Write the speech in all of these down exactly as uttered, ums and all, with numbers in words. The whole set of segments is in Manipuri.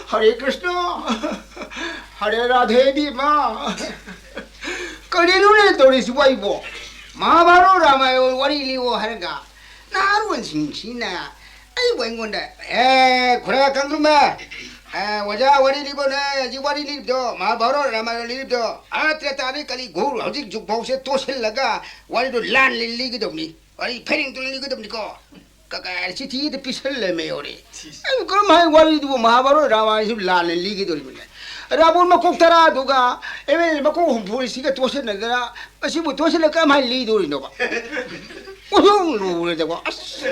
ꯍꯔꯦ ꯀ꯭ꯔꯤꯁꯅ, ꯍꯔꯦ ꯔꯥꯙꯦ ꯏꯕꯦꯝꯃ꯫ ꯀꯔꯤꯅꯣꯅꯦ ꯇꯧꯔꯤꯁꯤꯕꯣ ꯑꯩꯕꯣ? ꯃꯍꯥꯚꯥꯔꯠ ꯔꯥꯃꯥꯌꯟ ꯋꯥꯔꯤ ꯂꯤꯌꯣ ꯍꯥꯏꯔꯒ ꯅꯍꯥꯔꯣꯟꯁꯤꯡꯁꯤꯅ ꯑꯩꯕꯨ ꯑꯩꯉꯣꯟꯗ, "ꯑꯦ, ꯈꯨꯔꯥ ꯀꯪꯗ꯭ꯔꯨꯝꯃ, ꯑꯦ, ꯑꯣꯖꯥ ꯋꯥꯔꯤ ꯂꯤꯕꯣꯅꯦ, ꯍꯧꯖꯤꯛ ꯋꯥꯔꯤ ꯂꯤꯔꯤꯕꯗꯣ, ꯃꯍꯥꯚꯥꯔꯠ ꯔꯥꯃꯥꯌꯟ ꯂꯤꯔꯤꯕꯗꯣ, ꯑꯥ ꯇ꯭ꯔꯦꯇꯥꯗꯒꯤ ꯀꯂꯤ ꯍꯧꯖꯤꯛ ꯖꯨꯛ ꯐꯥꯎꯁꯦ ꯇꯣꯠꯁꯤꯜꯂꯒ ꯋꯥꯔꯤꯗꯣ ꯂꯥꯟꯅ ꯂꯤꯒꯗꯕꯅꯤ, ꯋꯥꯔꯤ ꯐꯩꯔꯦꯡ ꯇꯨꯔꯦꯡ ꯂꯤꯒꯗꯕꯅꯤꯀꯣ꯫ ꯀ-, ꯀ-, ꯆꯤꯊꯤꯗ ꯄꯤꯁꯜꯂꯦꯃꯦ ꯌꯧꯔꯦ꯫ ꯑꯩꯕꯨ ꯀꯔꯝ ꯍꯥꯏ ꯋꯥꯔꯤꯗꯨꯕꯨ ꯃꯍꯥꯚꯥꯔꯠ ꯔꯥꯃꯥꯌꯟꯁꯨ ꯂꯥꯟꯅ ꯂꯤꯒꯗꯧꯔꯤꯕꯅꯦ? ꯔꯥꯕꯣꯟ ꯃꯀꯣꯛ ꯇꯔꯥꯗꯨꯒ ꯑꯦꯝ ꯑꯦꯜ ꯑꯦ ꯃꯀꯣꯛ ꯍꯨꯝꯐꯨꯁꯤꯒ ꯇꯣꯠꯁꯤꯟꯅꯗꯅ ꯃꯁꯤꯕꯨ ꯇꯣꯠꯁꯤꯜꯂ ꯀꯔꯝ ꯍꯥꯏꯅ ꯂꯤꯗꯧꯔꯤꯅꯣꯕ? ꯎꯁꯨꯡ ꯂꯨꯔꯦꯗꯀꯣ꯫ ꯑꯁ,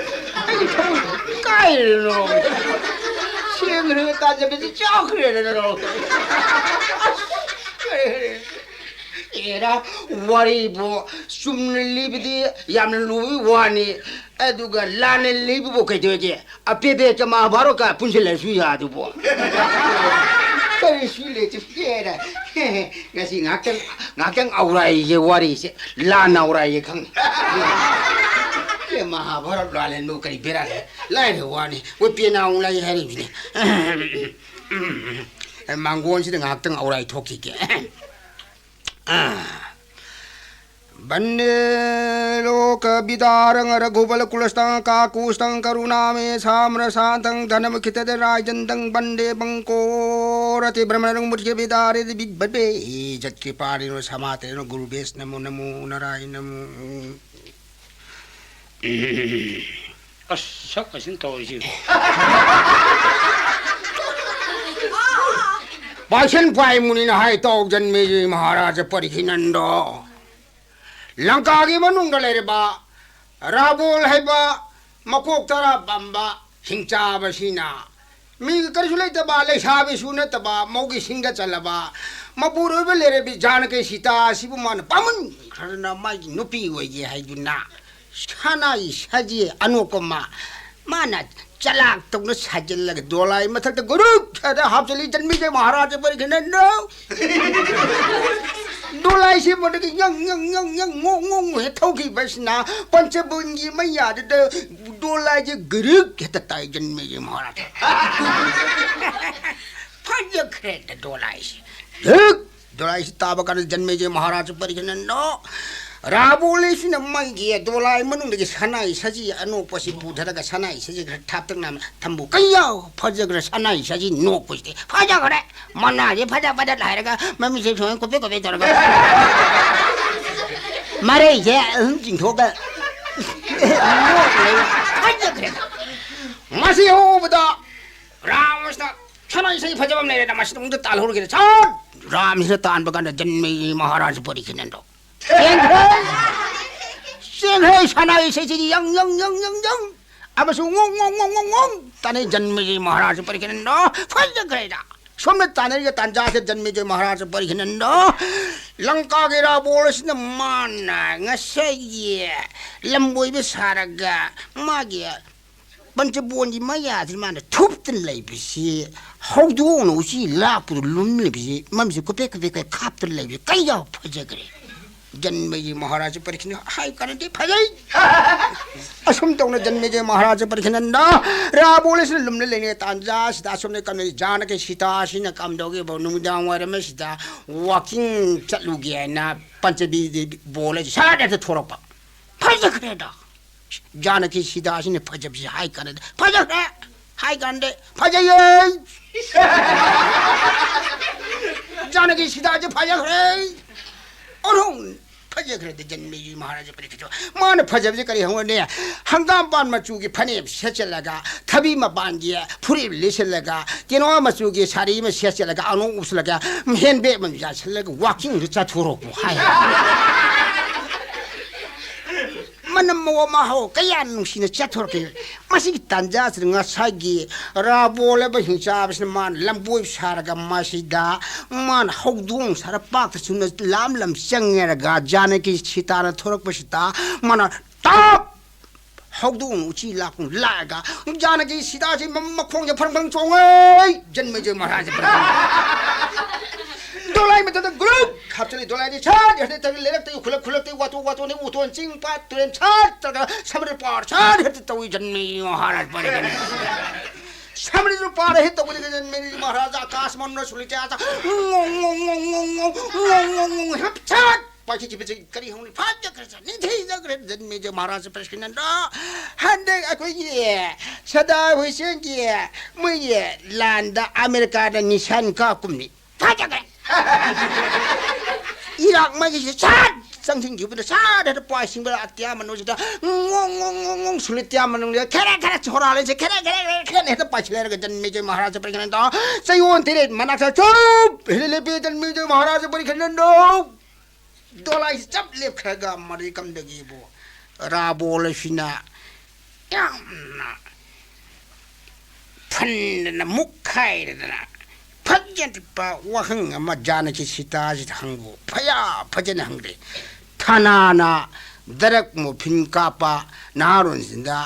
ꯑꯩ ꯊꯃꯣꯏ ꯀꯥꯏꯔꯦꯅꯣ꯫ ꯁꯦꯡꯈ꯭ꯔꯦ ꯇꯥꯖꯕꯁꯤ ꯆꯥꯈ꯭ꯔꯦꯗꯅ꯫ ꯑꯁ, ꯀꯔꯤ, ꯀꯔꯤ꯫ ꯑꯦꯔꯥ, ꯋꯥꯔꯤꯕꯨ ꯆꯨꯝꯅ ꯂꯤꯕꯗꯤ ꯌꯥꯝꯅ ꯂꯨꯕꯒꯤ ꯋꯥꯅꯤ, ꯑꯗꯨꯒ ꯂꯥꯟꯅ ꯂꯤꯕꯕꯨ ꯀꯩꯗꯧꯒꯦ? ꯑꯄꯦꯕꯦꯠꯀ ꯃꯍꯥꯚꯥꯔꯠꯀ ꯄꯨꯟꯁꯤꯜꯂꯁꯨ ꯌꯥꯗꯨꯕꯨ꯫ ꯀꯔꯤꯁꯨ ꯂꯩꯇꯦ꯫ ꯑꯦꯔꯥ, ꯉꯁꯤ ꯉꯥꯏꯍꯥꯛꯇꯪ, ꯉꯥꯏꯍꯥꯛꯇꯪ ꯑꯧꯔꯥꯏꯒꯦ ꯋꯥꯔꯤꯁꯦ, ꯂꯥꯟꯅ ꯑꯧꯔꯥꯏꯒꯦ ꯈꯪꯉꯦ꯫ ꯑꯦ, ꯃꯍꯥꯚꯥꯔꯠ ꯂꯥꯜꯍꯟꯕꯕꯨ ꯀꯔꯤ ꯕꯦꯔꯥ ꯂꯩ? ꯂꯥꯏꯔꯕ ꯋꯥꯅꯤ, ꯃꯣꯏ ꯄꯦꯅꯥ ꯑꯃꯨꯛ ꯂꯩ ꯍꯥꯏꯔꯤꯕꯅꯦ꯫ ꯃꯥꯡꯒꯣꯟꯁꯤꯗ ꯉꯥꯏꯍꯥꯛꯇꯪ ꯑꯧꯔꯥꯏ ꯊꯣꯛꯈꯤꯒꯦ꯫ ꯕꯟꯗꯦ ꯂꯣꯀ ꯕꯤꯗꯥꯔꯪ ꯔꯘꯨꯕꯂꯀꯨꯂꯁꯇꯪ ꯀꯥꯀꯨꯁꯇꯪ ꯀꯔꯨꯅꯥꯃꯦ ꯁꯥꯝꯔ ꯁꯥꯟꯇꯪ ꯙꯅꯃꯈꯤꯇꯗ ꯔꯥꯏꯖꯟꯗꯪ ꯕꯟꯗꯦ ꯕꯪꯀꯣꯔ ꯇꯤꯕ꯭ꯔꯃꯔꯪ ꯃꯨꯠꯀ ꯕꯤꯗꯥꯔꯦ ꯕꯤꯕꯕꯦ ꯖꯠꯀ꯭ꯔꯤꯄꯥꯔꯤꯅꯣ ꯁꯃꯥꯇꯦꯅꯣ ꯒꯨꯔꯨꯕꯦꯁ ꯅꯃꯣ ꯅꯃꯣ ꯅꯔꯥꯏ ꯅꯃꯣ꯫ ꯑꯁ, ꯁꯛ ꯑꯁꯤꯅ ꯇꯧꯔꯤꯁꯤ꯫ ꯄꯥꯏꯁꯟ ꯄꯥꯏ ꯃꯨꯅꯤꯅ ꯍꯥꯏ ꯇꯧ ꯖꯟꯃꯦꯖꯤ ꯃꯍꯥꯔꯥꯖ ꯄꯔꯤꯈꯤꯅꯟꯗꯣ꯫ ꯂꯪꯀꯥꯒꯤ ꯃꯅꯨꯡꯗ ꯂꯩꯔꯤꯕ ꯔꯥꯕꯣꯜ ꯍꯥꯏꯕ ꯃꯀꯣꯛ ꯇꯔꯥ ꯄꯥꯝꯕ ꯍꯤꯡꯆꯥꯕꯁꯤꯅ ꯃꯤ ꯀꯔꯤꯁꯨ ꯂꯩꯇꯕ, ꯂꯩꯁꯥꯕꯤꯁꯨ ꯅꯠꯇꯕ, ꯃꯧꯒꯤ ꯁꯤꯡꯗ ꯆꯜꯂꯕ, ꯃꯄꯨꯔꯣꯏꯕ ꯂꯩꯔꯕꯤ ꯖꯥꯅꯀꯤ ꯁꯤꯇꯥ ꯑꯁꯤꯕꯨ ꯃꯥꯅ ꯄꯥꯝꯃꯟꯈ꯭ꯔꯗꯅ ꯃꯥꯒꯤ ꯅꯨꯄꯤ ꯑꯣꯏꯒꯦ ꯍꯥꯏꯗꯨꯅ ꯁꯅꯥꯒꯤ ꯁꯖꯤ ꯑꯅꯣꯛꯄ ꯑꯃ ꯃꯥꯅ ꯆꯂꯥꯛ ꯇꯧꯅ ꯁꯥꯖꯤꯜꯂꯒ ꯗꯣꯂꯥꯏ ꯃꯊꯛꯇ ꯒꯨꯔꯨꯞ ꯁꯥꯗ ꯍꯥꯞꯆꯤꯜꯂꯤ꯫ ꯖꯟꯃꯤꯖꯦ ꯃꯍꯥꯔꯥꯖ ꯄꯔꯤꯈꯤꯅꯟꯗꯣ꯫ ꯗꯣꯂꯥꯏꯁꯦ ꯃꯗꯨꯒꯤ ꯌꯪ, ꯌꯪ, ꯌꯪ, ꯌꯪ, ꯉꯣꯡ, ꯉꯣꯡ ꯍꯦꯛ ꯊꯧꯈꯤꯕꯁꯤꯅ ꯄꯟꯆꯕꯣꯟꯒꯤ ꯃꯌꯥꯗꯨꯗ ꯗꯣꯂꯥꯏꯁꯦ ꯒ꯭ꯔꯤꯛ ꯍꯦꯛꯇ ꯇꯥꯏ ꯖꯟꯃꯦꯖꯌ ꯃꯍꯥꯔꯥꯖ꯫ ꯐꯖꯈ꯭ꯔꯦꯗ ꯗꯣꯂꯥꯏꯁꯦ꯫ ꯒ꯭ꯔꯤꯛ! ꯗꯣꯂꯥꯏꯁꯤ ꯇꯥꯕ ꯀꯥꯟꯗ ꯖꯟꯃꯦꯖꯌ ꯃꯍꯥꯔꯥꯖ ꯄꯔꯤꯈꯅꯟꯗꯣ ꯔꯥꯕꯣꯂꯤꯁꯤꯅ ꯃꯩꯒꯤ ꯗꯣꯂꯥꯏ ꯃꯅꯨꯡꯗꯒꯤ ꯁꯅꯥꯏ ꯁꯖꯤ ꯑꯅꯣꯛꯄꯁꯤ ꯄꯨꯊꯔꯒ ꯁꯅꯥꯏ ꯁꯖꯤ ꯈꯔ ꯊꯥꯞꯇꯛꯅ ꯊꯝꯕꯨ ꯀꯩꯌꯥ ꯐꯖꯈ꯭ꯔꯦ ꯁꯅꯥꯏ ꯁꯖꯤ ꯅꯣꯛꯄꯁꯤꯗꯤ꯫ ꯐꯖꯈ꯭ꯔꯦ꯫ ꯃꯅꯥꯁꯦ ꯐꯖ ꯐꯖ ꯍꯥꯏꯔꯒ ꯃꯃꯤꯠꯁꯦ ꯁꯨꯃꯥꯏꯅ ꯀꯨꯞꯄꯦ ꯀꯨꯞꯄꯦ ꯇꯧꯔꯒ ꯃꯔꯩꯁꯦ ꯑꯗꯨꯝ ꯆꯤꯡꯊꯣꯛꯑꯒ ꯅꯣꯛ ꯂꯩ꯫ ꯐꯖꯈ꯭ꯔꯦ꯫ ꯃꯁꯤ ꯎꯕꯗ ꯔꯥꯃꯁꯤꯅ ꯁꯅꯥ ꯏꯁꯩ ꯐꯖꯕ ꯑꯃ ꯂꯩꯔꯦꯗ, ꯃꯁꯤꯗ ꯑꯃꯨꯛꯇ ꯇꯥꯜꯍꯧꯔꯒꯦꯗ꯫ ꯁꯠ! ꯔꯥꯝꯁꯤꯅ ꯇꯥꯟꯕ ꯀꯥꯟꯗ ꯖꯟꯃꯦꯖꯌ ꯃꯍꯥꯔꯥꯖ ꯄꯔꯤꯈꯤꯅꯟꯗꯣ ꯆꯦꯟꯈ꯭ꯔꯦ꯫ ꯆꯦꯟꯈ꯭ꯔꯦ꯫ ꯁꯅꯥ ꯏꯁꯩꯁꯤꯗꯤ ꯌꯪ, ꯌꯪ, ꯌꯪ, ꯌꯪ, ꯌꯪ꯫ ꯑꯃꯁꯨ ꯉꯣꯡ, ꯉꯣꯡ, ꯉꯣꯡ, ꯉꯣꯡ, ꯉꯣꯡ ꯇꯥꯅꯩ꯫ ꯖꯟꯃꯦꯖꯌ ꯃꯍꯥꯔꯥꯖ ꯄꯔꯤꯈꯤꯅꯟꯗꯣ ꯐꯖꯈ꯭ꯔꯦꯗ꯫ ꯁꯣꯝꯗ ꯇꯥꯟꯅꯔꯤꯕ ꯇꯥꯟꯖꯥꯁꯤꯗ ꯖꯟꯃꯦꯖꯌ ꯃꯍꯥꯔꯥꯖ ꯄꯔꯤꯈꯤꯅꯟꯗꯣ ꯂꯪꯀꯥꯒꯤ ꯔꯥꯕꯣꯜ ꯑꯁꯤꯅ ꯃꯥꯅ ꯉꯁꯥꯏꯒꯤ ꯂꯝꯕꯣꯏꯕ ꯁꯥꯔꯒ ꯃꯥꯒꯤ ꯄꯟꯆꯕꯣꯟꯒꯤ ꯃꯌꯥꯁꯤꯗ ꯃꯥꯅ ꯊꯨꯞꯇꯅ ꯂꯩꯕꯁꯤ, ꯍꯧꯗꯣꯡꯅ ꯎꯆꯤ ꯂꯥꯛꯄꯗ ꯂꯨꯝ ꯂꯩꯕꯁꯤ, ꯃꯃꯤꯠꯁꯤ ꯀꯨꯄꯦꯛ ꯀꯨꯄꯦꯛ ꯀꯨꯄꯦꯛ ꯈꯥꯞꯇꯅ ꯂꯩꯕꯁꯤ ꯀꯩ ꯌꯥꯎ ꯐꯖꯈ꯭ꯔꯦ꯫ ꯖꯟꯃꯦꯖꯌ ꯃꯍꯥꯔꯥꯖ ꯄꯔꯤꯈꯤꯅꯟꯗꯣ ꯍꯥꯏ ꯀꯥꯟꯅꯗꯦ ꯐꯖꯩ꯫ ꯑꯁꯨꯝ ꯇꯧꯅ ꯖꯟꯃꯦꯖꯌ ꯃꯍꯥꯔꯥꯖ ꯄꯔꯤꯈꯤꯅꯟꯗꯣ ꯔꯥꯕꯣꯂꯤꯁꯤꯅ ꯂꯨꯝꯅ ꯂꯩꯅ ꯇꯥꯟꯖꯥꯁꯤꯗ ꯑꯁꯣꯝꯗ ꯀꯝꯅ ꯖꯥꯅꯀꯤ ꯁꯤꯇꯥꯁꯤꯅ ꯀꯝꯗꯧꯒꯦꯕ ꯅꯨꯃꯤꯗꯥꯡ ꯋꯥꯏꯔꯝ ꯑꯁꯤꯗ ꯋꯥꯀꯤꯡ ꯆꯠꯂꯨꯒꯦ ꯍꯥꯏꯅ ꯄꯟꯆꯕꯤ ꯕꯣꯜ ꯑꯁꯤ ꯁꯠ ꯍꯦꯛꯇ ꯊꯣꯔꯛꯄ꯫ ꯐꯖꯈ꯭ꯔꯦꯗ꯫ ꯖꯥꯅꯀꯤ ꯁꯤꯗꯥꯁꯤꯅ ꯐꯖꯕꯁꯤ ꯍꯥꯏ ꯀꯥꯟꯗ ꯐꯖꯈ꯭ꯔꯦ꯫ ꯍꯥꯏ ꯀꯥꯟꯗ ꯐꯖꯩꯌꯦ꯫ ꯖꯥꯅꯀꯤ ꯁꯤꯗꯥꯁꯤ ꯐꯖꯈ꯭ꯔꯦ꯫ ꯑꯣꯟꯊꯣꯛ ꯐꯖꯈ꯭ꯔꯦꯗ ꯖꯟꯃꯦꯖꯌ ꯃꯍꯥꯔꯥꯖ ꯄꯔꯤꯈꯤꯠꯇꯣ꯫ ꯃꯥꯅ ꯐꯖꯕꯁꯤ ꯀꯔꯤ ꯍꯪꯉꯨꯔꯅꯤ? ꯍꯪꯒꯥꯝꯄꯥꯟ ꯃꯆꯨꯒꯤ ꯐꯅꯦꯛ ꯁꯦꯠꯆꯜꯂꯒ, ꯊꯕꯤ ꯃꯄꯥꯟꯒꯤ ꯐꯨꯔꯤꯠ ꯂꯤꯠꯁꯜꯂꯒ, ꯀꯦꯅꯣ ꯃꯆꯨꯒꯤ ꯁꯥꯔꯤ ꯑꯃ ꯁꯦꯠꯆꯜꯂꯒ, ꯑꯅꯣꯛ ꯎꯞꯁꯜꯂꯒ, ꯍꯦꯟ ꯕꯦꯒ ꯑꯃ ꯌꯥꯟꯁꯜꯂꯒ ꯋꯥꯀꯤꯡꯗ ꯆꯠꯊꯣꯔꯛꯄ ꯍꯥꯏ꯫ ꯃꯅꯝ ꯃꯍꯥꯎ ꯀꯌꯥ ꯅꯨꯡꯁꯤꯅ ꯆꯠꯊꯣꯔꯛꯈꯤ꯫ ꯃꯁꯤꯒꯤ ꯇꯥꯟꯖꯥꯁꯤꯗ ꯉꯁꯥꯏꯒꯤ ꯔꯥꯕꯣꯜ ꯍꯥꯏꯕ ꯍꯤꯡꯆꯥꯕꯁꯤꯅ ꯃꯥꯅ ꯂꯝꯕꯣꯏ ꯁꯥꯔꯒ ꯃꯁꯤꯗ ꯃꯥꯅ ꯍꯧꯗꯣꯡ ꯁꯥꯔ ꯄꯥꯛꯇ ꯆꯨꯝꯅ ꯂꯥꯝ ꯂꯝ ꯆꯪꯉꯦꯔꯒ ꯖꯥꯅꯀꯤ ꯁꯤꯇꯥꯅ ꯊꯣꯔꯛꯄꯁꯤꯗ ꯃꯥꯅ ꯇꯞ ꯍꯧꯗꯣꯡ ꯎꯆꯤ ꯂꯥꯛꯄ ꯂꯥꯛꯑꯒ ꯖꯥꯅꯀꯤ ꯁꯤꯇꯥꯁꯤ ꯃ-, ꯃꯈꯣꯡꯁꯦ ꯐꯔꯪ ꯐꯔꯪ ꯆꯣꯡꯉꯦ꯫ ꯖꯟꯃꯦꯖꯌ ꯃꯍꯥꯔꯥꯖ ꯐꯔꯪ ꯐꯔꯪ꯫ ꯗꯣꯂꯥꯏ ꯃꯊꯛꯇ ꯒ꯭ꯔꯨꯞ ꯍꯥꯞꯆꯤꯜꯂꯤ꯫ ꯗꯣꯂꯥꯏꯗꯤ ꯁꯠ ꯍꯦꯛꯇ ꯂꯩꯔꯛꯇꯒꯤ ꯈꯨꯜꯂꯛ, ꯈꯨꯜꯂꯛꯇꯒꯤ ꯋꯥꯇꯣꯟ, ꯋꯥꯇꯣꯟꯗꯒꯤ ꯎꯇꯣꯟ, ꯆꯤꯡ ꯄꯥꯠ ꯇꯨꯔꯦꯟ ꯁꯠ ꯆꯠꯂꯒ ꯁꯃꯨꯗ꯭ꯔ ꯄꯥꯔ ꯁꯠ ꯍꯦꯛꯇ ꯇꯧꯏ꯫ ꯖꯟꯃꯦꯖꯌ ꯃꯍꯥꯔꯥꯖ ꯄꯔꯤꯈ꯭ꯌꯥꯅ꯫ ꯁꯃꯨꯗ꯭ꯔ ꯄꯥꯔ ꯍꯦꯛ ꯇꯧꯕꯗꯒꯤ ꯖꯟꯃꯦꯖꯌ ꯃꯍꯥꯔꯥꯖ ꯑꯀꯥꯁ ꯃꯟꯗꯂ ꯁꯨꯂꯤꯇ꯭ꯌꯥ ꯆ ꯉꯣꯡ ꯉꯣꯡ ꯉꯣꯡ ꯉꯣꯡ ꯉꯣꯡ ꯉꯣꯡ ꯉꯣꯡ ꯉꯣꯡ ꯍꯦꯛ ꯁꯠ ꯄꯥꯏꯈꯠꯈꯤꯕꯁꯤ ꯀꯔꯤ ꯍꯧꯅꯤ? ꯐꯖꯈ꯭ꯔꯦ, ꯅꯤꯡꯊꯤꯖꯈ꯭ꯔꯦ ꯖꯟꯃꯦꯖꯌ ꯃꯍꯥꯔꯥꯖ ꯄ꯭ꯔꯦꯁꯤꯗꯦꯟꯗ꯫ ꯍꯟꯗꯛ ꯑꯩꯈꯣꯏꯒꯤ ꯁꯗꯥꯝ ꯍꯨꯁꯦꯟꯒꯤ ꯃꯣꯏꯒꯤ ꯂꯥꯟꯗ ꯑꯃꯦꯔꯤꯀꯥꯗ ꯅꯤꯁꯥꯟ ꯀꯥꯞꯀꯨꯝꯅꯤ꯫ ꯐꯖꯈ꯭ꯔꯦ꯫ ꯏꯔꯥꯛ ꯃꯥꯏꯒꯤꯁꯦ ꯁꯠ ꯆꯪꯁꯤꯟꯈꯤꯕꯗ ꯁꯠ ꯍꯦꯛꯇ ꯄꯥꯏꯁꯤꯡꯕ ꯑꯇꯤꯌꯥ ꯃꯅꯨꯡꯁꯤꯗ ꯉꯣꯡ ꯉꯣꯡ ꯉꯣꯡ ꯉꯣꯡ ꯁꯨꯂꯤꯇꯤꯌꯥ ꯃꯅꯨꯡꯁꯤꯗ ꯈꯦꯔꯦ ꯈꯦꯔꯦ ꯁꯣꯔꯥ ꯂꯩꯁꯦ ꯈꯦꯔꯦ ꯈꯦꯔꯦ ꯈꯦꯔꯦ ꯈꯦꯔꯦ ꯍꯦꯛꯇ ꯄꯥꯏꯁꯤꯜꯂꯦ꯫ ꯍꯥꯏꯔꯒ ꯖꯟꯃꯦꯖꯌ ꯃꯍꯥꯔꯥꯖ ꯄꯔꯤꯈ꯭ꯌꯥꯅꯟꯗ ꯆꯌꯣꯜ ꯇꯔꯦꯠ ꯃꯅꯥꯛꯇ ꯆꯨꯞ ꯍꯦꯛꯇ ꯂꯦꯞꯄꯤ꯫ ꯖꯟꯃꯦꯖꯌ ꯃꯍꯥꯔꯥꯖ ꯄꯔꯤꯈ꯭ꯌꯥꯅꯟꯗ ꯗꯣꯂꯥꯏꯁꯤ ꯆꯞ ꯂꯦꯞꯈ꯭ꯔꯒ ꯃꯔꯩ ꯀꯝꯗꯒꯤꯕꯨ ꯔꯥꯕꯣꯜ ꯑꯁꯤꯅ ꯌꯥꯝꯅ ꯐꯟꯗꯅ ꯃꯨꯛꯈꯥꯏꯔꯗꯅ ꯐꯖꯅ ꯋꯥꯍꯪ ꯑꯃ ꯖꯥꯅꯀꯤ ꯁꯤꯇꯥꯁꯤꯗ ꯍꯪꯉꯨ꯫ ꯐꯌꯥ ꯐꯖꯅ ꯍꯪꯗꯦ꯫ ꯊꯥꯅꯥꯅ ꯗ꯭ꯔꯒ ꯃꯣꯐꯤꯟ ꯀꯥꯞꯄ ꯅꯍꯥꯔꯣꯟꯁꯤꯡꯗ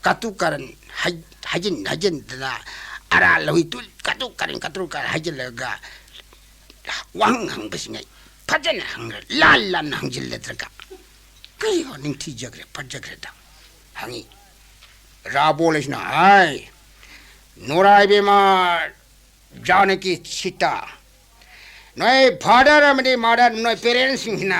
ꯀꯇꯨ ꯀꯔꯟ ꯍꯥꯏ-, ꯍꯥꯏꯖꯤꯟ ꯍꯥꯏꯖꯤꯟꯗꯅ ꯑꯔꯥ ꯂꯧꯏ ꯇꯨ ꯀꯇꯨ ꯀꯔꯟ ꯀꯇꯨ ꯀꯔꯟ ꯍꯥꯏꯖꯤꯜꯂꯒ ꯋꯥꯍꯪ ꯍꯪꯕꯁꯤꯡ ꯑꯩ ꯐꯖꯅ ꯍꯪꯉꯦ, ꯂꯥꯟ ꯂꯥꯟꯅ ꯍꯪꯖꯤꯜꯂꯗ꯭ꯔꯒ ꯀꯩ ꯅꯤꯡꯊꯤꯖꯈ꯭ꯔꯦ ꯐꯖꯈ꯭ꯔꯦꯗ ꯍꯪꯉꯤ꯫ ꯔꯥꯕꯣꯜ ꯑꯁꯤꯅ, "ꯍꯥꯏ, ꯅꯨꯔꯥꯏꯕꯦꯝꯃ ꯖꯥꯅꯀꯤ ꯁꯤꯇꯥ, ꯅꯣꯏ ꯐꯥꯗꯔ ꯑꯃꯗꯤ ꯃꯥꯗꯔ, ꯅꯣꯏ ꯄꯦꯔꯦꯟꯁꯁꯤꯡꯁꯤꯅ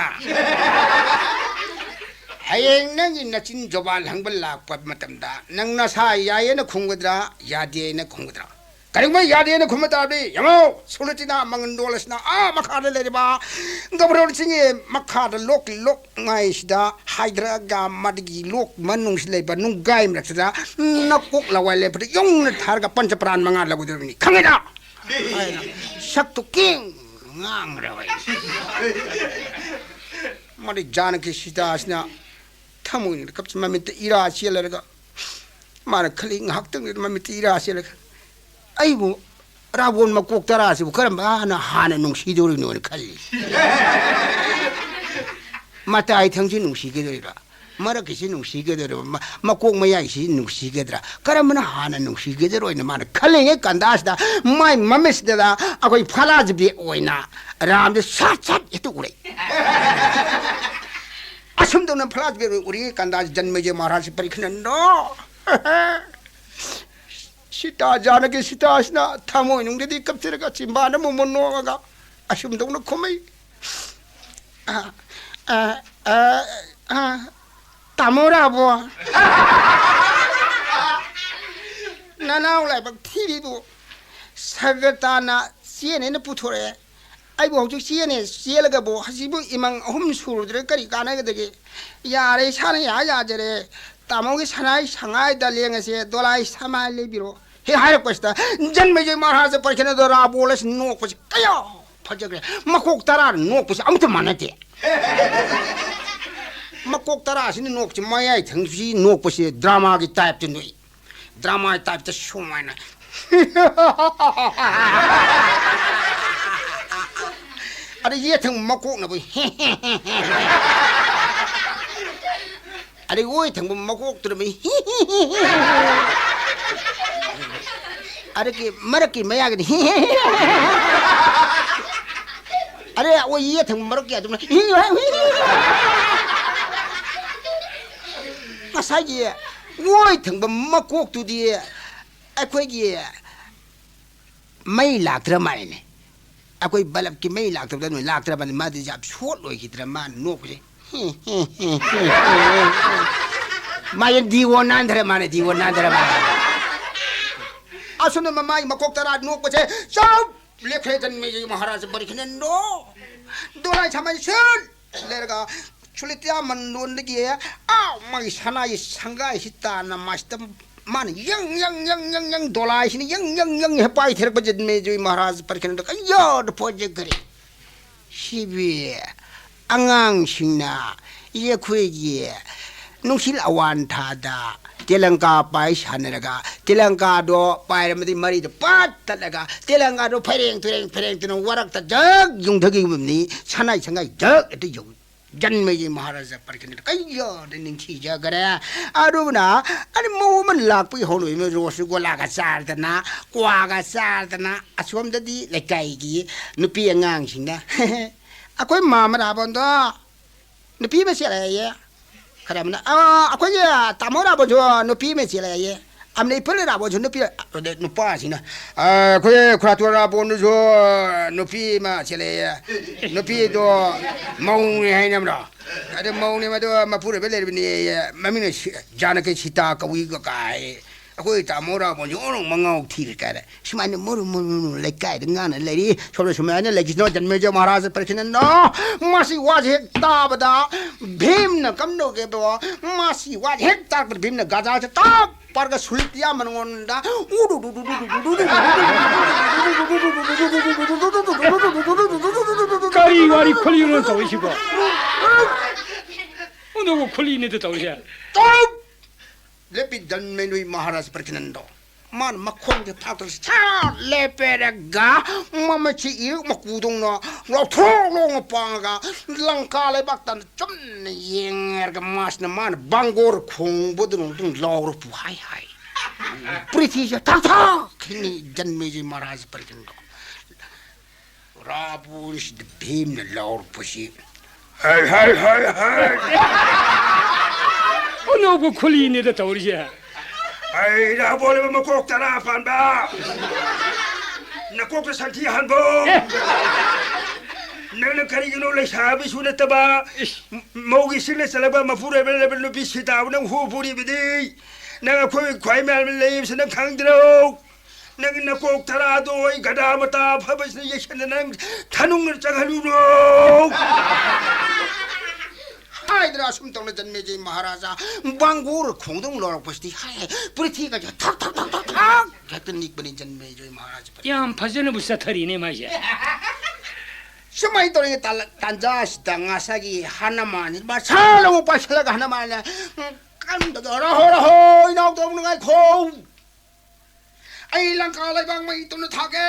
ꯍꯌꯦꯡ ꯅꯪꯒꯤ ꯅꯆꯤꯟ ꯖꯣꯕꯥꯟ ꯍꯪꯕ ꯂꯥꯛꯄ ꯃꯇꯝꯗ ꯅꯪ ꯅꯁꯥ ꯌꯥꯏꯌꯦꯅ ꯈꯨꯝꯒꯗ꯭ꯔꯥ, ꯌꯥꯗꯦꯅ ꯈꯨꯝꯒꯗ꯭ꯔꯥ? ꯀꯔꯤꯒꯨꯝꯕ ꯌꯥꯗꯦꯅ ꯈꯨꯝꯕ ꯇꯥꯔꯗꯤ, ꯌꯦꯡꯉꯣ, ꯁꯨꯂꯇꯤꯅꯥ ꯃꯪꯒꯟꯗꯣꯜ ꯑꯁꯤꯅ ꯑꯥ ꯃꯈꯥꯗ ꯂꯩꯔꯤꯕ ꯒꯕꯔꯅꯣꯔ ꯆꯤꯡꯒꯤ ꯃꯈꯥꯗ ꯂꯣꯛ ꯂꯣꯛꯉꯥꯏꯁꯤꯗ ꯍꯥꯏꯊꯔꯒ ꯃꯗꯨꯒꯤ ꯂꯣꯛ ꯃꯅꯨꯡꯁꯤ ꯂꯩꯕ ꯅꯨꯡꯒꯥꯏ ꯃꯔꯛꯁꯤꯗ ꯅꯀꯣꯛ ꯂꯋꯥꯏ ꯂꯦꯞꯄꯗ ꯌꯧꯅ ꯊꯥꯔꯒ ꯄꯟꯆ ꯄ꯭ꯔꯥꯟ ꯃꯉꯥ ꯂꯧꯒꯗꯧꯔꯤꯕꯅꯤ, ꯈꯪꯉꯦꯗ?" ꯍꯥꯏꯅ ꯁꯛꯇꯨ ꯀꯦꯡ ꯉꯥꯡꯈ꯭ꯔꯦ ꯍꯣꯏ꯫ ꯃꯗꯨ ꯖꯥꯅꯀꯤ ꯁꯤꯇꯥꯁꯤꯅ ꯊꯃꯣꯏꯅ ꯀꯞ-, ꯃꯃꯤꯠꯇ ꯏꯔꯥ ꯆꯦꯜꯂꯔꯒ ꯃꯥꯅ ꯈꯜꯂꯤ, ꯉꯥꯏꯍꯥꯛꯇꯪꯗꯨꯗ ꯃꯃꯤꯠꯇ ꯏꯔꯥ ꯆꯦꯜꯂꯒ, "ꯑꯩꯕꯨ ꯔꯥꯕꯣꯟ ꯃꯀꯣꯛ ꯇꯔꯥꯁꯤꯕꯨ ꯀꯔꯝꯕꯅ ꯍꯥꯟꯅ ꯅꯨꯡꯁꯤꯗꯧꯔꯤꯅꯣꯅ ꯈꯜꯂꯤ꯫ ꯃꯇꯥꯏ ꯊꯪꯁꯤ ꯅꯨꯡꯁꯤꯒꯗꯧꯔꯤꯕ꯭ꯔꯥ? ꯃꯔꯛꯀꯤꯁꯤ ꯅꯨꯡꯁꯤꯒꯗꯧꯔꯤꯕ, ꯃ-, ꯃꯀꯣꯛ ꯃꯌꯥꯏꯁꯤ ꯅꯨꯡꯁꯤꯒꯗ꯭ꯔꯥ? ꯀꯔꯝꯕꯅ ꯍꯥꯟꯅ ꯅꯨꯡꯁꯤꯒꯗꯔꯣꯏꯅ ꯃꯥꯅ ꯈꯜꯂꯤꯉꯩ ꯀꯟꯗꯥꯁꯤꯗ ꯃꯥꯏ ꯃꯃꯤꯠꯁꯤꯗ ꯑꯩꯈꯣꯏ ꯐꯂꯥꯖꯕꯤ ꯑꯣꯏꯅ ꯔꯥꯝꯁꯦ ꯁꯠ ꯁꯠ ꯍꯦꯛꯇ ꯎꯔꯛꯏ꯫ ꯑꯁꯨꯝ ꯇꯧꯅ ꯐꯂꯥꯖꯕꯤ ꯑꯣꯏꯅ ꯎꯔꯤꯉꯩ ꯀꯟꯗꯥꯁꯤ ꯖꯟꯃꯦꯖꯌ ꯃꯍꯥꯔꯥꯖꯁꯤ ꯄꯔꯤꯈꯅꯟꯗꯣ꯫ ꯁꯤꯇꯥ ꯖꯥꯅꯀꯤ ꯁꯤꯇꯥꯁꯤꯅ ꯊꯃꯣꯏꯅꯨꯡꯗꯗꯤ ꯀꯞꯆꯔꯒ ꯆꯤꯝꯕꯥꯟꯗ ꯑꯃꯨꯛ ꯃꯨꯛ ꯅꯣꯛꯑꯒ ꯑꯁꯨꯝ ꯇꯧꯅ ꯈꯨꯝꯃꯛꯏ꯫ ꯑ, ꯑ, ꯑ, ꯑ, ꯇꯥꯃꯣ ꯔꯥꯕꯣ꯫ ꯅꯅꯥꯎ ꯂꯥꯏꯕꯛ ꯊꯤꯔꯤꯗꯨ ꯁꯒꯇꯥꯅ ꯆꯦꯟꯅꯦꯅ ꯄꯨꯊꯣꯔꯛꯑꯦ꯫ ꯑꯩꯕꯨ ꯍꯧꯖꯤꯛ ꯆꯦꯟꯅꯦ ꯆꯦꯜꯂꯒꯕꯨ ꯍꯧꯖꯤꯛꯄꯨ ꯏꯃꯪ ꯑꯍꯨꯝ ꯁꯨꯔꯨꯗ꯭ꯔꯦ ꯀꯔꯤ ꯀꯥꯟꯅꯒꯗꯒꯦ? ꯌꯥꯔꯦ, ꯏꯁꯥꯅ ꯌꯥ ꯌꯥꯖꯔꯦ꯫ ꯇꯥꯃꯣꯒꯤ ꯁꯅꯥꯏ ꯁꯉꯥꯏꯗ ꯂꯦꯡꯉꯁꯦ, ꯗꯣꯂꯥꯏ ꯁꯃꯥꯏ ꯂꯩꯕꯤꯔꯣ꯫ ꯍꯦꯛ ꯍꯥꯏꯔꯛꯄꯁꯤꯗ ꯖꯟꯃꯦꯖꯌ ꯃꯍꯥꯔꯥꯖ ꯄꯔꯤꯈꯅꯗ ꯔꯥꯕꯣꯜ ꯑꯁꯤ ꯅꯣꯛꯄꯁꯤ ꯀꯌꯥ ꯐꯖꯈ꯭ꯔꯦ꯫ ꯃꯀꯣꯛ ꯇꯔꯥꯅ ꯅꯣꯛꯄꯁꯤ ꯑꯃꯠꯇ ꯃꯥꯟꯅꯗꯦ꯫ ꯃꯀꯣꯛ ꯇꯔꯥꯁꯤꯅ ꯅꯣꯛꯄꯁꯤ ꯃꯌꯥꯏ ꯊꯪꯁꯤ ꯅꯣꯛꯄꯁꯤ ꯗ꯭ꯔꯃꯥꯒꯤ ꯇꯥꯏꯞꯇ ꯅꯣꯛꯏ꯫ ꯗ꯭ꯔꯃꯥꯒꯤ ꯇꯥꯏꯞꯇ ꯁꯨꯃꯥꯏꯅ꯫ ꯑꯗ ꯌꯦꯠ ꯊꯪꯕ ꯃꯀꯣꯛꯅꯕ꯫ ꯑꯗꯩ ꯑꯣꯏ ꯊꯪꯕ ꯃꯀꯣꯛꯇꯨꯅ ꯃꯤ꯫ ꯑꯗꯒꯤ ꯃꯔꯛꯀꯤ ꯃꯌꯥꯒꯤꯗꯤ꯫ ꯑꯗꯩ ꯑꯣꯏ ꯌꯦꯠ ꯊꯪꯕ ꯃꯔꯛꯀꯤ ꯑꯗꯨꯅ꯫ ꯉꯁꯥꯏꯒꯤ ꯑꯣꯏ ꯊꯪꯕ ꯃꯀꯣꯛꯇꯨꯗꯤ ꯑꯩꯈꯣꯏꯒꯤ ꯃꯩ ꯂꯥꯛꯇ꯭ꯔ ꯃꯥꯜꯂꯦꯅꯦ꯫ ꯑꯩꯈꯣꯏ ꯕꯂꯞꯀꯤ ꯃꯩ ꯂꯥꯛꯇꯕꯗ ꯅꯣꯏ ꯂꯥꯛꯇ꯭ꯔꯕꯅꯤ꯫ ꯃꯥꯗꯤ ꯌꯥꯝ ꯁꯣꯠ ꯂꯣꯏꯈꯤꯗ꯭ꯔꯥ ꯃꯥꯅ ꯅꯣꯛꯄꯁꯦ꯫ ꯃꯥꯁꯦ ꯗꯤꯋꯣ ꯅꯥꯟꯊꯔꯦ, ꯃꯥꯅ ꯗꯤꯋꯣ ꯅꯥꯟꯊꯔꯦ ꯃꯥꯅ꯫ ꯑꯁꯨꯝꯅ ꯃꯃꯥꯏ ꯃꯀꯣꯛ ꯇꯔꯥ ꯅꯣꯛꯄꯁꯦ ꯆꯞ ꯂꯦꯞꯈ꯭ꯔꯦ꯫ ꯖꯟꯃꯦꯖꯌ ꯃꯍꯥꯔꯥꯖ ꯄꯔꯤꯈꯅꯟꯗꯣ ꯗꯣꯂꯥꯏ ꯁꯥꯃꯟ ꯁꯨꯠ ꯂꯩꯔꯒ ꯁꯨꯂꯤꯇ꯭ꯌꯥ ꯃꯟꯗꯣꯟꯗꯒꯤ ꯑꯥ ꯃꯥꯒꯤ ꯁꯅꯥꯒꯤ ꯁꯪꯒꯥꯏꯁꯤ ꯇꯥꯟꯅ ꯃꯥꯁꯤꯗ ꯃꯥꯅ ꯌꯪ, ꯌꯪ, ꯌꯪ, ꯌꯪ, ꯌꯪ, ꯗꯣꯂꯥꯏꯁꯤꯅ ꯌꯪ, ꯌꯪ, ꯌꯪ ꯍꯦꯛ ꯄꯥꯏꯊꯔꯛꯄ ꯖꯟꯃꯦꯖꯌ ꯃꯍꯥꯔꯥꯖ ꯄꯔꯤꯈꯅꯟꯗ ꯀꯌꯥꯗ ꯐꯖꯈ꯭ꯔꯦ꯫ ꯁꯤꯕꯤ ꯑꯉꯥꯡꯁꯤꯡꯅ ꯑꯩꯈꯣꯏꯒꯤ ꯅꯨꯡꯁꯤꯠ ꯑꯋꯥꯟ ꯊꯥꯗ ꯇꯦꯂꯪꯀꯥ ꯄꯥꯏ ꯁꯥꯟꯅꯔꯒ ꯇꯦꯂꯪꯀꯥꯗꯣ ꯄꯥꯏꯔꯝꯃꯗꯤ ꯃꯔꯤꯗꯣ ꯄꯠ ꯇꯠꯂꯒ ꯇꯦꯂꯪꯀꯥꯗꯣ ꯐꯩꯔꯦꯡ ꯇꯨꯔꯦꯡ ꯐꯩꯔꯦꯡ ꯇꯨꯔꯦꯡ ꯋꯥꯔꯛꯇ ꯖꯛ ꯌꯨꯡꯊꯈꯤꯕꯅꯤ꯫ ꯁꯅꯥꯏ ꯁꯪꯒꯥꯏ ꯖꯛ ꯍꯦꯛꯇ ꯌꯧꯏ꯫ ꯖꯟꯃꯦꯖꯌ ꯃꯍꯥꯔꯥꯖ ꯄꯔꯤꯈ꯭ꯌꯥꯅꯟꯗ ꯀꯩꯌꯥꯗ ꯅꯤꯡꯊꯤꯖꯈ꯭ꯔꯦ꯫ ꯑꯗꯨꯅ ꯑꯗꯨ ꯃꯧ ꯑꯃ ꯂꯥꯛꯄꯒꯤ ꯍꯧꯅꯕꯤ ꯑꯃ ꯔꯣꯁꯒꯣꯂꯥꯒ ꯆꯥꯗꯅ, ꯀ꯭ꯋꯥꯒ ꯆꯥꯗꯅ, ꯑꯁꯣꯝꯗꯗꯤ ꯂꯩꯀꯥꯏꯒꯤ ꯅꯨꯄꯤ ꯑꯉꯥꯡꯁꯤꯡꯅ, "ꯑꯩꯈꯣꯏ ꯃꯥꯃ ꯔꯥꯕꯣꯟꯗꯣ ꯅꯨꯄꯤ ꯑꯃ ꯆꯦꯜꯂꯛꯑꯦꯌꯦ"꯫ ꯈꯔ ꯑꯃꯅ, "ꯑꯥ, ꯑꯩꯈꯣꯏꯒꯤ ꯇꯥꯃꯣ ꯔꯥꯕꯣꯟꯁꯨ ꯅꯨꯄꯤ ꯑꯃ ꯆꯦꯜꯂꯛꯑꯦꯌꯦ"꯫ ꯑꯃꯅ, "ꯏꯄꯨ ꯔꯥꯕꯣꯟꯁꯨ ꯅꯨꯄꯤ", ꯑꯗ ꯅꯨꯄꯥꯁꯤꯅ, "ꯑꯥ, ꯑꯩꯈꯣꯏ ꯈꯨꯔꯥꯇꯣꯟ ꯔꯥꯕꯣꯟꯗꯨꯁꯨ ꯅꯨꯄꯤ ꯑꯃ ꯆꯦꯜꯂꯛꯑꯦꯌꯦ꯫ ꯅꯨꯄꯤꯗꯣ ꯃꯧꯅꯦ ꯍꯥꯏꯅꯕ꯭ꯔꯣ? ꯑꯗ ꯃꯧꯅꯦ, ꯃꯗꯣ ꯃꯄꯨꯔꯣꯏꯕ ꯂꯩꯔꯕꯅꯦꯌꯦ꯫ ꯃꯃꯤꯡꯅ ꯁꯤ-, ꯖꯥꯅꯀꯤ ꯁꯤꯇꯥ ꯀꯧꯏꯒ ꯀꯥꯏ꯫ ꯑꯩꯈꯣꯏ ꯇꯥꯃꯣ ꯔꯥꯕꯣꯟꯁꯦ ꯑꯣꯟꯊꯣꯛ ꯃꯉꯥꯎ ꯊꯤꯔꯦ ꯀꯥꯏꯅ ꯁꯨꯃꯥꯏꯅ ꯃꯨꯔꯨ ꯃꯨꯔꯨ ꯃꯨꯔꯨ ꯂꯩꯀꯥꯏꯗ ꯉꯥꯡꯅ ꯂꯩꯔꯤ꯫ ꯁꯣꯝꯗ ꯁꯨꯃꯥꯏꯅ ꯂꯩꯈꯤꯁꯅꯣ, ꯖꯟꯃꯦꯖꯌ ꯃꯍꯥꯔꯥꯖ ꯄꯔꯤꯈ꯭ꯌꯥꯅꯟꯗ꯫ ꯃꯁꯤ ꯋꯥꯁꯦ ꯍꯦꯛ ꯇꯥꯕꯗ ꯚꯤꯝꯅ ꯀꯝꯗꯧꯒꯦꯕꯣ? ꯃꯁꯤ ꯋꯥꯁꯦ ꯍꯦꯛ ꯇꯥꯔꯛꯄꯗ ꯚꯤꯝꯅ ꯒꯥꯖꯥꯁꯦ ꯇꯞ ꯄꯥꯔꯒ ꯁꯨꯔꯤꯇꯤꯌꯥ ꯃꯉꯣꯟꯗ ꯀꯔꯤ ꯋꯥꯔꯤ ꯈꯨꯂꯤꯅꯣ ꯇꯧꯔꯤꯁꯤꯕꯣ? ꯑꯣꯟꯊꯣꯛꯄ ꯈꯨꯂꯤꯅꯤꯗ ꯇꯧꯔꯤꯁꯦ꯫ ꯇꯞ! ꯂꯦꯞꯄꯤ ꯖꯟꯃꯦꯖꯌ ꯃꯍꯥꯔꯥꯖ ꯄꯔꯤꯈ꯭ꯌꯥꯅꯟꯗꯣ꯫ ꯃꯥꯅ ꯃꯈꯣꯡꯁꯦ ꯊꯥꯡꯗꯣꯛꯑꯒ ꯁꯠ ꯂꯦꯞꯄꯦꯔꯒ ꯃꯃꯩꯁꯤ ꯏꯔꯨꯛ ꯃꯀꯨꯗꯧꯅ ꯂꯥꯎꯊꯣꯛ ꯂꯣꯡꯅ ꯄꯥꯡꯉꯒ ꯂꯪꯀꯥ ꯂꯩꯕꯥꯛꯇ ꯆꯨꯝꯅ ꯌꯦꯡꯉꯦꯔꯒ ꯃꯥꯁꯤꯅ ꯃꯥꯅ ꯕꯥꯡꯒꯣꯔ ꯈꯣꯡꯕꯗꯨꯅ ꯑꯗꯨꯝ ꯂꯥꯎꯔꯛꯄ ꯍꯥꯏ ꯍꯥꯏ꯫ ꯄ꯭ꯔꯤꯊꯤꯁꯦ ꯊꯥꯛ ꯊꯥꯛ ꯈꯤꯡꯉꯤ ꯖꯟꯃꯦꯖꯌ ꯃꯍꯥꯔꯥꯖ ꯄꯔꯤꯈ꯭ꯌꯥꯅꯟꯗꯣ꯫ ꯔꯥꯕꯣꯟꯁꯤꯗ ꯚꯤꯝꯅ ꯂꯥꯎꯔꯛꯄꯁꯤ, "ꯍꯩ, ꯍꯩ, ꯍꯩ, ꯍꯩ!" ꯑꯅꯧꯕ ꯈꯨꯂꯤꯅꯤꯗ ꯇꯧꯔꯤꯁꯦ꯫ "ꯍꯩ, ꯔꯥꯕꯣꯟ ꯑꯃ ꯃꯀꯣꯛ ꯇꯔꯥ ꯄꯥꯟꯕ! ꯅꯀꯣꯛꯇ ꯁꯟꯊꯤ ꯍꯥꯟꯕꯣ! ꯑꯦ! ꯅꯪꯅ ꯀꯔꯤꯒꯤꯅꯣ ꯂꯩꯁꯥꯕꯤꯁꯨ ꯅꯠꯇꯕ, ꯏꯁ! ꯃꯧꯒꯤ ꯁꯤꯡꯅ ꯆꯜꯂꯕ ꯃꯄꯨꯔꯣꯏꯕ ꯂꯩꯕ ꯅꯨꯄꯤ ꯁꯤꯇꯥꯕꯨ ꯅꯪ ꯍꯨ ꯄꯨꯔꯤꯕꯗꯤ? ꯅꯪ ꯑꯩꯈꯣꯏ ꯈ꯭ꯋꯥꯏ ꯃꯌꯥꯝ ꯂꯩꯕꯁꯤ ꯅꯪ ꯈꯪꯗ꯭ꯔꯣ? ꯅꯪ ꯅꯀꯣꯛ ꯇꯔꯥꯗꯣ ꯑꯩ ꯒꯙꯥ ꯃꯇꯥ ꯑꯐꯕꯁꯤꯅ ꯌꯩꯁꯟꯗꯅ ꯅꯪ ꯊꯅꯨꯡꯅ ꯆꯪꯍꯜꯂꯨꯔꯣ!" ꯍꯥꯏꯗꯅ ꯑꯁꯨꯝ ꯇꯧꯅ ꯖꯟꯃꯦꯖꯌ ꯃꯍꯥꯔꯥꯖꯥ ꯕꯥꯡꯒꯣꯔ ꯈꯣꯡꯗꯧ ꯂꯧꯔꯛꯄꯁꯤꯗꯤ ꯍꯥꯏ, ꯄ꯭ꯔꯤꯊꯤꯒꯁꯦ ꯊꯛ ꯊꯛ ꯊꯛ ꯊꯛ ꯊꯛ ꯍꯦꯛꯇ ꯅꯤꯛꯄꯅꯤ ꯖꯟꯃꯦꯖꯌ ꯃꯍꯥꯔꯥꯖ꯫ ꯌꯥꯝ ꯐꯖꯅꯕꯨ ꯆꯠꯊꯔꯤꯅꯦ ꯃꯥꯏꯁꯦ꯫ ꯁꯨꯃꯥꯏꯅ ꯇꯧꯔꯤꯉꯩ ꯇꯥꯟꯖꯥꯁꯤꯗ ꯉꯁꯥꯏꯒꯤ ꯍꯅꯨꯃꯥꯟꯁꯤ ꯃꯁꯥ ꯂꯧ ꯄꯥꯏꯁꯤꯜꯂꯒ ꯍꯅꯨꯃꯥꯟꯅ ꯀꯟꯕꯗꯣ, "ꯔꯍꯣ, ꯔꯍꯣ, ꯏꯅꯥꯎ ꯇꯧꯅ ꯉꯥꯏꯈꯣ꯫ ꯑꯩ ꯂꯪꯀꯥ ꯂꯩꯕꯥꯛ ꯃꯩ ꯇꯧꯅ ꯊꯥꯒꯦ꯫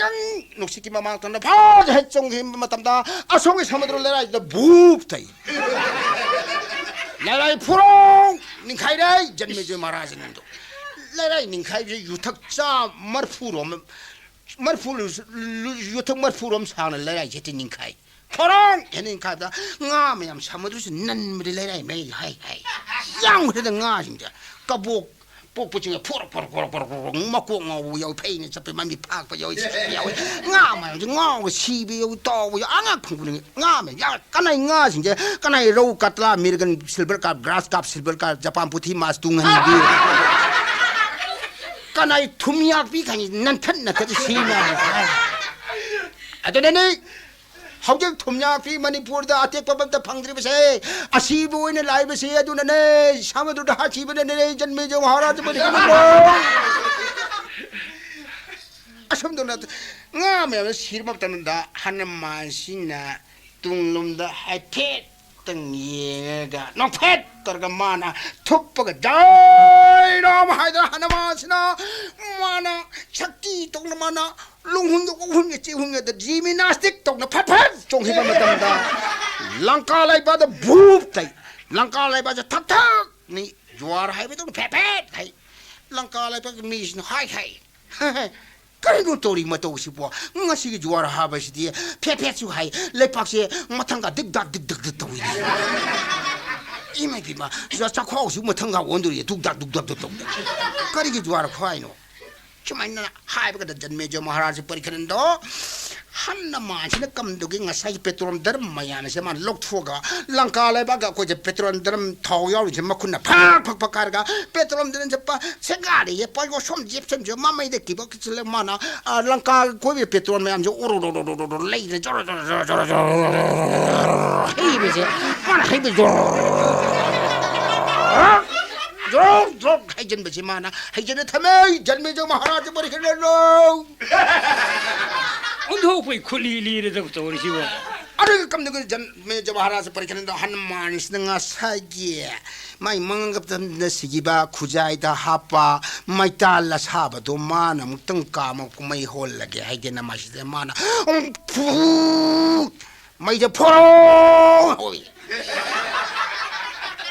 ꯍꯥꯏꯐꯦꯠꯇꯪ ꯅꯨꯡꯁꯤꯠꯀꯤ ꯃꯃꯥꯡ ꯇꯝꯗ ꯐꯥꯖ ꯍꯦꯛ ꯆꯣꯡꯈꯤꯕ ꯃꯇꯝꯗ ꯑꯁꯣꯝꯒꯤ ꯁꯃꯨꯗ꯭ꯔ ꯂꯩꯔꯥꯏꯗꯨꯗ ꯚꯨꯞ ꯇꯩ꯫ ꯂꯩꯔꯥꯏ ꯐꯨꯔꯣꯡ ꯅꯤꯡꯈꯥꯏꯔꯦ꯫ ꯖꯟꯃꯦꯖꯣꯏ ꯃꯍꯥꯔꯥꯖꯅꯤꯗꯣ꯫ ꯂꯩꯔꯥꯏ ꯅꯤꯡꯈꯥꯏꯕꯁꯦ ꯌꯨꯊꯛ ꯆꯥ ꯃꯔꯐꯨꯔꯣꯝ, ꯃꯔꯐꯨ ꯂꯨ-, ꯂꯨ-, ꯌꯨꯊꯛ ꯃꯔꯐꯨꯔꯣꯝ ꯁꯥꯡꯅ ꯂꯩꯔꯥꯏꯁꯦ ꯍꯦꯛꯇ ꯅꯤꯡꯈꯥꯏ꯫ ꯈꯣꯔꯣꯡ ꯍꯦꯟꯅ ꯅꯤꯡꯈꯥꯏꯕꯗ ꯉꯥ ꯃꯌꯥꯝ ꯁꯃꯨꯗ꯭ꯔꯁꯤ ꯅꯟꯕꯗ ꯂꯩꯔꯥꯏ ꯃꯌꯥꯏ ꯍꯥꯏ ꯍꯥꯏ꯫ ꯌꯥꯝꯈ꯭ꯔꯦꯗ ꯉꯥꯁꯤꯡꯁꯦ꯫ ꯀꯕꯣꯛ ꯄꯣꯛꯄꯁꯤꯡꯅ ꯐꯣꯔꯛ ꯐꯣꯔꯛ ꯐꯣꯔꯛ ꯐꯣꯔꯛ ꯐꯣꯔꯛ ꯃꯀꯣꯛ ꯉꯥꯎꯕ ꯌꯥꯎꯏ, ꯐꯩꯅ ꯆꯠꯄ ꯃꯃꯤꯠ ꯐꯥꯛꯄ ꯌꯥꯎꯏ, ꯁꯤꯕ ꯌꯥꯎꯏ꯫ ꯉꯥ ꯃꯌꯥꯝꯁꯦ ꯉꯥꯎꯔꯒ ꯁꯤꯕ ꯌꯥꯎꯏ, ꯇꯥꯎꯕ ꯌꯥꯎꯏ꯫ ꯑꯉꯛ ꯐꯪꯕꯅꯤ ꯉꯥ ꯃꯌꯥꯝ꯫ ꯌꯥ-, ꯀꯅꯥꯏ ꯉꯥꯁꯤꯡꯁꯦ, ꯀꯅꯥꯏ ꯔꯧ, ꯀꯇꯂꯥ, ꯃꯤꯔꯒꯟ, silver carp, grass carp, silver carp, Japan ꯄꯨꯊꯤ, ꯃꯥꯁ, ꯇꯨꯡꯍꯟꯕꯤ꯫ ꯀꯅꯥꯏ ꯊꯨꯝꯌꯥꯛꯄꯤ ꯈꯪꯉꯤ ꯅꯟꯊꯠ ꯅꯟꯊꯠ ꯁꯤꯅ꯫ ꯑꯗꯨꯅꯅꯤ ꯍꯧꯖꯤꯛ ꯊꯨꯝꯌꯥꯛꯄꯤ ꯃꯅꯤꯄꯨꯔꯗ ꯑꯇꯦꯛꯄ ꯑꯃꯠꯇ ꯐꯪꯗ꯭ꯔꯤꯕꯁꯦ, ꯑꯁꯤꯕ ꯑꯣꯏꯅ ꯂꯥꯛꯏꯕꯁꯦ꯫ ꯑꯗꯨꯅꯅꯦ, ꯁꯃꯨꯗ꯭ꯔꯗ ꯍꯥꯠꯈꯤꯕꯅꯅꯦ, ꯖꯟꯃꯦꯖ ꯃꯍꯥꯔꯥꯖ ꯃꯅꯤꯄꯨꯔꯗ꯫ ꯑꯁꯣꯝꯗꯅ ꯉꯥ ꯃꯌꯥꯝꯗꯣ ꯁꯤꯔꯕ ꯃꯇꯝꯗ ꯍꯅꯨꯃꯥꯟꯁꯤꯅ ꯇꯨꯡꯂꯣꯝꯗ ꯍꯥꯏꯐꯦꯠꯇꯪ ꯌꯦꯡꯉꯒ ꯅꯣꯛꯐꯦꯠ ꯇꯧꯔꯒ ꯃꯥꯅ ꯊꯨꯞꯄꯒ ꯖꯥꯏ ꯔꯥꯝ ꯍꯥꯏꯗꯅ ꯍꯅꯨꯃꯥꯟꯁꯤꯅ ꯃꯥꯅ ꯁꯛꯇꯤ ꯇꯧꯅ ꯃꯥꯅ ꯂꯣꯡꯍꯨꯟꯒ ꯎꯍꯨꯟꯒ ꯆꯤꯍꯨꯟꯒꯗ ꯖꯤꯃꯤꯅꯥꯁꯇꯤꯛ ꯇꯧꯅ ꯐꯠ ꯐꯠ ꯆꯣꯡꯈꯤꯕ ꯃꯇꯝꯗ ꯂꯪꯀꯥ ꯂꯩꯕꯥꯛꯇ ꯚꯨꯞ ꯇꯩ꯫ ꯂꯪꯀꯥ ꯂꯩꯕꯥꯛꯁꯦ ꯊꯛ ꯊꯛꯅꯤ ꯖ꯭ꯋꯥꯔ ꯍꯥꯏꯕꯗꯧꯅ ꯐꯦꯠ ꯐꯦꯠ ꯍꯥꯏ꯫ ꯂꯪꯀꯥ ꯂꯩꯕꯥꯛꯀꯤ ꯃꯤꯁꯤꯅ ꯍꯥꯏ ꯍꯥꯏ꯫ ꯀꯔꯤꯅꯣ ꯇꯧꯔꯤ ꯃꯇꯧꯁꯤꯕꯣ? ꯉꯁꯤꯒꯤ ꯖꯨꯋꯥꯔ ꯍꯥꯕꯁꯤꯗꯤ ꯐꯦꯠ ꯐꯦꯠꯁꯨ ꯍꯥꯏ, ꯂꯩꯄꯥꯛꯁꯦ ꯃꯊꯪꯒ ꯗꯤꯛ ꯗꯥꯛ ꯗꯤꯛ ꯗꯛ ꯗꯛ ꯇꯧꯏꯅꯦ꯫ ꯏꯃꯥ ꯏꯕꯦꯝꯃ, ꯆ-, ꯆꯥꯛꯈꯥꯎꯁꯨ ꯃꯊꯪꯒ ꯑꯣꯟꯗꯣꯔꯤꯌꯦ, ꯗꯨꯛ ꯗꯥꯛ ꯗꯨꯛ ꯗꯥꯛ ꯗꯨꯛ ꯇꯧꯗꯅ꯫ ꯀꯔꯤꯒꯤ ꯖꯨꯋꯥꯔ ꯈꯨꯍꯥꯏꯅꯣ? ꯁꯨꯃꯥꯏꯅ ꯍꯥꯏꯕꯒꯗ ꯖꯟꯃꯦꯖ ꯃꯍꯥꯔꯥꯖ ꯄꯔꯤꯈꯟꯗꯣ ꯍꯟꯅ ꯃꯥꯁꯤꯅ ꯀꯝꯗꯨꯒꯤ ꯉꯁꯥꯏꯒꯤ ꯄꯦꯇ꯭ꯔꯣꯜ ꯗ꯭ꯔꯝ ꯃꯌꯥꯝ ꯑꯁꯦ ꯃꯥꯅ ꯂꯧꯊꯣꯛꯑꯒ ꯂꯪꯀꯥ ꯂꯩꯕꯥꯛꯀ ꯑꯩꯈꯣꯏꯁꯦ ꯄꯦꯇ꯭ꯔꯣꯜ ꯗ꯭ꯔꯝ ꯊꯥꯎ ꯌꯥꯎꯔꯤꯁꯦ ꯃꯈꯨꯠꯅ ꯐꯛ ꯐꯛ ꯐꯛ ꯍꯥꯏꯔꯒ ꯄꯦꯇ꯭ꯔꯣꯜ ꯗ꯭ꯔꯝꯁꯦ ꯄ-, ꯁꯦꯒꯥꯏꯔꯦ, ꯄꯥꯏꯌꯣ ꯁꯣꯝ ꯖꯦꯞꯁꯟꯁꯨ ꯃꯃꯩꯗ ꯀꯤꯕ ꯀꯤꯁꯤꯜꯂꯦ ꯃꯥꯅ, ꯑ, ꯂꯪꯀꯥ ꯀꯣꯏꯕ ꯄꯦꯇ꯭ꯔꯣꯜ ꯃꯌꯥꯝꯁꯦ ꯑꯣꯔꯣ ꯔꯣ ꯔꯣ ꯔꯣ ꯔꯣ ꯔꯣ ꯂꯩꯔꯦ꯫ ꯖꯣꯔꯣ ꯖꯣꯔꯣ ꯖꯣꯔꯣ ꯖꯣꯔꯣ ꯖꯣꯔꯣ ꯍꯩꯕꯁꯦ ꯃꯥꯅ ꯍꯩꯕ ꯖꯣꯔꯣ ꯖꯣꯔꯣ ꯖꯣꯔꯣ ꯍꯩꯖꯤꯟꯕꯁꯦ ꯃꯥꯅ ꯍꯩꯖꯤꯟꯅ ꯊꯝꯃꯦ꯫ ꯖꯟꯃꯦꯖ ꯃꯍꯥꯔꯥꯖ ꯄꯔꯤꯈꯠꯂꯔꯣ꯫ ꯑꯣꯟꯊꯣꯛꯄꯩ ꯈꯨꯠꯂꯤ ꯂꯤꯔꯦꯗ ꯇꯧꯔꯤꯁꯤꯕꯣ꯫ ꯑꯗꯨꯒ ꯀꯝꯗꯧꯒꯦ ꯖꯟ-, ꯃꯦ ꯖ ꯃꯍꯥꯔꯥꯖ ꯄꯔꯤꯈ꯭ꯌꯥꯅꯟꯗ ꯍꯅꯨꯃꯥꯟꯁꯤꯅ ꯉꯁꯥꯏꯒꯤ ꯃꯥꯏ ꯃꯉꯛꯇ ꯁꯤꯈꯤꯕ ꯈꯨꯖꯥꯏꯗ ꯍꯥꯞꯄ ꯃꯩꯇꯥꯜ ꯑꯁꯥꯕꯗꯣ ꯃꯥꯅ ꯑꯃꯨꯛꯇꯪ ꯀꯥꯝꯃ ꯃꯩ ꯍꯧꯍꯜꯂꯒꯦ ꯍꯥꯏꯗꯅ ꯃꯁꯤꯗ ꯃꯥꯅ ꯐꯨ-, ꯃꯩꯁꯦ ꯐꯣꯔꯣꯡ ꯍꯧꯏ꯫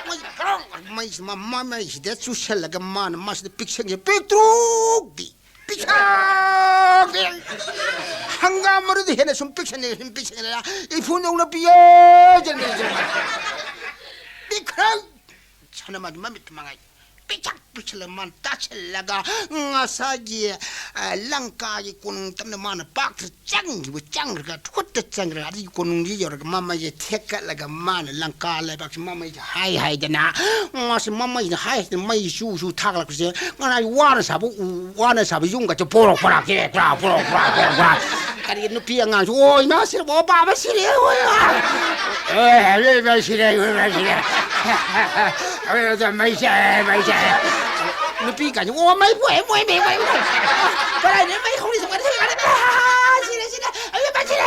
ꯃꯩ ꯐꯣꯔꯣꯡ, ꯃꯩꯁꯤ ꯃ-, ꯃ-, ꯃꯩꯁꯤꯗ ꯆꯨꯁꯜꯂꯒ ꯃꯥꯅ ꯃꯁꯤꯗ ꯄꯤꯛꯁꯟꯒꯦ ꯄꯤꯛꯇ꯭ꯔꯨꯛꯇꯤ꯫ ꯄꯤꯛꯁꯛ ꯄꯤꯛ-, ꯍꯪꯒꯥꯝ ꯃꯔꯨꯗꯤ ꯍꯦꯟꯅ ꯁꯨꯝ ꯄꯤꯛꯁꯟꯅ, ꯁꯨꯝ ꯄꯤꯛꯁꯟꯅ, ꯏꯐꯨꯟꯗꯧꯅ ꯄꯤꯌꯦ, ꯖꯟꯃꯦ, ꯖꯟꯃꯦ꯫ ꯄꯤꯛꯈ꯭ꯔ ꯁꯅꯃꯥꯒꯤ ꯃꯃꯤꯠ ꯃꯉꯥꯏ ꯄꯤꯛꯁꯛ ꯄꯤꯛꯁꯜꯂ ꯃꯥꯅ ꯇꯥꯁꯜꯂꯒ ꯉꯁꯥꯏꯒꯤ, ꯑ, ꯂꯪꯀꯥꯒꯤ ꯀꯣꯅꯨꯡ ꯇꯝꯅ ꯃꯥꯅ ꯄꯥꯛꯇ ꯆꯪꯈꯤꯕ, ꯆꯪꯈ꯭ꯔꯒ, ꯈꯨꯠꯇ ꯆꯪꯈ꯭ꯔꯒ, ꯑꯗꯨꯒꯤ ꯀꯣꯅꯨꯡꯁꯤ ꯌꯧꯔꯒ ꯃꯃꯩꯁꯦ ꯊꯦꯛꯀꯠꯂꯒ ꯃꯥꯅ ꯂꯪꯀꯥ ꯂꯩꯕꯥꯛꯁꯤ ꯃꯃꯩꯁꯦ ꯍꯥꯏ ꯍꯥꯏꯗꯅ, ꯃꯥꯁꯦ ꯃꯃꯩꯁꯤꯅ ꯍꯥꯏ ꯍꯥꯏꯗꯅ ꯃꯩ ꯆꯨ ꯆꯨ ꯊꯥꯒꯠꯂꯛꯄꯁꯦ, ꯉꯔꯥꯡ ꯋꯥꯅ ꯁꯥꯕ ꯎ, ꯋꯥꯅ ꯁꯥꯕ ꯌꯨꯝꯒꯁꯦ ꯄꯣꯔꯣꯛ ꯄꯔꯥꯛ, ꯆꯦꯔꯦꯛ ꯄꯔꯥꯛ, ꯄꯣꯔꯣꯛ ꯄꯔꯥꯛ, ꯄꯣꯔꯣꯛ ꯄꯔꯥꯛ꯫ ꯀꯔꯤꯒꯤ ꯅꯨꯄꯤ ꯑꯉꯥꯡꯁꯨ, "ꯑꯣ, ꯏꯃꯥ ꯁꯤꯔꯕꯣ, ꯄꯥꯕ ꯁꯤꯔꯦ, ꯑꯣꯏ, ꯑꯣꯏ, ꯑꯣꯏ, ꯏꯃꯥ ꯁꯤꯔꯦ, ꯏꯃꯥ ꯁꯤꯔꯦ꯫ ꯑꯣꯏ, ꯑꯣꯏ, ꯃꯩ ꯆꯥꯛꯑꯦ, ꯃꯩ ꯆꯥꯛꯑꯦ꯫" ꯅꯨꯄꯤ ꯀꯥꯏꯁꯦ, "ꯑꯣ, ꯃꯩ ꯄꯣꯛꯑꯦ, ꯃꯣꯏ ꯃꯩ, ꯃꯩ, ꯃꯩ꯫ ꯀꯗꯥꯏꯗ ꯃꯩ ꯍꯧꯔꯤꯁꯦ? ꯀꯗꯥꯏꯗ? ꯑꯥ, ꯁꯤꯔꯦ, ꯁꯤꯔꯦ꯫ ꯑꯌꯣ, ꯃꯩ ꯁꯤꯔꯦ꯫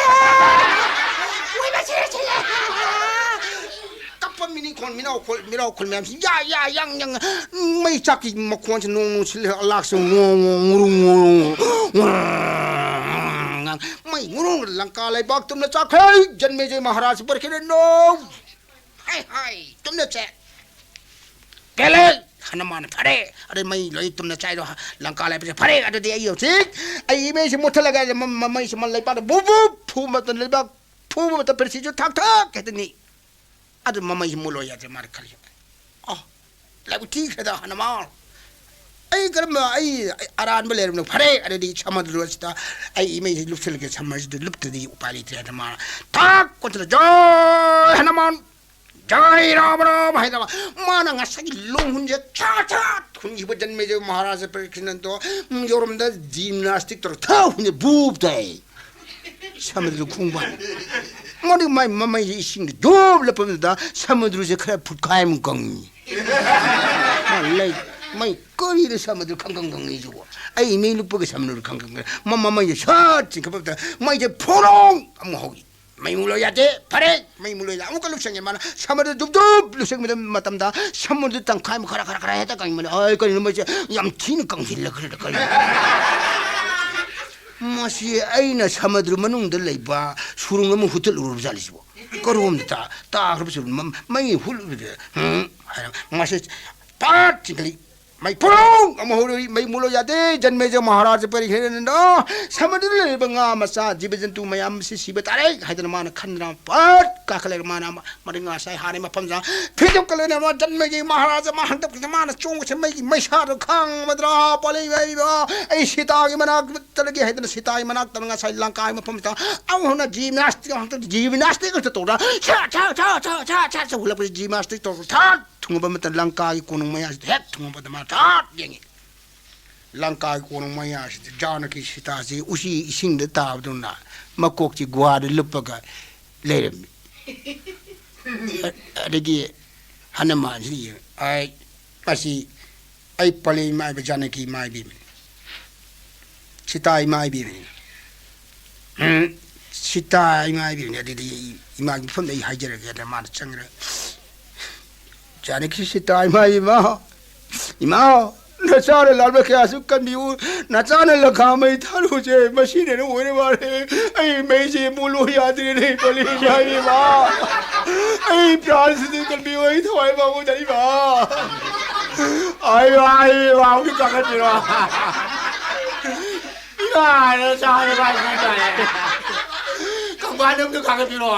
ꯑꯣꯏ, ꯃꯩ ꯁꯤꯔꯦ, ꯁꯤꯔꯦ꯫" ꯀꯞꯄ ꯃꯤꯅꯤ ꯈꯣꯟ, ꯃꯤꯅꯥꯎ ꯈꯣꯜ, ꯃꯤꯅꯥꯎ ꯈꯣꯜ ꯃꯌꯥꯝꯁꯤ ꯌꯥ, ꯌꯥ, ꯌꯥꯡ, ꯌꯥꯡ꯫ ꯃꯩ ꯆꯥꯛꯀꯤ ꯃꯈꯣꯟꯁꯤ ꯅꯣꯡ ꯅꯨꯡꯁꯤꯠ ꯑꯂꯥꯛꯁꯤ ꯉꯣꯡ, ꯉꯣꯡ, ꯉꯨꯔꯨꯡ, ꯉꯨꯔꯨꯡ, ꯉꯨꯔꯨꯡ꯫ ꯃꯩ ꯉꯨꯔꯨꯡ ꯂꯪꯀꯥ ꯂꯩꯕꯥꯛ ꯇꯨꯝꯅ ꯆꯥꯛꯈ꯭ꯔꯦ꯫ ꯖꯟꯃꯦꯖꯌ ꯃꯍꯥꯔꯥꯖ ꯄꯔꯤꯈ꯭ꯌꯥꯅꯟꯗ꯫ ꯍꯥꯏ, ꯍꯥꯏ, ꯇꯨꯝꯅ ꯆꯦ꯫ ꯄꯦꯜꯂꯦ! ꯍꯅꯨꯃꯥꯟ ꯐꯔꯦ꯫ ꯑꯗꯩ ꯃꯩ ꯂꯣꯏ ꯇꯨꯝꯅ ꯆꯥꯏꯗꯣ ꯂꯪꯀꯥ ꯂꯩꯕꯁꯦ ꯐꯔꯦ꯫ ꯑꯗꯨꯗꯤ ꯑꯩ ꯍꯧꯖꯤꯛ ꯑꯩ ꯃꯩꯁꯤ ꯃꯨꯠꯊꯠꯂꯒ ꯃ-, ꯃ-, ꯃꯩꯁꯤ ꯃ-, ꯂꯩꯕꯥꯛꯇ ꯕꯨꯞ ꯕꯨꯞ ꯐꯨꯕ ꯃꯇꯝꯗ ꯂꯩꯕꯥꯛ ꯐꯨꯕ ꯃꯇꯝ ꯄ꯭ꯔꯤꯊꯤꯕꯤꯁꯨ ꯊꯥꯛ ꯊꯥꯛ ꯍꯦꯛꯇꯅꯤ꯫ ꯑꯗꯨ ꯃꯃꯩꯁꯤ ꯃꯨꯠꯂꯣ ꯌꯥꯗ꯭ꯔꯦ ꯃꯥꯅ ꯈꯜꯂꯤ꯫ ꯑꯣ, ꯂꯥꯏꯕꯛ ꯊꯤꯈ꯭ꯔꯦꯗ ꯍꯅꯨꯃꯥꯟ꯫ ꯑꯩ ꯀꯔꯝꯕ, ꯑꯩ, ꯑꯩ ꯑꯔꯥꯟꯕ ꯂꯩꯔꯕꯅꯣ? ꯐꯔꯦ, ꯑꯗꯨꯗꯤ ꯁꯃꯨꯗ꯭ꯔ ꯑꯁꯤꯗ ꯑꯩ ꯏꯃꯩꯁꯤ ꯂꯨꯞꯁꯤꯜꯂꯒꯦ, ꯁꯃꯨꯗ꯭ꯔꯁꯤꯗ ꯂꯨꯞꯇ꯭ꯔꯗꯤ ꯎꯄꯥꯏ ꯂꯩꯇ꯭ꯔꯦ ꯍꯥꯏꯅ ꯃꯥꯅ ꯊꯥꯛ ꯀꯣꯟꯊꯔ, "ꯖꯥꯏ ꯍꯅꯨꯃꯥꯟ, ꯖꯥꯏ ꯔꯥꯝ ꯔꯥꯝ" ꯍꯥꯏꯅ ꯃꯥꯅ ꯉꯁꯥꯏꯒꯤ ꯂꯣꯡꯍꯨꯟꯁꯦ ꯆꯥ ꯆꯥ ꯍꯨꯟꯈꯤꯕ ꯖꯟꯃꯦꯖꯌ ꯃꯍꯥꯔꯥꯖ ꯄꯔꯤꯈ꯭ꯌꯥꯅꯟꯗꯣ, ꯎꯝ, ꯌꯧꯔꯝꯗ ꯖꯤꯝꯅꯥꯁꯇꯤꯛ ꯇꯧꯔ ꯊꯥ ꯍꯨꯟꯁꯦ ꯕꯨꯞ ꯇꯥꯏ꯫ ꯁꯃꯨꯗ꯭ꯔ ꯈꯣꯡꯕꯥꯟ꯫ ꯃꯗꯨ ꯃꯥꯏ ꯃꯃꯩꯁꯦ ꯏꯁꯤꯡꯗ ꯖꯣꯞ ꯂꯨꯞꯄꯗꯨꯗ ꯁꯃꯨꯗ꯭ꯔꯁꯦ ꯈꯔ ꯐꯨꯠꯈꯥꯏꯃꯨꯛ ꯀꯪꯉꯤ꯫ ꯃꯥ ꯂꯩ, ꯃꯩ ꯀꯔꯤꯅꯣ ꯁꯃꯨꯗ꯭ꯔ ꯈꯪꯀꯪ ꯀꯪꯉꯤꯁꯤꯕꯣ? ꯑꯩ ꯃꯩ ꯂꯨꯞꯄꯒ ꯁꯃꯨꯗ꯭ꯔ ꯈꯪꯀꯪ ꯀꯪꯉꯤ꯫ ꯃ-, ꯃꯃꯩꯁꯦ ꯁꯠ ꯆꯤꯡꯈꯠꯄꯗ ꯃꯩꯁꯦ ꯐꯣꯔꯣꯡ ꯑꯃꯨꯛ ꯍꯧꯏ꯫ ꯃꯩ ꯃꯨꯠꯂꯣ ꯌꯥꯗꯦ꯫ ꯐꯔꯦ, ꯃꯩ ꯃꯨꯠꯂꯣ ꯌꯥꯗꯦ꯫ ꯑꯃꯨꯛꯀ ꯂꯨꯞꯁꯟꯒꯦ꯫ ꯃꯥꯅ ꯁꯃꯨꯗ꯭ꯔꯗ ꯗꯨꯞ ꯗꯨꯞ ꯂꯨꯞꯁꯟꯕ ꯃꯇꯝꯗ ꯁꯃꯨꯗ꯭ꯔꯗ ꯇꯪꯈꯥꯏ ꯑꯃ ꯈꯔ, ꯈꯔ, ꯈꯔ ꯍꯦꯛꯇ ꯀꯪꯕꯅꯦ꯫ "ꯑꯩ, ꯀꯔꯤꯅꯣ ꯃꯩꯁꯦ ꯌꯥꯝ ꯊꯤꯅ ꯀꯪꯁꯤꯜꯂꯛꯈ꯭ꯔꯦꯗ, ꯀꯔꯤꯅꯣ?" "ꯃꯁꯤ ꯑꯩꯅ ꯁꯃꯨꯗ꯭ꯔ ꯃꯅꯨꯡꯗ ꯂꯩꯕ ꯁꯨꯔꯨꯡ ꯑꯃ ꯍꯨꯠꯇꯠꯂꯨꯔꯕ ꯖꯥꯠꯂ ꯁꯤꯕꯣ? ꯀꯔꯣꯝꯗ ꯇꯥ-, ꯇꯥꯈ꯭ꯔꯕ ꯁꯨꯔꯨꯡ? ꯃ-, ꯃꯩ ꯍꯨꯠꯂꯨꯔꯤꯕ?" "ꯍꯨꯝ?" ꯍꯥꯏꯔ ꯃꯁꯤ ꯄꯥꯠ ꯆꯤꯡꯈꯠꯂꯤ꯫ ꯃꯩ ꯄꯨꯔꯨꯡ ꯑꯃ ꯍꯧꯔꯛꯏ꯫ "ꯃꯩ ꯃꯨꯠꯂꯣ ꯌꯥꯗꯦ, ꯖꯟꯃꯦꯖ ꯃꯍꯥꯔꯥꯖ ꯄꯔꯤꯈꯦꯅ ꯁꯃꯨꯗ꯭ꯔꯗ ꯂꯩꯔꯤꯕ ꯉꯥ ꯃꯆꯥ, ꯖꯤꯕ ꯖꯟꯇꯨ ꯃꯌꯥꯝ ꯑꯁꯤ ꯁꯤꯕ ꯇꯥꯔꯦ" ꯍꯥꯏꯗꯅ ꯃꯥꯅ ꯈꯟꯗꯅ ꯄꯠ ꯀꯥꯈꯠꯂꯒ ꯃꯥꯅ ꯑꯃ ꯃꯔꯤ ꯉꯥꯁꯥꯏ ꯍꯥꯟꯅꯩ ꯃꯐꯝꯗ ꯐꯤꯖꯧ ꯀꯜꯂꯅ ꯑꯃ ꯖꯟꯃꯦꯖ ꯃꯍꯥꯔꯥꯖ ꯃꯥ ꯍꯟꯗꯛꯇ ꯃꯥꯅ ꯆꯣꯡꯕꯁꯦ ꯃꯩꯒꯤ ꯃꯩꯁꯥꯗꯣ ꯈꯪꯕꯗ꯭ꯔꯥ? ꯄꯥꯂꯩ ꯃꯩꯕ, "ꯑꯩ ꯁꯤꯇꯥꯒꯤ ꯃꯅꯥꯛꯇ ꯆꯠꯂꯒꯦ" ꯍꯥꯏꯗꯅ ꯁꯤꯇꯥꯒꯤ ꯃꯅꯥꯛꯇ ꯉꯁꯥꯏ ꯂꯪꯀꯥꯒꯤ ꯃꯐꯝꯗ ꯑꯃꯨꯛ ꯍꯟꯅ ꯖꯤꯝꯅꯥꯁꯇꯤꯛ, ꯍꯟꯗꯛꯇ ꯖꯤꯝꯅꯥꯁꯇꯤꯛ ꯑꯛꯇ ꯇꯧꯗꯅ ꯁꯠ ꯁꯠ ꯁꯠ ꯁꯠ ꯁꯠ ꯁꯠ ꯍꯨꯜꯂꯛꯄꯁꯦ ꯖꯤꯝꯅꯥꯁꯇꯤꯛ ꯇꯧꯗꯅ ꯊꯠ ꯊꯨꯡꯉꯕ ꯃꯇꯝꯗ ꯂꯪꯀꯥꯒꯤ ꯀꯣꯅꯨꯡ ꯃꯌꯥꯁꯤꯗ ꯍꯦꯛ ꯊꯨꯡꯉꯕꯗ ꯃꯥ ꯊꯠ ꯌꯦꯡꯉꯤ꯫ ꯂꯪꯀꯥꯒꯤ ꯀꯣꯅꯨꯡ ꯃꯌꯥꯁꯤꯗ ꯖꯥꯅꯀꯤ ꯁꯤꯇꯥꯁꯤ ꯎꯆꯤ ꯏꯁꯤꯡꯗ ꯇꯥꯕꯗꯧꯅ ꯃꯀꯣꯛꯁꯤ ꯒꯨꯍꯥꯗ ꯂꯨꯞꯄꯒ ꯂꯩꯔꯝꯃꯤ꯫ ꯑꯗꯒꯤ ꯍꯅꯨꯃꯥꯟꯁꯤꯅ ꯌꯦꯡꯉꯤ, "ꯑꯩ, ꯃꯁꯤ ꯑꯩ ꯄꯂꯦꯟ ꯃꯥꯏꯕ ꯖꯥꯅꯀꯤ ꯃꯥꯏꯕꯤꯕꯅꯤ꯫ ꯁꯤꯇꯥ ꯏꯃꯥ ꯏꯕꯦꯝꯃꯅꯤ꯫ ꯎꯝ, ꯁꯤꯇꯥ ꯏꯃꯥ ꯏꯕꯦꯝꯃꯅꯤ꯫ ꯑꯗꯨꯗꯤ ꯑꯩ ꯏꯃꯥꯒꯤ ꯃꯐꯝꯗ ꯑꯩ ꯍꯥꯏꯖꯔꯒꯦ" ꯍꯥꯏꯅ ꯃꯥꯅ ꯆꯪꯈ꯭ꯔꯦ꯫ ꯖꯥꯅꯀꯤ ꯁꯤꯇꯥ ꯏꯃꯥ ꯏꯕꯦꯝꯃ, ꯏꯃꯥ, ꯅꯆꯥꯅ ꯂꯥꯟꯕ ꯀꯌꯥꯁꯨ ꯀꯟꯕꯤꯌꯨ, ꯅꯆꯥꯅ ꯂꯪꯀꯥ ꯃꯩ ꯊꯥꯔꯨꯁꯦ, ꯃꯁꯤꯅ ꯑꯣꯏꯔ ꯃꯥꯜꯂꯦ꯫ ꯑꯩ ꯃꯩꯁꯦ ꯃꯨꯠꯂꯣ ꯌꯥꯗ꯭ꯔꯦꯅꯦ, ꯄꯂꯦꯟ ꯏꯃꯥ ꯏꯕꯦꯝꯃ꯫ ꯑꯩ ꯄ꯭ꯔꯥꯟꯁꯤꯗꯤ ꯀꯟꯕꯤꯌꯨ, ꯑꯩ ꯊꯋꯥꯏ ꯄꯥꯝꯃꯨꯗ ꯏꯃꯥ꯫ ꯑꯩ, ꯑꯩ, ꯏꯃꯥ, ꯍꯧꯖꯤꯛ ꯀꯥꯈꯠꯄꯤꯔꯣ꯫ ꯏꯃꯥꯅ ꯆꯥꯔꯦ ꯃꯥꯏ ꯁꯤ ꯇꯥꯔꯦ꯫ ꯀꯪꯐꯥꯟ ꯑꯝꯇ ꯀꯥꯈꯠꯄꯤꯔꯣ꯫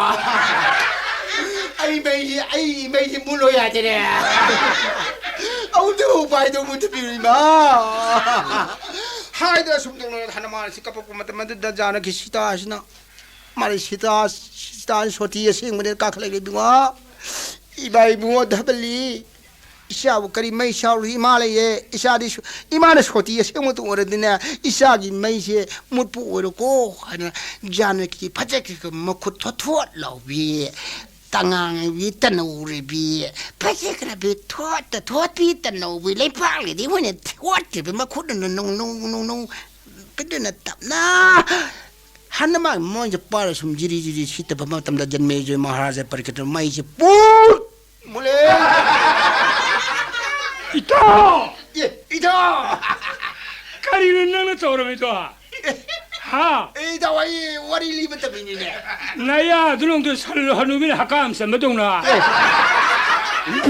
ꯑꯩ ꯃꯩꯁꯤ, ꯑꯩ ꯃꯩꯁꯤ ꯃꯨꯠꯂꯣ ꯌꯥꯗꯦꯅꯦ꯫ ꯑꯃꯨꯛꯇ ꯎꯄꯥꯏꯗꯣ ꯑꯃꯨꯛꯇ ꯄꯤꯔꯣ ꯏꯃꯥ꯫ ꯍꯥꯏꯗꯅ ꯁꯨꯝ ꯇꯧꯅ ꯍꯅꯨꯃꯥꯟꯁꯤ ꯀꯞꯄꯛꯄ ꯃꯇꯝ ꯑꯗꯨꯗ ꯖꯥꯅꯀꯤ ꯁꯤꯇꯥꯁꯤꯅ ꯃꯥꯗꯤ ꯁꯤꯇꯥ, ꯁꯤꯇꯥ ꯁꯣꯇꯤ ꯑꯁꯦꯡꯕꯅꯦꯅ ꯀꯥꯈꯠꯂꯛꯂꯦ ꯏꯕꯨꯡꯉꯣ꯫ "ꯏꯃꯥ ꯏꯕꯨꯡꯉꯣ ꯙꯕꯂꯤ, ꯏꯆꯥꯕꯨ ꯀꯔꯤ ꯃꯩ ꯁꯥꯎꯔꯤ? ꯏꯃꯥ ꯂꯩꯌꯦ, ꯏꯆꯥꯗꯤ ꯁꯨ-, ꯏꯃꯥꯅ ꯁꯣꯇꯤ ꯑꯁꯦꯡꯕꯗꯨ ꯑꯣꯏꯔꯗꯤꯅꯦ, ꯏꯆꯥꯒꯤ ꯃꯩꯁꯦ ꯃꯨꯠꯄ ꯑꯣꯏꯔꯣꯀꯣ" ꯍꯥꯏꯅ ꯖꯥꯅꯀꯤ ꯐꯖꯈ꯭ꯔꯕ ꯃꯈꯨꯠ ꯊꯣꯠ ꯊꯣꯠ ꯂꯥꯎꯕꯤ, ꯇꯉꯥꯡꯕꯤ, ꯇꯅꯧꯔꯤꯕꯤ, ꯐꯖꯈ꯭ꯔꯕꯤ, ꯊꯣꯠꯇ ꯊꯣꯠꯄꯤ, ꯇꯅꯧꯕꯤ, ꯂꯩꯄꯥꯛꯂꯤꯗꯤ ꯍꯣꯏꯅ ꯊꯣꯠꯈ꯭ꯔꯕꯤ ꯃꯈꯨꯠꯅ ꯅꯨꯡ, ꯅꯨꯡ, ꯅꯨꯡ, ꯅꯨꯡ, ꯀꯗꯨꯅ ꯇꯞꯅ ꯍꯟꯅ ꯃꯥ ꯃꯣꯏꯁꯦ ꯄꯥꯔ ꯁꯨꯝ ꯖꯤꯔꯤ ꯖꯤꯔꯤ ꯁꯤꯠꯇꯕ ꯃꯇꯝꯗ ꯖꯟꯃꯦꯖꯣꯏ ꯃꯍꯥꯔꯥꯖ ꯄꯔꯤꯈꯠꯇ ꯃꯩꯁꯦ ꯄꯨꯠ ꯃꯨꯠꯂꯦ꯫ ꯏꯇꯥꯎ! ꯑꯦ, ꯏꯇꯥꯎ! ꯀꯔꯤꯅꯣ ꯅꯪꯅ ꯇꯧꯔꯝꯃꯤꯗꯣ? ꯍꯥ? ꯑꯦ, ꯏꯇꯥꯎ, ꯑꯩ ꯋꯥꯔꯤ ꯂꯤꯕ ꯇꯝꯃꯤꯅꯤꯅꯦ꯫ ꯅꯌꯥꯗꯨ ꯅꯪꯗꯣ ꯁꯜ ꯍꯅꯨꯕꯤꯅ ꯍꯀꯥꯝ ꯆꯟꯕꯗꯧꯅ꯫ ꯑꯦ꯫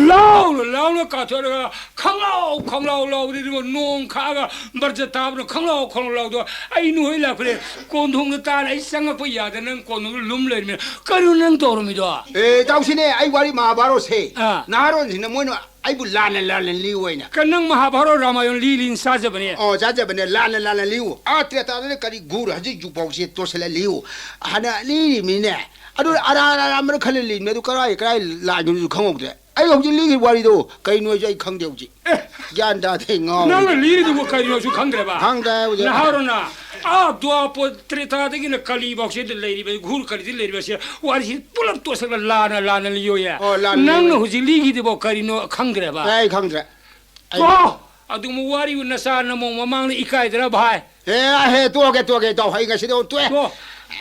ꯂꯥꯎꯅ, ꯂꯥꯎꯅ ꯀꯥꯊꯣꯛꯑꯒ ꯈꯪꯂꯥꯎ, ꯈꯪꯂꯥꯎ ꯂꯥꯎꯕꯗꯤ ꯅꯣꯡ ꯈꯥꯛꯑꯒ ꯕꯔꯖ ꯇꯥꯕꯅ ꯈꯪꯂꯥꯎ, ꯈꯪꯂꯥꯎ ꯂꯥꯎꯗꯣ꯫ ꯑꯩ ꯅꯣꯏ ꯂꯥꯛꯄꯅꯦ꯫ ꯀꯣꯟꯊꯣꯡꯗ ꯇꯥꯅ ꯑꯩ ꯆꯪꯉꯛꯄ ꯌꯥꯗ ꯅꯪ ꯀꯣꯟꯊꯣꯡꯗ ꯂꯨꯝ ꯂꯩꯔꯃꯤꯅ꯫ ꯀꯔꯤꯅꯣ ꯅꯪ ꯇꯧꯔꯝꯃꯤꯗꯣ? ꯑꯦ, ꯏꯇꯥꯎꯁꯤꯅꯦ, ꯑꯩ ꯋꯥꯔꯤ ꯃꯍꯥꯚꯥꯔꯠꯁꯦ ꯑꯥ꯫ ꯅꯍꯥꯔꯣꯟꯁꯤꯡꯅ ꯃꯣꯏꯅ ꯑꯩꯕꯨ ꯂꯥꯟꯅ ꯂꯥꯟꯅ ꯂꯤꯌꯨ ꯍꯥꯏꯅ꯫ ꯀ-, ꯅꯪ ꯃꯍꯥꯚꯥꯔꯠ ꯔꯥꯃꯥꯌꯟ ꯂꯤ ꯂꯤꯅ ꯆꯥꯖꯕꯅꯦ꯫ ꯑꯣ, ꯆꯥꯖꯕꯅꯦ, ꯂꯥꯟꯅ ꯂꯥꯟꯅ ꯂꯤꯌꯨ꯫ ꯑꯥ, ꯇ꯭ꯔꯦꯇꯥꯗꯅ ꯀꯔꯤ ꯒꯨꯔ ꯍꯧꯖꯤꯛ ꯖꯨꯛꯐꯥꯎꯁꯦ ꯇꯣꯠꯁꯤꯜꯂ ꯂꯤꯌꯨ꯫ ꯍꯥꯟꯅ ꯂꯤꯔꯤꯃꯤꯅꯦ꯫ ꯑꯗꯨ ꯑꯔꯥ ꯑꯔꯥ ꯑꯔꯥꯟꯕꯅ ꯈꯜꯂ ꯂꯤꯕꯅꯦ꯫ ꯑꯗꯨ ꯀꯔꯥꯏ, ꯀꯔꯥꯏ ꯂꯥꯟꯈꯤꯕꯅꯣꯁꯨ ꯈꯪꯍꯧꯗ꯭ꯔꯦ꯫ ꯑꯩ ꯍꯧꯖꯤꯛ ꯂꯤꯔꯤꯕ ꯋꯥꯔꯤꯗꯣ ꯀꯩꯅꯣꯁꯨ ꯑꯩ ꯈꯪꯗꯦ ꯍꯧꯖꯤꯛ꯫ ꯑꯦ! ꯒ꯭ꯌꯥꯟ ꯇꯥꯗꯦ, ꯉꯥꯎꯔꯦ꯫ ꯅꯪꯅ ꯂꯤꯔꯤꯗꯨꯕꯨ ꯀꯔꯤꯅꯣꯁꯨ ꯈꯪꯗ꯭ꯔꯦꯕ? ꯈꯪꯗ꯭ꯔꯦ ꯍꯧꯖꯤꯛ꯫ ꯅꯍꯥꯔꯣꯟꯅ, ꯑꯥ, ꯗ꯭ꯋꯥꯄꯔ ꯇ꯭ꯔꯦꯇꯥꯗꯒꯤꯅ ꯀꯂꯤꯐꯥꯎꯁꯤꯗ ꯂꯩꯔꯤꯕ, ꯘꯨꯔ ꯀꯂꯤꯗ ꯂꯩꯔꯤꯕꯁꯦ, ꯋꯥꯔꯤꯁꯤ ꯄꯨꯂꯞ ꯇꯣꯠꯁꯤꯜꯂꯒ ꯂꯥꯟꯅ ꯂꯥꯟꯅ ꯂꯤꯌꯣꯌꯦ꯫ ꯑꯣ, ꯂꯥꯟꯅ ꯅꯪꯅ ꯂꯤꯌꯣ꯫ ꯍꯧꯖꯤꯛ ꯂꯤꯈꯤꯗꯨꯕꯣ ꯀꯔꯤꯅꯣ ꯈꯪꯗ꯭ꯔꯦꯕ? ꯑꯦ, ꯑꯩ ꯈꯪꯗ꯭ꯔꯦ꯫ ꯑꯩ ꯇꯣ! ꯑꯗꯨꯒꯨꯝꯕ ꯋꯥꯔꯤꯕꯨ ꯅꯆꯥ ꯅꯃꯧ ꯃꯃꯥꯡꯗ ꯏꯀꯥꯏꯗ꯭ꯔꯕ ꯍꯥꯏ? ꯑꯦ, ꯑꯍꯦ, ꯇꯣꯛꯑꯒꯦ, ꯇꯣꯛꯑꯒꯦ, ꯏꯇꯥꯎ꯫ ꯑꯩ ꯉꯁꯤꯗꯤ ꯑꯃꯨꯛ ꯇꯣꯛꯑꯦ꯫ ꯇꯣ!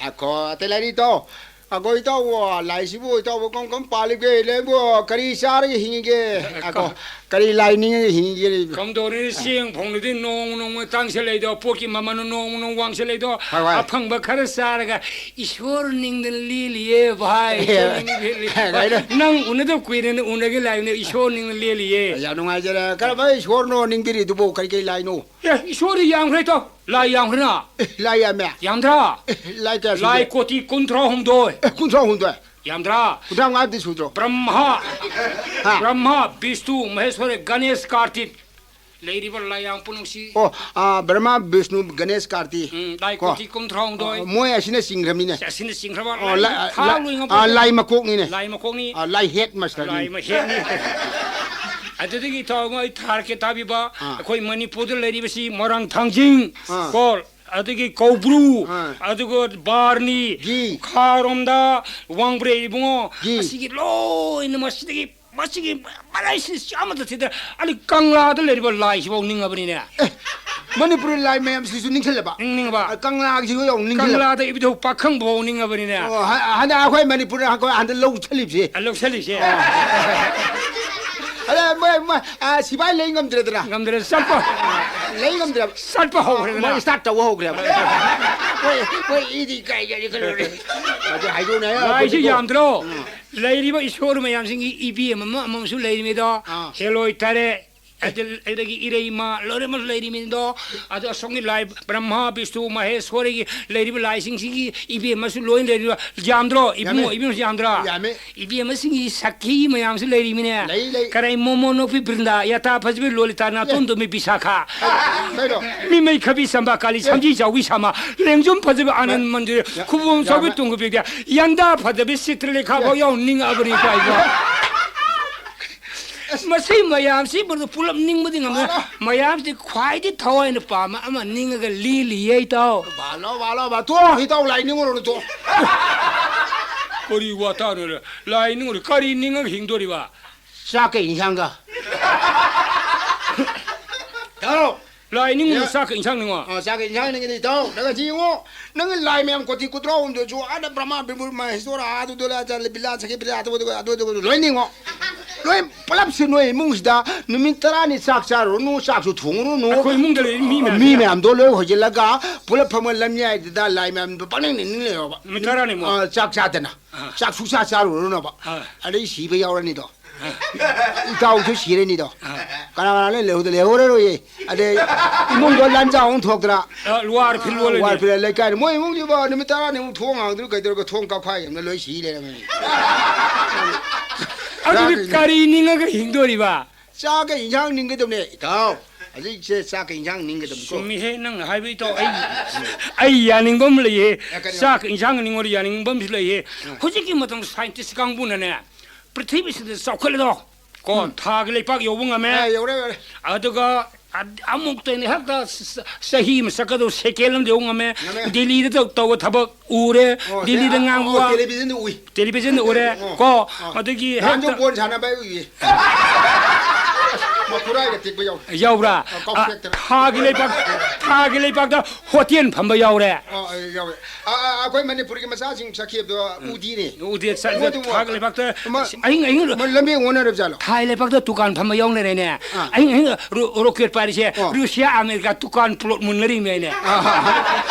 ꯑꯈꯣ, ꯑꯇꯩ ꯂꯩꯔꯤ, ꯏꯇꯥꯎ꯫ ꯑꯈꯣ, ꯏꯇꯥꯎꯕꯣ, ꯂꯥꯏꯁꯤꯕꯨ ꯏꯇꯥꯎꯕꯨ ꯀꯔꯝ ꯀꯔꯝ ꯄꯥꯜꯂꯤꯕꯒꯦ? ꯂꯩꯕꯨ ꯀꯔꯤ ꯆꯥꯔꯒ ꯍꯤꯡꯉꯤꯒꯦ? ꯑꯈꯣ, ꯀꯔꯤ ꯂꯥꯏ ꯅꯤꯡꯉꯒ ꯍꯤꯡꯉꯤꯒꯦ? ꯀꯝꯗꯧꯔꯤ? ꯆꯦꯡ ꯐꯪꯂꯗꯤ ꯅꯣꯡꯃ ꯅꯣꯡꯃ ꯇꯥꯡꯁꯤꯜꯂꯛꯏꯗꯣ, ꯄꯣꯠꯀꯤ ꯃꯃꯜꯅ ꯅꯣꯡꯃ ꯅꯣꯡꯃ ꯋꯥꯡꯁꯤꯜꯂꯛꯏꯗꯣ, ꯍꯣꯏ, ꯍꯣꯏ꯫ ꯑꯐꯪꯕ ꯈꯔ ꯆꯥꯔꯒ ꯏꯁꯣꯔ ꯅꯤꯡꯗꯅ ꯂꯦꯜꯂꯤꯌꯦ ꯚꯥꯏ, ꯏꯁꯣꯔ ꯅꯤꯡꯗꯅ ꯂꯦꯜꯂꯤꯌꯦ꯫ ꯀꯩꯅꯣ? ꯅꯪ ꯎꯅꯗꯕ ꯀꯨꯏꯔꯦꯅ ꯎꯅꯒꯦ ꯂꯥꯛꯏꯕꯅꯦ, ꯏꯁꯣꯔ ꯅꯤꯡꯗꯅ ꯂꯦꯜꯂꯤꯌꯦ꯫ ꯌꯥꯝ ꯅꯨꯡꯉꯥꯏꯖꯔꯦ꯫ ꯀꯔꯝꯕ ꯏꯁꯣꯔꯅꯣ ꯅꯤꯡꯕꯤꯔꯤꯗꯨꯕꯨ? ꯀꯔꯤ ꯀꯔꯤ ꯂꯥꯏꯅꯣ? ꯑꯦ, ꯏꯁꯣꯔꯗꯤ ꯌꯥꯝꯈ꯭ꯔꯦ ꯏꯇꯥꯎ, ꯂꯥꯏ ꯌꯥꯝꯈ꯭ꯔꯦꯅ꯫ ꯑꯦ, ꯂꯥꯏ ꯌꯥꯝꯃꯦ? ꯌꯥꯝꯗ꯭ꯔꯥ? ꯑꯦ, ꯂꯥꯏ ꯀꯌꯥ ꯁꯨꯒꯦ? ꯂꯥꯏ ꯀꯣꯇꯤ ꯀꯨꯟꯊ꯭ꯔꯥ ꯍꯨꯝꯗꯣꯏ꯫ ꯑꯦ, ꯀꯨꯟꯊ꯭ꯔꯥ ꯍꯨꯝꯗꯣꯏ? ꯌꯥꯝꯗ꯭ꯔꯥ? ꯀꯨꯟꯊ꯭ꯔꯥ ꯃꯉꯥꯗꯤ ꯁꯨꯗ꯭ꯔꯣ? ꯕ꯭ꯔꯍ꯭ꯃ, ꯍꯥ? ꯕ꯭ꯔꯍ꯭ꯃ, ꯕꯤꯁꯅꯨ, ꯃꯍꯦꯁ꯭ꯋꯔ, ꯒꯅꯦꯁ, ꯀꯥꯔꯇꯤꯛ꯫ ꯂꯩꯔꯤꯕ ꯂꯥꯏꯌꯥꯡ ꯄꯨꯝꯅꯃꯛꯁꯤ꯫ ꯑꯣ, ꯑꯥ, ꯕ꯭ꯔꯍ꯭ꯃ, ꯕꯤꯁꯅꯨ, ꯒꯅꯦꯁ, ꯀꯥꯔꯇꯤ꯫ ꯎꯝ, ꯂꯥꯏ ꯀꯣ? ꯀꯣꯇꯤ ꯀꯨꯟꯊ꯭ꯔꯥ ꯍꯨꯝꯗꯣꯏ꯫ ꯑꯣ, ꯃꯣꯏ ꯑꯁꯤꯅ ꯆꯤꯡꯈ꯭ꯔꯃꯤꯅꯦ꯫ ꯑꯁꯤꯅ ꯆꯤꯡꯈ꯭ꯔꯕ ꯑꯣ, ꯂꯥꯏ, ꯂꯥꯏ, ꯊꯥ ꯂꯥꯏ, ꯂꯣꯏ ꯉꯝꯄꯣꯠꯇꯦ꯫ ꯑꯥ, ꯂꯥꯏ ꯃꯀꯣꯛꯅꯤꯅꯦ꯫ ꯂꯥꯏ ꯃꯀꯣꯛꯅꯤ꯫ ꯑꯥ, ꯂꯥꯏ ꯍꯦꯠ ꯃꯥꯁꯇꯔꯅꯤ꯫ ꯂꯥꯏ ꯃ-, ꯍꯦꯠꯅꯤ꯫ ꯑꯗꯨꯗꯒꯤ ꯏꯇꯥꯎ ꯑꯃ ꯑꯩ ꯊꯥꯔꯛꯀꯦ ꯇꯥꯕꯤꯕ, ꯑꯥ꯫ ꯑꯩꯈꯣꯏ ꯃꯅꯤꯄꯨꯔꯗ ꯂꯩꯔꯤꯕꯁꯤ ꯃꯣꯏꯔꯥꯡ ꯊꯥꯡꯖꯤꯡ, ꯑꯥ꯫ ꯀꯣ, ꯑꯗꯒꯤ ꯀꯧꯕ꯭ꯔꯨ, ꯑꯥ꯫ ꯑꯗꯨꯒ ꯕꯥꯔꯅꯤ, ꯒꯤ꯫ ꯈꯥꯔꯣꯝꯗ ꯋꯥꯡꯕ꯭ꯔꯩ ꯏꯕꯨꯡꯉꯣ, ꯒꯤ꯫ ꯑꯁꯤꯒꯤ ꯂꯣꯏꯅ ꯃꯁꯤꯗꯒꯤ ꯃꯁꯤꯒꯤ ꯃꯔꯥꯏꯁꯤ ꯑꯃꯠꯇ ꯊꯤꯗ꯭ꯔꯦ꯫ ꯑꯗꯨ ꯀꯪꯂꯥꯗ ꯂꯩꯔꯤꯕ ꯂꯥꯏꯁꯤꯐꯥꯎ ꯅꯤꯡꯉꯕꯅꯤꯅꯦ꯫ ꯑꯦ, ꯃꯅꯤꯄꯨꯔꯤ ꯂꯥꯏ ꯃꯌꯥꯝꯁꯤꯁꯨ ꯅꯤꯡꯁꯤꯡꯂꯕ? ꯅꯤꯡꯁꯤꯡꯉꯕ? ꯑ, ꯀꯪꯂꯥꯒꯤꯁꯨ ꯌꯥꯝ ꯅꯤꯡꯁꯤꯡꯂꯕ? ꯀꯪꯂꯥꯗ ꯏꯕꯨꯙꯧ ꯄꯥꯈꯪꯕ ꯐꯥꯎ ꯅꯤꯡꯉꯕꯅꯤꯅꯦ꯫ ꯑꯣ, ꯍ-, ꯍꯟꯗꯛ ꯑꯩꯈꯣꯏ ꯃꯅꯤꯄꯨꯔꯗ ꯑꯩꯈꯣꯏ ꯍꯟꯗꯛ ꯂꯧ ꯆꯠꯂꯤꯕꯁꯦ꯫ ꯑ, ꯂꯧ ꯆꯠꯂꯤꯁꯦ꯫ ꯑꯣ꯫ ꯑꯗ ꯃꯣꯏ, ꯃꯣꯏ, ꯑ, ꯁꯤꯐꯥꯏ ꯂꯩ ꯉꯝꯗ꯭ꯔꯦꯗꯅ꯫ ꯉꯝꯗ꯭ꯔꯦ, ꯆꯠꯄ꯫ ꯂꯩ ꯉꯝꯗ꯭ꯔꯦꯕ꯫ ꯆꯠꯄ ꯍꯧꯈ꯭ꯔꯦꯗꯅ꯫ ꯃꯣꯏ start ꯇꯧꯕ ꯍꯧꯈ꯭ꯔꯦꯕ꯫ ꯃꯣꯏ, ꯃꯣꯏ ꯏꯗꯤ ꯀꯥꯏ ꯀꯥꯏ ꯈꯜꯂꯨꯔꯦ꯫ ꯑꯗꯨ ꯍꯥꯏꯗꯣꯛꯅ ꯂꯥꯏꯁꯤ ꯍꯥꯏꯔꯛꯄꯗꯤꯀꯣ꯫ ꯌꯥꯝꯗ꯭ꯔꯣ? ꯎꯝ꯫ ꯂꯩꯔꯤꯕ ꯏꯁꯣꯔ ꯃꯌꯥꯝꯁꯤꯡꯒꯤ ꯏꯕꯦꯝ ꯑꯃ ꯑꯃꯁꯨ ꯂꯩꯔꯤꯃꯤꯗꯣ꯫ ꯑꯥ꯫ ꯍꯦꯂꯣꯏ ꯇꯔꯦꯠ꯫ ꯑꯗ-, ꯑꯗꯒꯤ ꯏꯔꯩꯃ ꯂꯣꯏꯅꯃꯛ ꯂꯩꯔꯤꯃꯤꯗꯣ꯫ ꯑꯗꯣ ꯑꯁꯣꯝꯒꯤ ꯂꯥꯏ ꯕ꯭ꯔꯍ꯭ꯃ, ꯕꯤꯁꯅꯨ, ꯃꯍꯦꯁ꯭ꯋꯔꯤꯒꯤ ꯂꯩꯔꯤꯕ ꯂꯥꯏꯁꯤꯡꯁꯤꯒꯤ ꯏꯕꯦꯝꯃꯁꯨ ꯂꯣꯏꯅ ꯂꯩꯔꯤꯕ꯫ ꯌꯥꯝꯗ꯭ꯔꯣ? ꯏꯕꯨꯡꯉꯣ, ꯌꯥꯝꯃꯦ꯫ ꯏꯕꯦꯝꯃꯁꯨ ꯌꯥꯝꯗ꯭ꯔꯥ? ꯌꯥꯝꯃꯦ꯫ ꯏꯕꯦꯝꯃꯁꯤꯡꯒꯤ ꯁꯈꯤ ꯃꯌꯥꯝꯁꯨ ꯂꯩꯔꯤꯃꯤꯅꯦ꯫ ꯂꯩ, ꯂꯩ꯫ ꯀꯔꯥꯏ ꯃꯣꯃꯣ ꯅꯣꯛꯄꯤ ꯕ꯭ꯔꯤꯟꯗꯥ, ꯌꯥꯇꯥ ꯐꯖꯕꯤ ꯂꯣꯂꯤꯇꯥ, ꯅꯥꯇꯣꯟ ꯗꯨꯝꯕꯤ ꯕꯤꯁꯥꯈꯥ꯫ ꯀꯩꯅꯣ? ꯃꯤꯃꯩ ꯈꯕꯤ ꯁꯝꯕꯥ ꯀꯥꯂꯤ, ꯁꯝꯖꯤ ꯆꯥꯎꯕꯤ ꯁꯥꯃꯥ, ꯂꯦꯡꯖꯨꯝ ꯐꯖꯕꯤ ꯑꯥꯅꯟ ꯃꯟꯗꯤꯔ, ꯌꯥ-, ꯈꯨꯕꯣꯝ ꯆꯥꯎꯕꯤ ꯌꯥꯝꯃꯦ꯫ ꯇꯨꯡꯒꯕꯤ ꯕꯤꯗ꯭ꯌꯥ, ꯌꯥꯟꯗꯥ ꯐꯖꯕꯤ ꯆꯤꯇ꯭ꯔꯂꯦꯈꯥ ꯐꯥꯎ ꯌꯥꯎ ꯅꯤꯡꯉꯛꯑꯕꯅꯤ ꯀꯥꯏꯅ꯫ ꯃꯁꯤ ꯃꯌꯥꯝꯁꯤ ꯄꯨꯂꯞ ꯅꯤꯡꯕꯗꯤ ꯉꯝꯃꯦ꯫ ꯃꯥꯅ꯫ ꯃꯌꯥꯝꯁꯤ ꯈ꯭ꯋꯥꯏꯗꯒꯤ ꯊꯋꯥꯏꯅ ꯄꯥꯝꯕ ꯑꯃ ꯅꯤꯡꯉꯒ ꯂꯦꯜꯂꯤꯌꯦ, ꯏꯇꯥꯎ꯫ ꯕꯥꯂꯣ, ꯕꯥꯂꯣ, ꯕꯥ-, ꯇꯣ, ꯏꯇꯥꯎ, ꯂꯥꯏ ꯅꯤꯡꯉꯨꯔꯣ, ꯇꯣ꯫ ꯀꯔꯤ ꯋꯥꯇꯥꯅꯣꯅꯦ? ꯂꯥꯏ ꯅꯤꯡꯉꯨꯔꯣ? ꯀꯔꯤ ꯅꯤꯡꯉꯒ ꯍꯤꯡꯗꯣꯔꯤꯕ? ꯆꯥꯛꯀ ꯏꯟꯁꯥꯡꯒ꯫ ꯇꯥꯔꯣ꯫ ꯂꯥꯏ ꯅꯤꯡꯉꯨꯔꯣ, ꯌꯥ-, ꯆꯥꯛꯀ ꯏꯟꯁꯥꯡ ꯅꯤꯡꯉꯣ? ꯑ, ꯆꯥꯛꯀ ꯏꯟꯁꯥꯡ ꯅꯤꯡꯉꯗꯤ, ꯏꯇꯥꯎ, ꯅꯪ ꯉꯁꯤ ꯌꯦꯡꯉꯣ꯫ ꯅꯪ ꯂꯥꯏ ꯃꯌꯥꯝ ꯀꯣꯇꯤ ꯀꯨꯟꯊ꯭ꯔꯥ ꯍꯨꯝꯗꯣꯏꯁꯨ ꯑꯥꯗ ꯕ꯭ꯔꯍ꯭ꯃ, ꯕꯤꯃꯨꯔ, ꯃꯍꯦꯁ꯭ꯋꯔ, ꯑꯗꯨꯗ ꯂꯩ, ꯑꯗ ꯕꯤꯂꯥ, ꯁꯈꯤ, ꯕꯤꯂꯥ, ꯑꯗꯨ, ꯑꯗꯨ, ꯑꯗꯨ, ꯑꯗꯨ, ꯑꯗꯨ ꯂꯣꯏ ꯅꯤꯡꯉꯣ꯫ ꯂꯣꯏ ꯄꯨꯂꯞꯁꯦ ꯅꯣꯏ ꯏꯃꯨꯡꯁꯤꯗ ꯅꯨꯃꯤꯠ ꯇꯔꯥꯅꯤ ꯆꯥꯛ ꯆꯥꯔꯨꯔꯅꯨ, ꯆꯥꯛꯁꯨ ꯊꯣꯡꯉꯨꯔꯅꯨ꯫ ꯑꯩꯈꯣꯏ ꯏꯃꯨꯡꯗ ꯂꯩꯔꯤ ꯃꯤ ꯃꯌꯥꯝꯁꯤꯅ꯫ ꯃꯤ ꯃꯌꯥꯝꯗꯣ ꯂꯣꯏ ꯍꯣꯏꯖꯤꯜꯂꯒ ꯄꯨꯂꯞ ꯐꯝꯃ ꯂꯝꯌꯥꯏꯗꯨꯗ ꯂꯥꯏ ꯃꯌꯥꯝꯗꯣ ꯄꯪꯅꯤꯡ ꯅꯤꯡ ꯂꯩꯔꯣꯕ꯫ ꯅꯨꯃꯤꯠ ꯇꯔꯥꯅꯤꯃꯨꯛ꯫ ꯑ, ꯆꯥꯛ ꯆꯥꯗꯅ꯫ ꯑꯥ꯫ ꯆꯥꯛ ꯁꯨꯛꯆꯥ ꯆꯥꯔꯨꯔꯅꯨꯕ꯫ ꯑꯥ꯫ ꯑꯗꯩ ꯁꯤꯕ ꯌꯥꯎꯔꯅꯤꯗꯣ꯫ ꯑꯥ꯫ ꯏꯇꯥꯎꯁꯨ ꯁꯤꯔꯅꯤꯗꯣ꯫ ꯑꯥ꯫ ꯀꯅꯥ ꯀꯅꯥ ꯂꯣꯏ ꯂꯩꯍꯧꯗ-, ꯂꯩꯍꯧꯔꯔꯣꯏꯌꯦ꯫ ꯑꯗꯩ ꯏꯃꯨꯡꯗꯣ ꯂꯥꯟꯖꯥꯎ ꯑꯃꯨꯛ ꯊꯣꯛꯇ꯭ꯔꯥ? ꯑ, ꯋꯥꯔ ꯐꯤꯜ ꯑꯣꯜꯂꯅꯤ꯫ ꯋꯥꯔ ꯐꯤꯜ ꯂꯩꯀꯥꯏꯗ꯫ ꯃꯣꯏ ꯏꯃꯨꯡꯁꯤꯕꯣ ꯅꯨꯃꯤꯠ ꯇꯔꯥꯅꯤꯃꯨꯛ ꯊꯣꯡ ꯍꯥꯡꯗ꯭ꯔꯤ ꯀꯩꯗꯧꯔꯒ ꯊꯣꯡ ꯀꯛꯐꯥꯏ ꯑꯃꯅ ꯂꯣꯏ ꯁꯤ ꯂꯩꯔꯝꯃꯅꯤ꯫ ꯑꯗꯨꯗꯤ ꯆꯥꯛ ꯀꯔꯤ ꯅꯤꯡꯉꯒ ꯍꯤꯡꯗꯣꯔꯤꯕ? ꯆꯥꯛꯀ ꯏꯟꯁꯥꯡ ꯅꯤꯡꯒꯗꯕꯅꯦ, ꯏꯇꯥꯎ꯫ ꯍꯧꯖꯤꯛꯁꯦ ꯆꯥꯛꯀ ꯏꯟꯁꯥꯡ ꯅꯤꯡꯒꯗꯕꯅꯤꯀꯣ꯫ ꯆꯨꯝꯃꯤꯍꯦ, ꯅꯪꯅ ꯍꯥꯏꯕ, ꯏꯇꯥꯎ꯫ ꯑꯩ, ꯑꯩ ꯌꯥꯅꯤꯡꯕ ꯑꯃ ꯂꯩꯌꯦ꯫ ꯑꯦ, ꯀꯔꯤꯅꯣ? ꯆꯥꯛꯀ ꯏꯟꯁꯥꯡ ꯅꯤꯡꯉꯣꯗꯤ ꯌꯥꯅꯤꯡꯕ ꯑꯃꯁꯨ ꯂꯩꯌꯦ꯫ ꯑ꯫ ꯍꯧꯖꯤꯛꯀꯤ ꯃꯇꯝ ꯁꯥꯏꯟꯇꯤꯁ ꯀꯥꯡꯕꯨꯅꯅꯦ, ꯄ꯭ꯔꯤꯊꯤꯕꯤꯁꯤꯗ ꯆꯥꯎꯈꯠꯂꯦꯗꯣ꯫ ꯀꯣ, ꯎꯝ꯫ ꯊꯥꯒꯤ ꯂꯩꯄꯥꯛ ꯌꯧꯕ ꯉꯝꯃꯦ꯫ ꯑ, ꯌꯧꯔꯦ, ꯌꯧꯔꯦ꯫ ꯑꯗꯨꯒ ꯑ-, ꯑꯃꯨꯛꯇ ꯑꯩꯅ ꯍꯦꯛꯇ ꯆ-, ꯆ-, ꯆꯍꯤ ꯑꯃ ꯆꯠꯀꯗꯧ ꯁꯦꯀꯦꯟ ꯑꯃꯗ ꯌꯧꯕ ꯉꯝꯃꯦ꯫ ꯉꯝꯃꯦ꯫ ꯗꯦꯜꯂꯤꯗ ꯇꯧ-, ꯇꯧꯕ ꯊꯕꯛ ꯎꯔꯦ꯫ ꯑꯣ, ꯗꯦꯜꯂꯤꯗ ꯇꯦ-, ꯉꯥꯡꯕ ꯑꯣ, ꯋꯥ꯫ ꯇꯦꯂꯤꯚꯤꯖꯟꯗ ꯎꯏ꯫ ꯇꯦꯂꯤꯚꯤꯖꯟꯗ ꯎꯔꯦ꯫ ꯑꯣ, ꯀꯣ, ꯑꯣ꯫ ꯑꯗꯒꯤ ꯅꯍꯥꯟꯁꯨ ꯍꯦꯛꯇ ꯕꯣꯜ ꯁꯥꯟꯅꯕ ꯑꯩ ꯎꯏꯌꯦ꯫ ꯃꯈꯨꯔꯥꯏꯒ ꯇꯦꯛꯄ ꯌꯥꯎꯔꯦ꯫ ꯌꯥꯎꯕ꯭ꯔꯥ? ꯑ, ꯀꯥꯎꯊꯣꯛꯇꯅ꯫ ꯑ, ꯊꯥꯒꯤ ꯂꯩꯕꯥꯛ, ꯊꯥꯒꯤ ꯂꯩꯕꯥꯛꯇ ꯍꯣꯇꯦꯜ ꯐꯝꯕ ꯌꯥꯎꯔꯦ꯫ ꯑ, ꯑ, ꯌꯥꯎꯋꯦ꯫ ꯑ, ꯑ, ꯑꯩꯈꯣꯏ ꯃꯅꯤꯄꯨꯔꯒꯤ ꯃꯆꯥꯁꯤꯡ ꯆꯠꯈꯤꯕꯗꯣ ꯎꯗꯤꯅꯦ꯫ ꯎꯗꯤ ꯆꯠ-, ꯃꯣꯏꯗꯨꯕꯨ ꯊꯥꯒꯤ ꯂꯩꯕꯥꯛꯇ ꯑꯃ ꯑꯍꯤꯡ ꯑꯍꯤꯡ ꯃꯣꯏ ꯂꯝꯕꯤ ꯑꯣꯟꯅꯔꯕ ꯖꯥꯠꯂꯣ? ꯊꯥꯒꯤ ꯂꯩꯕꯥꯛꯇ ꯗꯨꯀꯥꯟ ꯐꯝꯕ ꯌꯥꯎꯅꯔꯦꯅꯦ꯫ ꯑꯥ꯫ ꯑꯍꯤꯡ ꯑꯍꯤꯡ ꯔꯣ-, ꯔꯣꯀꯦꯠ ꯄꯥꯏꯔꯤꯁꯦ ꯑꯣ꯫ ꯔꯨꯁꯤꯌꯥ, ꯑꯃꯦꯔꯤꯀꯥ ꯗꯨꯀꯥꯟ ꯄ꯭ꯂꯣꯠ ꯃꯨꯟꯅꯔꯤꯃꯦꯅꯦ꯫ ꯑꯥ꯫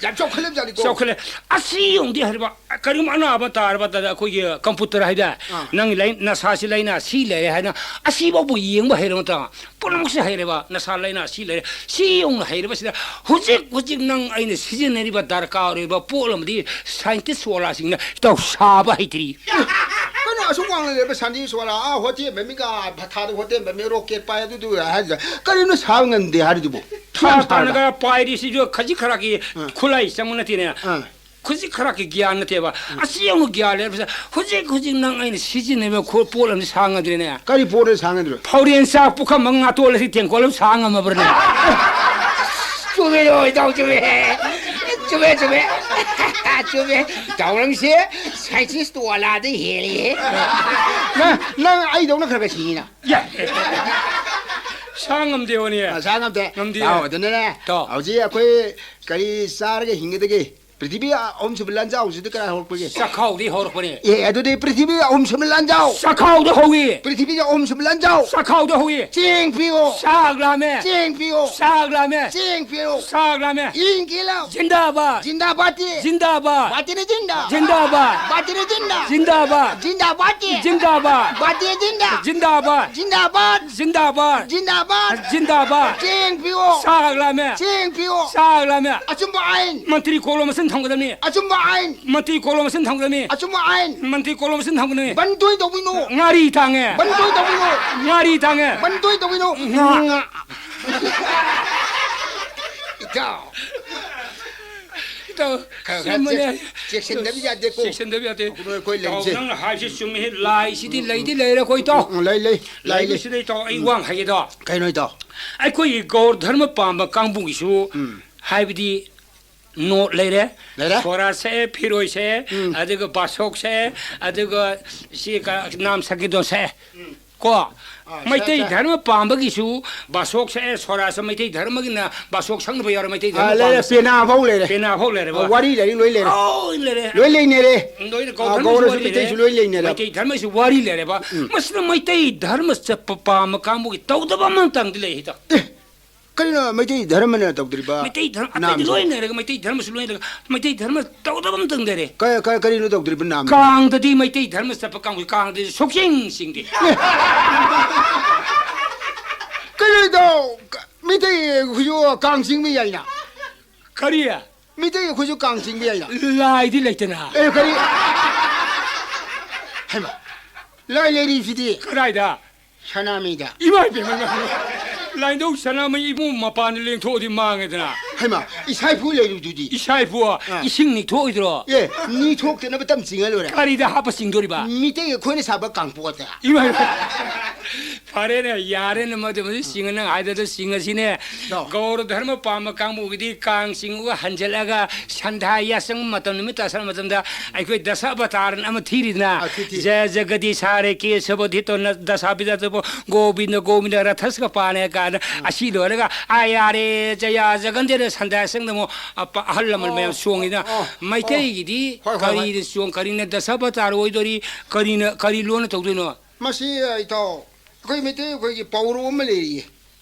ꯌꯥꯝ ꯆꯥꯎꯈꯠꯂꯕꯖꯥꯠꯅꯤꯀꯣ꯫ ꯆꯥꯎꯈꯠꯂꯦ꯫ ꯑꯁꯤ ꯌꯦꯡꯉꯨꯗꯤ ꯍꯥꯏꯔꯤꯕ ꯀꯔꯤꯒꯨꯝꯕ ꯑꯅꯥꯕ ꯇꯥꯔꯕꯗ ꯑꯩꯈꯣꯏꯒꯤ ꯀꯝꯄ꯭ꯌꯨꯇꯔ ꯍꯥꯏꯗ ꯑꯥ꯫ ꯅꯪꯒꯤ ꯂꯥꯏ-, ꯅꯁꯥꯁꯤ ꯂꯥꯏꯅꯥ ꯁꯤ ꯂꯩꯔꯦ ꯍꯥꯏꯅ ꯑꯁꯤꯐꯥꯎꯕ ꯌꯦꯡꯕ ꯍꯩꯔꯕ ꯅꯠꯇ꯭ꯔꯥ? ꯄꯨꯝꯅꯃꯛꯁꯦ ꯍꯩꯔꯕ, ꯅꯁꯥ ꯂꯥꯏꯅꯥ ꯁꯤ ꯂꯩꯔꯦ꯫ ꯁꯤ ꯌꯧꯅ ꯍꯩꯔꯕꯁꯤꯗ ꯍꯧꯖꯤꯛ, ꯍꯧꯖꯤꯛ ꯅꯪ ꯑꯩꯅ ꯁꯤꯖꯤꯟꯅꯔꯤꯕ ꯗꯔꯀꯥꯔ ꯑꯣꯏꯔꯤꯕ ꯄꯣꯠ ꯑꯃꯗꯤ ꯁꯥꯏꯟꯇꯤꯁ ꯋꯥꯂꯥꯁꯤꯡꯅ ꯏꯇꯥꯎ ꯁꯥꯕ ꯍꯩꯇ꯭ꯔꯤ꯫ ꯀꯩꯅꯣ ꯑꯁꯨꯛ ꯋꯥꯡꯅ ꯂꯩꯔꯕ ꯁꯥꯏꯟꯇꯤꯁ ꯋꯥꯂꯥ, ꯑꯥ, ꯍꯣꯇꯦꯜ ꯃꯃꯤꯡꯒ ꯊꯥꯗ ꯍꯣꯇꯦꯜ ꯃꯃꯤꯡ ꯔꯣꯀꯦꯠ ꯄꯥꯏ ꯑꯗꯨꯗꯨ ꯍꯥꯏꯗꯨꯗ ꯀꯔꯤꯅꯣ ꯁꯥꯕ ꯉꯝꯗꯦ ꯍꯥꯏꯔꯤꯗꯨꯕꯨ? ꯊꯥ ꯌꯥꯝ ꯁꯥꯔꯗ꯫ ꯇꯥꯅꯒ ꯄꯥꯏꯔꯤꯁꯤꯁꯨ ꯈꯖꯤꯛ ꯈꯔꯥꯛꯀꯤ ꯑꯥ꯫ ꯈꯨꯠꯂꯥꯏ ꯆꯪꯕ ꯅꯠꯇꯦꯅꯦ꯫ ꯑꯥ꯫ ꯈꯖꯤꯛ ꯈꯔꯥꯛꯀꯤ ꯒ꯭ꯌꯥꯟ ꯅꯠꯇꯦꯕ꯫ ꯑꯁꯤ ꯌꯧꯅ ꯒ꯭ꯌꯥꯟ ꯂꯩꯔꯕꯁꯦ ꯍꯧꯖꯤꯛ, ꯍꯧꯖꯤꯛ ꯅꯪ ꯑꯩꯅ ꯁꯤꯖꯤꯟꯅꯔꯤꯕ ꯈꯣ-, ꯄꯣꯠ ꯑꯃꯗꯤ ꯁꯥ ꯉꯝꯗ꯭ꯔꯦꯅꯦ꯫ ꯀꯔꯤ ꯄꯣꯠꯅꯣ ꯁꯥ ꯉꯝꯗ꯭ꯔꯤꯕ? ꯐꯧꯔꯦꯟ ꯆꯥꯛ ꯄꯨꯈꯝ ꯑꯃ ꯉꯥꯇꯣꯜ ꯑꯁꯤ ꯇꯦꯡꯀꯣꯠ ꯑꯃ ꯁꯥ ꯉꯝꯃꯕ꯭ꯔꯅꯦ? ꯆꯨꯝꯃꯦ, ꯏꯇꯥꯎ, ꯆꯨꯝꯃꯦ꯫ ꯆꯨꯝꯃꯦ, ꯆꯨꯝꯃꯦ꯫ ꯆꯨꯝꯃꯦ꯫ ꯏꯇꯥꯎ ꯅꯪꯁꯦ ꯁꯥꯏꯟꯇꯤꯁ ꯋꯥꯂꯥꯗꯩ ꯍꯦꯜꯂꯤꯍꯦ꯫ ꯅꯪ, ꯅꯪ ꯑꯩꯗꯧꯅ ꯈꯔ ꯈꯔ ꯁꯤꯡꯉꯤꯅ꯫ ꯌꯥ꯫ ꯁꯥ ꯉꯝꯗꯦ ꯍꯣꯅꯦ꯫ ꯑ, ꯁꯥ ꯉꯝꯗꯦ꯫ ꯉꯝꯗꯦ꯫ ꯏꯇꯥꯎ, ꯑꯗꯨꯅꯅꯦ, ꯏꯇꯥꯎ꯫ ꯍꯧꯖꯤꯛ ꯑꯩꯈꯣꯏ ꯀꯔꯤ ꯆꯥꯔꯒ ꯍꯤꯡꯒꯗꯒꯦ? ꯄ꯭ꯔꯤꯊꯤꯕꯤ ꯑꯍꯨꯝꯁꯨꯕ ꯂꯥꯟꯖꯥꯎꯁꯤꯗꯤ ꯀꯅꯥ ꯍꯧꯔꯛꯄꯒꯦ? ꯆꯥꯛꯈꯥꯎꯗꯤ ꯍꯧꯔꯛꯄꯅꯦ꯫ ꯑꯦ, ꯑꯗꯨꯗꯤ ꯄ꯭ꯔꯤꯊꯤꯕꯤ ꯑꯍꯨꯝꯁꯨꯕ ꯂꯥꯟꯖꯥꯎ꯫ ꯆꯥꯛꯈꯥꯎꯗ ꯍꯧꯏ꯫ ꯄ꯭ꯔꯤꯊꯤꯕꯤꯒꯤ ꯑꯍꯨꯝꯁꯨꯕ ꯂꯥꯟꯖꯥꯎ꯫ ꯆꯥꯛꯈꯥꯎꯗ ꯍꯧꯏ꯫ ꯆꯦꯡ ꯄꯤꯌꯣ꯫ ꯆꯥꯛ ꯂꯥꯝꯃꯦ꯫ ꯆꯦꯡ ꯄꯤꯌꯣ꯫ ꯆꯥꯛ ꯂꯥꯝꯃꯦ꯫ ꯆꯦꯡ ꯄꯤꯌꯣ꯫ ꯆꯥꯛ ꯂꯥꯝꯃꯦ꯫ ꯏꯟ ꯀꯤꯂꯣ꯫ ꯖꯤꯟꯗꯥꯕꯥꯗ꯫ ꯖꯤꯟꯗꯥꯕꯥꯗ꯫ ꯖꯤꯟꯗꯥꯕꯥꯗ꯫ ꯕꯥꯇꯤꯅ ꯖꯤꯟꯗꯥ꯫ ꯖꯤꯟꯗꯥꯕꯥꯗ꯫ ꯕꯥꯇꯤꯅ ꯖꯤꯟꯗꯥ꯫ ꯖꯤꯟꯗꯥꯕꯥꯗ꯫ ꯖꯤꯟꯗꯥꯕꯥꯗ꯫ ꯖꯤꯟꯗꯥꯕꯥꯗ꯫ ꯕꯥꯇꯤꯅ ꯖꯤꯟꯗꯥ꯫ ꯖꯤꯟꯗꯥꯕꯥꯗ꯫ ꯖꯤꯟꯗꯥꯕꯥꯗ꯫ ꯖꯤꯟꯗꯥꯕꯥꯗ꯫ ꯖꯤꯟꯗꯥꯕꯥꯗ꯫ ꯆꯦꯡ ꯄꯤꯌꯣ꯫ ꯆꯥꯛ ꯂꯥꯝꯃꯦ꯫ ꯆꯦꯡ ꯄꯤꯌꯣ꯫ ꯆꯥꯛ ꯂꯥꯝꯃꯦ꯫ ꯑꯆꯨꯝꯕ ꯑꯥꯏꯟ꯫ ꯃꯟꯇ꯭ꯔꯤ ꯀꯣꯂꯣꯝ ꯃꯁꯤꯟ ꯊꯝꯒꯗꯕꯅꯤ꯫ ꯑꯆꯨꯝꯕ ꯑꯥꯏꯟ꯫ ꯃꯟꯇ꯭ꯔꯤ ꯀꯣꯂꯣꯝ ꯃꯁꯤꯟ ꯊꯝꯒꯗꯕꯅꯤ꯫ ꯑꯆꯨꯝꯕ ꯑꯥꯏꯟ꯫ ꯃꯟꯇ꯭ꯔꯤ ꯀꯣꯂꯣꯝ ꯃꯁꯤꯟ ꯊꯝꯒꯗꯕꯅꯤ꯫ ꯕꯟ ꯇꯣꯏ ꯇꯧꯕꯤꯅꯨ꯫ ꯉꯥꯔꯤ ꯇꯥꯡꯉꯦ꯫ ꯕꯟ ꯇꯣꯏ ꯇꯧꯕꯤꯅꯨ꯫ ꯉꯥꯔꯤ ꯇꯥꯡꯉꯦ꯫ ꯕꯟ ꯇꯣꯏ ꯇꯧꯕꯤꯅꯨ꯫ ꯉꯥ꯫ ꯉꯥ꯫ ꯏꯇꯥꯎ꯫ ꯏꯇꯥꯎ, ꯈꯔ ꯈꯔ ꯆꯨꯝꯕꯅꯦ꯫ ꯆꯦꯛ-, ꯆꯦꯛꯁꯤꯟꯗꯕ ꯌꯥꯗꯦꯀꯣ꯫ ꯆꯦꯛꯁꯤꯟꯗꯕ ꯌꯥꯗꯦ꯫ ꯑꯩꯈꯣꯏ, ꯑꯩꯈꯣꯏ ꯏꯇꯥꯎ, ꯂꯩꯔꯤꯁꯦ꯫ ꯅꯪꯅ ꯍꯥꯏꯕꯁꯤ ꯆꯨꯝꯃꯤ꯫ ꯂꯥꯏꯁꯤꯗꯤ ꯂꯩꯗꯤ ꯂꯩꯔꯦꯀꯣ, ꯏꯇꯥꯎ꯫ ꯎꯝ, ꯂꯩ, ꯂꯩ, ꯂꯩ, ꯂꯩ꯫ ꯂꯩꯕꯁꯤꯗ, ꯏꯇꯥꯎ, ꯑꯩ ꯎꯝ꯫ ꯋꯥ ꯑꯃ ꯍꯥꯏꯒꯦ, ꯏꯇꯥꯎ꯫ ꯀꯩꯅꯣ, ꯏꯇꯥꯎ? ꯑꯩꯈꯣꯏꯒꯤ ꯒꯧꯔ ꯙꯔꯃ ꯄꯥꯝꯕ ꯀꯥꯡꯕꯨꯒꯤꯁꯨ ꯎꯝ꯫ ꯍꯥꯏꯕꯗꯤ ꯅꯣꯠ ꯂꯩꯔꯦ꯫ ꯂꯩꯔꯦ꯫ ꯁꯣꯔꯥ ꯁꯛꯑꯦ, ꯐꯤꯔꯣꯏ ꯁꯛꯑꯦ, ꯎꯝ꯫ ꯑꯗꯨꯒ ꯕꯥꯁꯣꯛ ꯁꯛꯑꯦ, ꯑꯗꯨꯒ ꯁꯤ ꯀ-, ꯅꯥꯝ ꯁꯪꯀꯤꯔꯇꯟ ꯁꯛꯑꯦ꯫ ꯎꯝ꯫ ꯀꯣ, ꯑꯥ, ꯃꯩꯇꯩ ꯁꯥ-, ꯁꯥ-, ꯙꯔꯃ ꯄꯥꯝꯕꯒꯤꯁꯨ ꯕꯥꯁꯣꯛ ꯁꯛꯑꯦ, ꯁꯣꯔꯥꯁ ꯃꯩꯇꯩ ꯙꯔꯃꯒꯤꯅ ꯕꯥꯁꯣꯛ ꯁꯛꯅꯕ ꯌꯥꯎꯔꯦ, ꯃꯩꯇꯩ ꯙꯔꯃ ꯑꯥ, ꯂꯩꯔꯦ, ꯄꯥꯝꯕꯁꯦ꯫ ꯄꯦꯅꯥ ꯐꯥꯎ ꯂꯩꯔꯦ꯫ ꯄꯦꯅꯥ ꯐꯥꯎ ꯂꯩꯔꯦꯕ꯫ ꯑꯥ, ꯋꯥꯔꯤ ꯂꯩꯔꯦ, ꯂꯣꯏ ꯂꯩꯔꯦ꯫ ꯂꯣꯏ ꯂꯩꯔꯦ꯫ ꯂꯣꯏ ꯂꯩꯅꯔꯦ꯫ ꯂꯣꯏꯅ ꯑꯥ, ꯒꯧꯔꯁꯨ ꯒꯧꯔꯁꯨ ꯋꯥꯔꯤ ꯂꯩꯔꯦ꯫ ꯃꯩꯇꯩꯁꯨ ꯂꯣꯏ ꯂꯩꯅꯔꯦ꯫ ꯃꯩꯇꯩ ꯙꯔꯃꯁꯨ ꯋꯥꯔꯤ ꯂꯩꯔꯦꯕ꯫ ꯎꯝ꯫ ꯃꯁꯤꯗ ꯃꯩꯇꯩ ꯙꯔꯃ ꯆꯠꯄ ꯄꯥꯝꯕ ꯀꯥꯡꯕꯨꯒꯤ ꯇꯧꯗꯕ ꯑꯃꯇꯪꯗꯤ ꯂꯩ ꯍꯦꯛꯇ꯫ ꯑꯦ, ꯀꯔꯤꯅꯣ ꯃꯩꯇꯩ ꯙꯔꯃꯅ ꯇꯧꯗ꯭ꯔꯤꯕ ꯃꯩꯇꯩ ꯙꯔꯃ ꯑꯇꯩꯗꯤ ꯅꯥꯝꯁꯦ? ꯂꯣꯏ ꯂꯩꯔꯒ ꯃꯩꯇꯩ ꯙꯔꯃꯁꯨ ꯂꯣꯏ ꯂꯩꯔꯒ ꯃꯩꯇꯩ ꯙꯔꯃ ꯇꯧꯗꯕ ꯑꯃꯇꯪ ꯂꯩꯔꯦ꯫ ꯀ-, ꯀ-, ꯀꯔꯤꯅꯣ ꯇꯧꯗ꯭ꯔꯤꯕ ꯅꯥꯝꯁꯦ? ꯀꯥꯡꯗꯗꯤ ꯃꯩꯇꯩ ꯙꯔꯃ ꯆꯠꯄ ꯀꯥꯡꯕꯨ ꯀꯥꯡꯗꯗꯤ ꯁꯨꯛꯆꯤꯡ ꯆꯤꯡꯗꯦ꯫ ꯑꯦ! ꯀꯩꯅꯣꯗꯣ, ꯀ-, ꯃꯩꯇꯩ ꯑꯩꯈꯣꯏꯁꯨ ꯀꯥꯡ ꯆꯤꯡꯕ ꯌꯥꯏꯅ꯫ ꯀꯔꯤ? ꯃꯩꯇꯩ ꯑꯩꯈꯣꯏꯁꯨ ꯀꯥꯡ ꯆꯤꯡꯕ ꯌꯥꯏꯅ꯫ ꯂꯥꯏꯗꯤ ꯂꯩꯇꯅ꯫ ꯑꯦ, ꯀꯔꯤ? ꯍꯩꯃꯥ, ꯂꯥꯏ ꯂꯩꯔꯤꯁꯤꯗꯤ꯫ ꯀꯗꯥꯏꯗ? ꯁꯅꯥꯃꯍꯤꯗ꯫ ꯏꯃꯥ ꯏꯕꯦꯝꯃ, ꯏꯃꯥ ꯏꯕꯦꯝꯃ꯫ ꯂꯥꯏꯅꯤꯡꯊꯧ ꯁꯅꯥꯃꯍꯤ ꯏꯕꯨꯡ ꯃꯄꯥꯟꯗ ꯂꯦꯡꯊꯣꯛꯑꯗꯤ ꯃꯥꯡꯉꯦꯗꯅ꯫ ꯍꯩꯃꯥ, ꯏꯁꯥꯏꯐꯨ ꯂꯩꯔꯨꯗꯨꯗꯤ꯫ ꯏꯁꯥꯏꯐꯨ, ꯑꯥ꯫ ꯏꯁꯤꯡ ꯅꯤꯊꯣꯛꯑꯣꯏꯗ꯭ꯔꯣ? ꯑꯦ, ꯅꯤꯊꯣꯛꯇꯅꯕ ꯇꯝ ꯆꯤꯡꯉ ꯂꯣꯏꯔꯦ꯫ ꯀꯔꯤꯗ ꯍꯥꯞꯄ ꯆꯤꯡꯗꯣꯔꯤꯕ? ꯃꯤꯇꯩ ꯑꯩꯈꯣꯏꯅ ꯁꯥꯕ ꯀꯥꯡꯄꯣꯠꯇ꯫ ꯏꯃꯥ ꯏꯕꯦꯝꯃ꯫ ꯐꯔꯦꯅꯦ, ꯌꯥꯔꯦꯅꯦ, ꯃꯗꯨ, ꯃꯗꯨ ꯆꯤꯡꯉ ꯅꯪ ꯍꯥꯏꯗꯣ ꯆꯤꯡꯉꯁꯤꯅꯦ꯫ ꯇꯥꯎ꯫ ꯒꯧꯔ ꯙꯔꯃ ꯄꯥꯝꯕ ꯀꯥꯡꯕꯨꯒꯤꯗꯤ ꯀꯥꯡ ꯆꯤꯡꯉꯒ ꯍꯟꯖꯜꯂꯒ ꯁꯟꯗꯥ ꯌꯥꯆꯪꯕ ꯃꯇꯝ, ꯅꯨꯃꯤꯠ ꯇꯥꯁꯜꯂꯛꯄ ꯃꯇꯝꯗ ꯑꯩꯈꯣꯏ ꯗꯁ ꯑꯕꯇꯥꯔꯅ ꯑꯃ ꯊꯤꯔꯤꯗꯅ, ꯑ, ꯊꯤ, ꯊꯤ꯫ "ꯖꯌ ꯖꯒꯗꯤꯁ ꯍꯔꯦ ꯀꯦꯁꯕ ꯙꯤꯇꯣ ꯅ ꯗꯁꯥ ꯕꯤꯗꯥꯇꯣ ꯒꯣꯕꯤꯟꯗ ꯒꯣꯕꯤꯟꯗ ꯔꯊꯁꯀ ꯄꯥꯅꯦ" ꯀꯥꯏꯅ, ꯑ꯫ ꯑꯁꯤ ꯂꯣꯏꯔꯒ "ꯑꯥ ꯌꯥꯔꯦ ꯖꯌꯥ ꯖꯒꯟꯗꯦꯅ" ꯁꯟꯗꯥ ꯆꯪꯗ ꯑꯃꯨꯛ ꯑꯄ-, ꯑꯍꯜ ꯂꯃꯟ ꯃꯌꯥꯝ ꯑꯣ, ꯆꯣꯡꯉꯤꯗꯅ꯫ ꯑꯣ, ꯑꯣ꯫ ꯃꯩꯇꯩꯒꯤꯗꯤ ꯍꯣꯏ, ꯍꯣꯏ, ꯍꯣꯏ꯫ ꯀꯔꯤꯅ ꯆꯣꯡ-, ꯀꯔꯤꯅ ꯗꯁꯥꯕꯇꯥꯔ ꯑꯣꯏꯗꯣꯔꯤ, ꯀꯔꯤꯅ, ꯀꯔꯤ ꯂꯣꯟꯅ ꯇꯧꯗꯣꯏꯅꯣ? ꯃꯁꯤ, ꯑ, ꯏꯇꯥꯎ, ꯑꯩꯈꯣꯏ ꯃꯩꯇꯩ ꯑꯩꯈꯣꯏꯒꯤ ꯄꯥꯎꯔꯧ ꯑꯃ ꯂꯩꯔꯤꯌꯦ꯫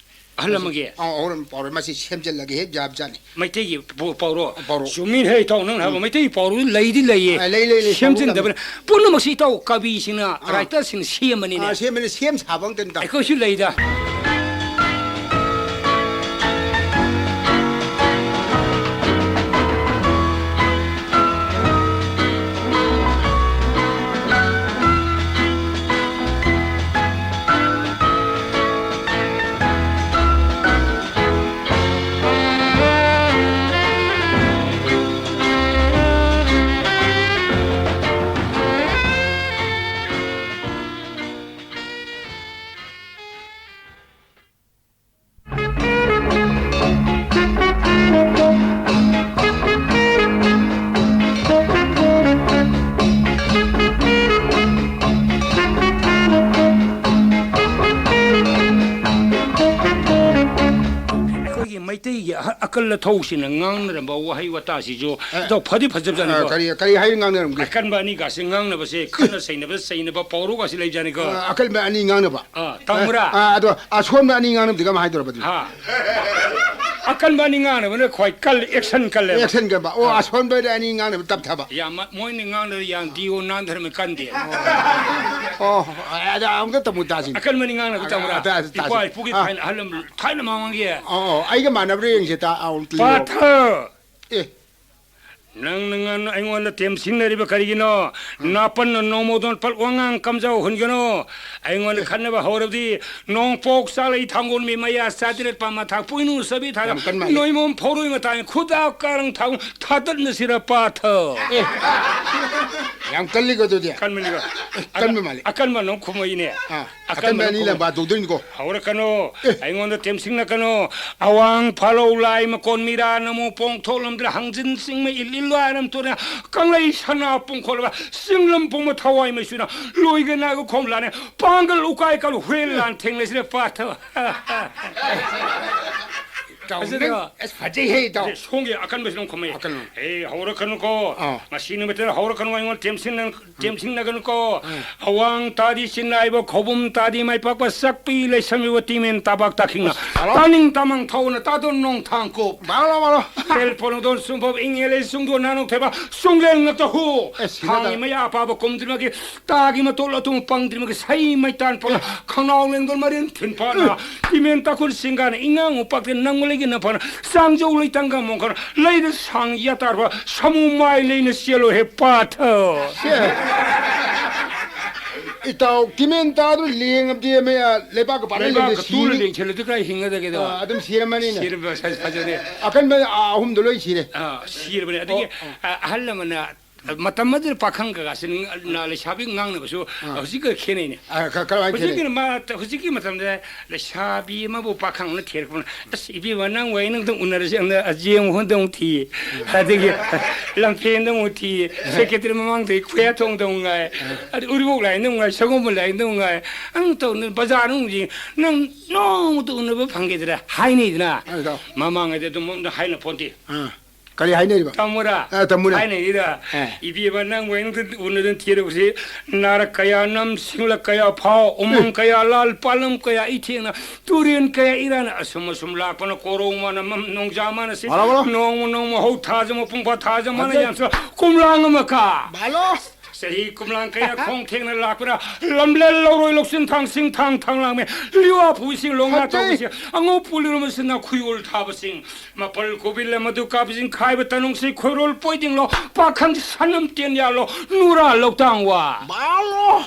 ꯑꯍꯜ ꯑꯃꯒꯤ? ꯑꯥ, ꯑꯍꯜ ꯑꯃ ꯄꯥꯎꯔꯧ꯫ ꯃꯁꯤ ꯁꯦꯝꯖꯤꯜꯂꯒꯦ, ꯍꯦꯛ ꯌꯥꯕꯖꯥꯠꯅꯤ꯫ ꯃꯩꯇꯩꯒꯤ ꯄꯥꯎ-, ꯄꯥꯎꯔꯧ? ꯄꯥꯎꯔꯧ꯫ ꯆꯨꯝꯃꯤꯅꯦꯍꯦ, ꯏꯇꯥꯎ, ꯅꯪꯅ ꯍꯥꯏꯕ ꯎꯝ꯫ ꯃꯩꯇꯩꯒꯤ ꯄꯥꯎꯔꯧ ꯂꯩꯗꯤ ꯂꯩꯌꯦ꯫ ꯑꯥ, ꯂꯩ, ꯂꯩ, ꯂꯩ, ꯁꯦꯝꯖꯤꯟꯗꯕꯅ꯫ ꯄꯥꯎꯔꯧ ꯄꯨꯝꯅꯃꯛꯁꯤ, ꯏꯇꯥꯎ, ꯀꯕꯤꯁꯤꯡꯅ, ꯑꯥ꯫ ꯔꯥꯏꯇꯔꯁꯤꯡꯅ ꯁꯦꯝꯕꯅꯤꯅꯦ꯫ ꯑꯥ, ꯁꯦꯝꯕꯅꯤ, ꯁꯦꯝ ꯁꯥꯕ ꯑꯝꯇꯅꯤ, ꯏꯇꯥꯎ꯫ ꯑꯩꯈꯣꯏꯁꯨ ꯂꯩꯗ꯫ ꯑꯀꯜ ꯑꯊꯧꯁꯤꯡꯅ ꯉꯥꯡꯅꯔꯝꯕ ꯋꯥꯍꯩ ꯋꯥꯇꯥꯁꯤꯁꯨ ꯑꯦ, ꯏꯇꯥꯎ ꯐꯗꯤ ꯐꯖꯕꯖꯥꯠꯅꯤꯀꯣ꯫ ꯑ, ꯀꯔꯤ, ꯀꯔꯤ ꯍꯥꯏ ꯉꯥꯡꯅꯔꯝꯒꯦ? ꯑꯀꯟꯕ ꯑꯅꯤꯒꯥꯁꯦ ꯉꯥꯡꯅꯕꯁꯦ, ꯈꯠꯅ ꯆꯩꯅꯕ, ꯆꯩꯅꯕ ꯄꯥꯎꯔꯧꯒꯥꯁꯦ ꯂꯩꯕꯖꯥꯠꯅꯤꯀꯣ꯫ ꯑ, ꯑꯀꯟꯕ ꯑꯅꯤ ꯉꯥꯡꯅꯕ꯫ ꯑ, ꯇꯝꯃꯨꯔꯥ? ꯑ, ꯑꯗꯣ ꯑꯁꯣꯟꯕ ꯑꯅꯤ ꯉꯥꯡꯅꯕꯗꯤ ꯀꯃꯥꯏꯅ ꯇꯧꯔꯕ ꯑꯗꯨꯗꯤ? ꯍꯥ꯫ ꯑꯀꯟꯕ ꯑꯅꯤ ꯉꯥꯡꯅꯕꯅ ꯈ꯭ꯋꯥꯏ ꯀꯜ, action ꯀꯜꯂꯦꯕ꯫ Action ꯀꯟꯕ꯫ ꯑꯣ, ꯑ꯫ ꯑꯁꯣꯟꯕ ꯑꯅꯤ ꯉꯥꯡꯅꯕ ꯇꯞꯊꯕ꯫ ꯌꯥꯝ ꯃ-, ꯃꯣꯏꯅ ꯉꯥꯡꯅꯕ ꯌꯥꯝ ꯗꯤꯌꯣ ꯅꯥꯟꯊꯔꯝꯃꯦ, ꯀꯟꯗꯦ꯫ ꯑꯣ, ꯑꯗ ꯑꯃꯨꯛꯇ ꯇꯝꯃꯨ ꯇꯥꯁꯤꯅꯦ꯫ ꯑꯀꯟꯕ ꯑꯅꯤ ꯉꯥꯡꯅꯕ ꯇꯝꯃꯨꯔꯥ? ꯑ, ꯑ, ꯇꯥꯁꯤ, ꯇꯥꯁꯤ꯫ ꯏꯄꯥ ꯏꯄꯨꯒꯤ ꯑ꯫ ꯊꯥꯏꯅ ꯑꯍꯜ ꯂꯃꯟ ꯊꯥꯏꯅ ꯃꯃꯥꯡꯒꯤ꯫ ꯑꯣ, ꯑꯣ, ꯑꯩꯒ ꯃꯥꯟꯅꯕ꯭ꯔꯥ ꯌꯦꯡꯁꯦ ꯇꯥ, ꯑꯥꯎ, ꯇꯤꯌꯣ꯫ ꯄꯥꯊ! ꯑꯦ꯫ ꯅꯪꯅ ꯉꯟꯅ ꯑꯩꯉꯣꯟꯗ ꯇꯦꯝꯁꯤꯟꯅꯔꯤꯕ ꯀꯔꯤꯒꯤꯅꯣ? ꯎꯝ꯫ ꯅꯥꯄꯟꯅ ꯅꯣꯡꯃꯗꯣꯟ ꯄꯜ ꯋꯥꯉꯥꯡ ꯀꯝꯖꯥꯎ ꯍꯨꯟꯒꯅꯨ꯫ ꯑꯩꯉꯣꯟꯗ ꯑꯦ꯫ ꯈꯠꯅꯕ ꯍꯧꯔꯕꯗꯤ ꯅꯣꯡꯄꯣꯛ ꯆꯥꯂꯩ ꯊꯥꯡꯒꯣꯟ ꯃꯤ ꯃꯌꯥ ꯆꯥꯇꯔꯦꯠ ꯄꯥꯝꯃ ꯊꯥꯛ ꯄꯣꯏꯅꯨ ꯆꯥꯕꯤ ꯊꯥꯛ ꯌꯥꯝ ꯀꯟ ꯃꯥꯜꯂꯦ꯫ ꯅꯣꯏꯃꯣꯝ ꯐꯧꯔꯣꯏ ꯃꯇꯥꯏ ꯈꯨꯗꯥ ꯀꯥꯔꯪ ꯊꯥꯎ ꯊꯥꯗꯠꯅꯁꯤꯔ ꯄꯥꯊ꯫ ꯑꯦ꯫ ꯌꯥꯝ ꯀꯜꯂꯤꯀꯣ ꯑꯗꯨꯗꯤ꯫ ꯀꯟꯕꯅꯤꯀꯣ꯫ ꯑꯦ, ꯀꯟꯕ ꯃꯥꯜꯂꯦ꯫ ꯑꯀꯟꯕ ꯅꯣꯡ ꯈꯨꯝꯃꯛꯏꯅꯦ꯫ ꯑꯥ꯫ ꯑꯀꯟꯕ ꯑꯀꯟꯕ ꯑꯅꯤ ꯅꯣꯡ ꯂꯪꯕꯥ ꯇꯧꯗꯣꯏꯅꯤꯀꯣ꯫ ꯍꯧꯔꯛꯀꯅꯨ꯫ ꯑꯦ꯫ ꯑꯩꯉꯣꯟꯗ ꯇꯦꯝꯁꯤꯡꯅꯀꯅꯨ꯫ ꯑꯋꯥꯡ ꯐꯥꯂꯧ ꯂꯥꯏ ꯃꯀꯣꯟ ꯃꯤꯔꯥ ꯅꯃꯣ ꯄꯣꯡ ꯊꯣꯛꯂꯝꯗ꯭ꯔꯦ ꯍꯪꯖꯤꯟ ꯆꯤꯡꯃꯩ ꯏꯜ ꯏꯜ ꯂꯥꯏꯔꯝ ꯇꯣꯔꯦ ꯀꯪꯂꯩ ꯁꯅꯥ ꯄꯨꯡꯈꯣꯜꯂꯕ ꯆꯤꯡꯂꯝ ꯄꯨꯝꯕ ꯊꯋꯥꯏ ꯃꯩꯁꯨꯅ ꯂꯣꯏꯒ ꯅꯥꯒ ꯈꯣꯝ ꯂꯥꯅꯦ ꯄꯥꯡꯒꯜ ꯎꯀꯥꯏ ꯀꯜ ꯍꯨꯏ ꯂꯥꯟ ꯊꯦꯡꯅꯁꯤꯔꯦ ꯄꯥꯊꯕ꯫ ꯏꯇꯥꯎ, ꯐꯖꯗ꯭ꯔꯣ? ꯅꯪ ꯑꯁ ꯐꯖꯩꯍꯦ, ꯏꯇꯥꯎ꯫ ꯑꯗꯩ ꯁꯣꯝꯒꯤ ꯑꯀꯟꯕꯁꯤ ꯑꯗꯨꯝ ꯈꯨꯝꯃꯛꯏ꯫ ꯑꯀꯟꯕ꯫ ꯑꯦ, ꯍꯧꯔꯛꯀꯅꯨꯀꯣ꯫ ꯑꯥ꯫ ꯉꯁꯤ ꯅꯨꯃꯤꯠꯇ ꯍꯧꯔꯛꯀꯅꯨ, ꯑꯩꯉꯣꯟꯗ ꯇꯦꯝꯁꯤꯟꯅ-, ꯇꯦꯝꯁꯤꯟꯅꯒꯅꯨꯀꯣ꯫ ꯎꯝ꯫ ꯑꯋꯥꯡ ꯇꯥꯗꯤ ꯆꯤꯟꯅꯥꯏꯕ, ꯈꯧꯕꯨꯝ ꯇꯥꯗꯤ ꯃꯥꯏ ꯄꯥꯛꯄ, ꯆꯥꯛꯄꯤ ꯂꯩꯁꯝꯕꯤꯕ ꯇꯤꯃꯦꯟ ꯇꯥꯕꯥꯛ ꯇꯥꯈꯤꯡꯅ꯫ ꯑꯁ, ꯍꯜꯂꯣ꯫ ꯇꯥꯅꯤꯡ ꯇꯥꯃꯪ ꯊꯧꯅ ꯇꯥꯗꯣꯟ ꯅꯣꯡ ꯊꯥꯡ ꯀꯣꯞ꯫ ꯕꯥꯂꯣ, ꯕꯥꯂꯣ꯫ ꯇꯦꯜ ꯄꯣꯅꯗꯣꯟ ꯁꯨꯝꯕ ꯏꯪꯉꯦꯂꯩ ꯁꯨꯡꯗꯣꯟ ꯅꯥꯅꯣꯛ ꯊꯦꯕ ꯁꯨꯡꯂꯦꯟ ꯉꯛꯇ ꯍꯨ꯫ ꯑꯦ, ꯁꯤꯗ ꯊꯥꯡꯒꯤ ꯇꯥ- ꯃꯌꯥ ꯑꯄꯥꯕ ꯀꯨꯝꯗ꯭ꯔꯤꯃꯒꯤ ꯇꯥꯒꯤ ꯃꯇꯣꯜ ꯑꯇꯨꯝ ꯄꯪꯗ꯭ꯔꯤꯃꯒꯤ ꯁꯍꯤ ꯃꯩꯇꯥꯟ ꯄꯣꯂ ꯈꯪꯅꯥꯎ ꯂꯦꯡꯗꯣꯜ ꯃꯔꯤꯟ ꯊꯤꯟꯐꯥꯅ ꯇꯤꯃꯦꯟ ꯇꯥꯈꯨꯜ ꯁꯤꯡꯒꯥꯅ ꯏꯉꯥꯡ ꯎꯄꯥꯛꯇ ꯅꯪꯉꯨ ꯂꯩꯒꯤ ꯅꯐꯥꯅ ꯆꯥꯡꯖꯧ ꯂꯩꯇꯪꯒ ꯃꯣꯡꯈꯅ ꯂꯩꯗ ꯁꯥꯡ ꯌꯥꯇꯥꯔꯕ ꯁꯃꯨ ꯃꯥꯏ ꯂꯩꯅ ꯆꯦꯜꯂꯣ ꯍꯦ ꯄꯥꯊ꯫ ꯁꯦ꯫ ꯏꯇꯥꯎ, ꯇꯤꯃꯦꯟ ꯇꯥꯗꯨ ꯂꯦꯡꯉꯕꯗꯤ ꯃꯌꯥ ꯂꯩꯕꯥꯛꯀ ꯄꯥꯅ ꯂꯩꯕꯥꯛꯀ ꯂꯩꯕ ꯇꯨꯅ ꯁꯤꯅꯤ꯫ ꯂꯦꯡꯁꯤꯜꯂꯗꯤ ꯀꯥꯏ ꯍꯤꯡꯒꯗꯒꯦꯗꯣ? ꯑꯥ, ꯑꯗꯨꯝ ꯁꯤꯔꯝꯃꯅꯤꯅꯦ꯫ ꯁꯤꯔꯝꯕ ꯁ-, ꯐꯖꯔꯦ꯫ ꯑꯀꯟꯕ, ꯑꯥ, ꯑꯍꯨꯝꯗꯣ ꯂꯣꯏ ꯁꯤꯔꯦ꯫ ꯑꯥ, ꯁꯤꯔꯕꯅꯦ꯫ ꯑꯗꯒꯤ, ꯑꯣ, ꯑꯣ꯫ ꯑ-, ꯑꯍꯜ ꯂꯃꯟꯅ ꯃꯇꯝ ꯑꯗꯨꯗ ꯄꯥꯈꯪ ꯀꯀꯥꯁꯤ ꯅ-, ꯂꯩꯁꯥꯕꯤ ꯉꯥꯡꯅꯕꯁꯨ ꯑꯥ꯫ ꯍꯧꯖꯤꯛꯀ ꯈꯦꯠꯅꯩꯅꯦ꯫ ꯑꯥ, ꯀ-, ꯀꯃꯥꯏꯅ ꯈꯦꯠꯅꯩ? ꯍꯧꯖꯤꯛꯀꯤꯅ ꯃꯥ-, ꯍꯧꯖꯤꯛꯀꯤ ꯃꯇꯝꯗ ꯂꯩꯁꯥꯕꯤ ꯑꯃꯕꯨ ꯄꯥꯈꯪꯅ ꯊꯤꯔꯛꯄꯅ, "ꯑꯁ, ꯏꯕꯦꯝꯃ, ꯅꯪ ꯋꯥꯏ ꯅꯪꯗ ꯎꯅꯔꯁꯤ, ꯑꯝꯅ ꯌꯦꯡꯉꯨ ꯍꯣꯟꯗ ꯑꯃꯨꯛ ꯊꯤ, ꯑꯗꯒꯤ ꯂꯝꯐꯦꯟꯗ ꯑꯃꯨꯛ ꯊꯤ, ꯁꯦꯀꯦꯇꯔꯤ ꯃꯃꯥꯡꯗ ꯈꯨꯌꯥ ꯊꯣꯡꯗ ꯑꯃꯨꯛ ꯉꯥꯏ, ꯑꯗ ꯎꯔꯤꯕꯣꯛ ꯂꯥꯏꯟꯗ ꯑꯃꯨꯛ ꯉꯥꯏ, ꯁꯒꯣꯜꯕꯟ ꯂꯥꯏꯟꯗ ꯑꯃꯨꯛ ꯉꯥꯏ, ꯑꯪ ꯇꯧꯅ ꯕꯖꯥꯔ ꯑꯃꯨꯛ ꯌꯦꯡ, ꯅꯪ ꯅꯣꯡꯃꯇ ꯎꯅꯕ ꯐꯪꯒꯦꯗꯅ" ꯍꯥꯏꯅꯩꯗꯅ꯫ ꯑꯥ, ꯏꯇꯥꯎ꯫ ꯃꯃꯥꯡꯉꯩꯗ ꯑꯗꯨꯝ ꯑꯝꯇ ꯍꯥꯏꯅ ꯄꯣꯟꯇꯦ꯫ ꯑꯥ꯫ ꯀꯔꯤ ꯍꯥꯏꯅꯔꯤꯕ? ꯇꯥꯃꯣꯔꯥ? ꯑ, ꯇꯥꯃꯣꯅꯦ꯫ ꯍꯥꯏꯅꯩꯗ꯫ ꯑꯦ꯫ "ꯏꯕꯦꯝꯃ, ꯅꯪ ꯋꯥꯏꯅꯨꯡꯗ ꯎꯅꯗꯨꯅ ꯊꯤꯔꯕꯁꯤ, ꯅꯥꯔꯛ ꯀꯌꯥ ꯅꯝ, ꯁꯤꯡꯂꯛ ꯀꯌꯥ ꯐꯥꯎ, ꯎꯃꯪ ꯑꯦ꯫ ꯀꯌꯥ ꯂꯥꯜ, ꯄꯥꯠꯂꯝ ꯀꯌꯥ ꯏꯊꯦꯡꯅ, ꯇꯨꯔꯦꯟ ꯀꯌꯥ ꯏꯔꯥꯅ, ꯑꯁꯨꯝ ꯑꯁꯨꯝ ꯂꯥꯛꯄꯅ ꯀꯣꯔꯧ ꯃꯥꯅ ꯃꯝ, ꯅꯣꯡꯖꯥ ꯃꯥꯅ ꯁꯤ, ꯕꯥꯂꯣ, ꯕꯥꯂꯣ꯫ ꯅꯣꯡꯃ ꯅꯣꯡꯃ ꯍꯧ ꯊꯥꯖꯃ ꯄꯨꯡꯐꯥ ꯊꯥꯖꯃꯅ ꯐꯖꯩ꯫ ꯌꯥꯝꯁꯨ ꯀꯨꯝꯂꯥꯡ ꯑꯃ ꯀꯥ꯫ ꯕꯥꯂꯣ꯫ ꯆꯍꯤ ꯀꯨꯝꯂꯥꯡ ꯀꯌꯥ ꯈꯣꯡ ꯊꯦꯡꯅ ꯂꯥꯛꯄꯅ, ꯂꯝꯂꯦꯟ ꯂꯧꯔꯣꯏ ꯂꯧꯁꯤꯟ ꯊꯥꯡ ꯁꯤꯡ ꯊꯥꯡ ꯊꯥꯡ ꯂꯥꯡꯃꯦ, ꯂꯤꯋꯥ ꯐꯨꯕꯤꯁꯤꯡ ꯂꯣꯡꯉꯥ ꯐꯖꯩ꯫ ꯇꯧꯕꯁꯤꯡ, ꯑꯉꯧ ꯄꯨꯂꯤꯔꯣꯝ ꯑꯁꯤꯅ ꯈꯨꯌꯣꯜ ꯊꯥꯕꯁꯤꯡ, ꯃꯄꯜ ꯀꯣꯕꯤ ꯂꯝ ꯑꯗꯨ ꯀꯥꯕꯁꯤꯡ ꯈꯥꯏꯕ ꯇꯅꯨꯡꯁꯤ ꯈꯣꯏꯔꯣꯜ ꯄꯣꯏꯗꯤꯡꯂꯣ ꯄꯥꯈꯪ ꯁꯅꯝ ꯇꯦꯟ ꯌꯥꯜꯂꯣ ꯅꯨꯔꯥ ꯂꯧꯇꯥꯡ ꯋꯥ꯫ ꯕꯥꯂꯣ꯫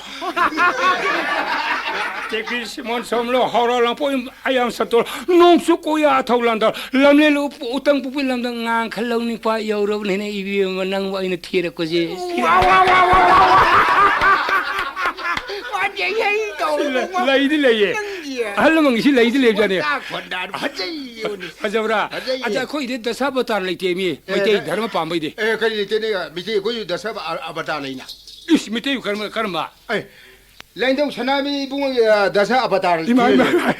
ꯇꯦꯛꯄꯤ ꯁꯤꯃꯣꯟ ꯁꯣꯝꯂꯣ ꯍꯧꯔ ꯂꯥꯡꯄꯣꯛ ꯑꯌꯥꯝ ꯁꯠꯇꯣꯜ ꯅꯣꯡꯆꯨ ꯀꯣꯌꯥ ꯑꯊꯧ ꯂꯥꯟꯗ ꯂꯝꯂꯦꯜ ꯎꯇꯪ ꯄꯨꯛꯄꯤ ꯂꯝꯗ ꯉꯥꯡꯈ ꯂꯧꯅꯤꯡꯄꯥ ꯌꯧꯔꯕꯅꯤꯅ ꯏꯕꯦꯝꯃ ꯅꯪꯕꯨ ꯑꯩꯅ ꯊꯤꯔꯛꯄꯁꯦ꯫ ꯋꯥ, ꯋꯥ, ꯋꯥ, ꯋꯥ, ꯋꯥ꯫ ꯋꯥꯖꯩ, ꯑꯩ ꯇꯧꯔꯦ, ꯂꯩ-, ꯋꯥ꯫ ꯂꯩꯗꯤ ꯂꯩꯌꯦ꯫ ꯅꯪꯒꯤ ꯑꯍꯜ ꯂꯃꯟꯒꯤꯁꯤ ꯂꯩꯗꯤ ꯂꯩꯕꯖꯥꯠꯅꯤ꯫ ꯋꯥꯇꯥ ꯈꯣꯟꯗꯥ ꯐꯖꯩ, ꯌꯦꯡꯉꯨꯅꯦ꯫ ꯐꯖꯕ꯭ꯔꯥ? ꯐꯖꯩꯌꯦ꯫ ꯑꯗ ꯑꯩꯈꯣꯏꯗꯤ ꯗꯁꯥ ꯕꯇꯥꯔ ꯂꯩꯇꯦ ꯃꯤ, ꯑꯦ, ꯃꯩꯇꯩ ꯅ-, ꯙꯔꯃ ꯄꯥꯝꯕꯩꯗꯤ꯫ ꯑꯦ, ꯀꯔꯤ ꯂꯩꯇꯦꯅꯦ? ꯃꯤꯇꯩ ꯑꯩꯈꯣꯏꯁꯨ ꯗꯁꯥ ꯑ-, ꯑꯕꯇꯥꯔ ꯂꯩꯅ꯫ ꯏꯁ, ꯃꯤꯇꯩ ꯀꯔꯝꯕ, ꯀꯔꯝꯕ? ꯑꯦ, ꯂꯥꯏꯅꯤꯡꯊꯧ ꯁꯅꯥꯃꯍꯤ ꯏꯕꯨꯡꯉꯣꯒꯤ, ꯑ, ꯗꯁꯥ ꯑꯕꯇꯥꯔ ꯏꯃꯥ, ꯏꯃꯥ, ꯂꯩ꯫ ꯏꯃꯥ꯫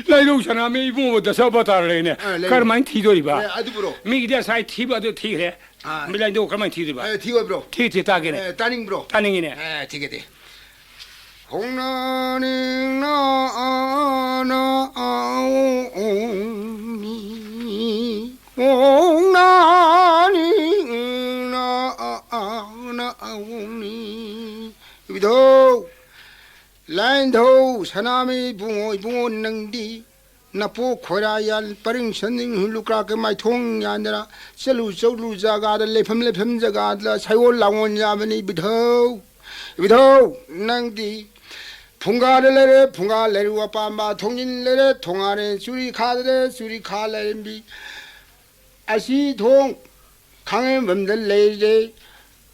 ꯂꯥꯏꯅꯤꯡꯊꯧ ꯁꯅꯥꯃꯍꯤ ꯏꯕꯨꯡꯉꯣ ꯗꯁꯥ ꯑꯕꯇꯥꯔ ꯂꯩꯅꯦ꯫ ꯑ, ꯂꯩ꯫ ꯀꯔꯝꯍꯥꯏꯅ ꯊꯤꯗꯣꯔꯤꯕ? ꯑꯦ, ꯑꯗꯨꯕꯨꯔꯣ? ꯃꯤꯒꯤꯗꯤ ꯉꯁꯥꯏ ꯊꯤꯕ ꯑꯗꯨ ꯊꯤꯈ꯭ꯔꯦ꯫ ꯑꯥ꯫ ꯃꯤ ꯂꯥꯏꯅꯤꯡꯊꯧ ꯀꯔꯝꯍꯥꯏꯅ ꯊꯤꯗꯣꯏꯕ? ꯑꯦ, ꯊꯤꯑꯣꯏꯕ꯭ꯔꯣ? ꯊꯤ, ꯊꯤ ꯇꯥꯒꯦꯅꯦ꯫ ꯑꯦ, ꯇꯥꯅꯤꯡꯕ꯭ꯔꯣ? ꯇꯥꯅꯤꯡꯉꯤꯅꯦ꯫ ꯑꯦ, ꯊꯤꯒꯦ, ꯊꯤ꯫ ꯍꯣꯡꯅꯥꯅꯤꯡꯅ ꯑꯅ ꯑꯧꯅꯤ꯫ ꯍꯣꯡꯅꯥꯅꯤꯡꯅ ꯑꯅ ꯑꯧꯅꯤ꯫ ꯏꯕꯨꯙꯧ, ꯂꯥꯏꯅꯤꯡꯊꯧ ꯁꯅꯥꯃꯍꯤ ꯏꯕꯨꯡꯉꯣ, ꯏꯕꯨꯡꯉꯣ ꯅꯪꯗꯤ ꯅꯄꯣꯛ ꯈꯣꯏꯔꯥ ꯌꯥꯜ ꯄꯔꯤꯡ ꯁꯟꯅꯤꯡ ꯍꯨ ꯂꯨꯀ꯭ꯔꯥꯛꯀ ꯃꯥꯏꯊꯣꯡ ꯌꯥꯟꯗꯅ ꯆꯠꯂꯨ ꯆꯠꯂꯨ ꯖꯒꯥꯗ ꯂꯩꯐꯝ ꯂꯩꯐꯝ ꯖꯒꯥꯗ ꯁꯩꯑꯣꯜ ꯂꯥꯡꯑꯣꯟ ꯌꯥꯕꯅꯤ ꯏꯕꯨꯙꯧ꯫ ꯏꯕꯨꯙꯧ ꯅꯪꯗꯤ ꯐꯨꯡꯒꯥꯗ ꯂꯩꯔꯦ, ꯐꯨꯡꯒꯥ ꯂꯩꯔꯨ ꯑꯄꯥꯝꯕ ꯊꯣꯡꯖꯤꯟ ꯂꯩꯔꯦ, ꯊꯣꯡꯒꯥꯔꯦ ꯆꯨꯔꯤ ꯈꯥꯗ ꯂꯩꯔꯦ, ꯆꯨꯔꯤ ꯈꯥ ꯂꯩꯔꯝꯕꯤ ꯑꯁꯤ ꯊꯣꯡ ꯈꯥꯡꯉꯦꯝꯕꯝꯗ ꯂꯩꯔꯦ꯫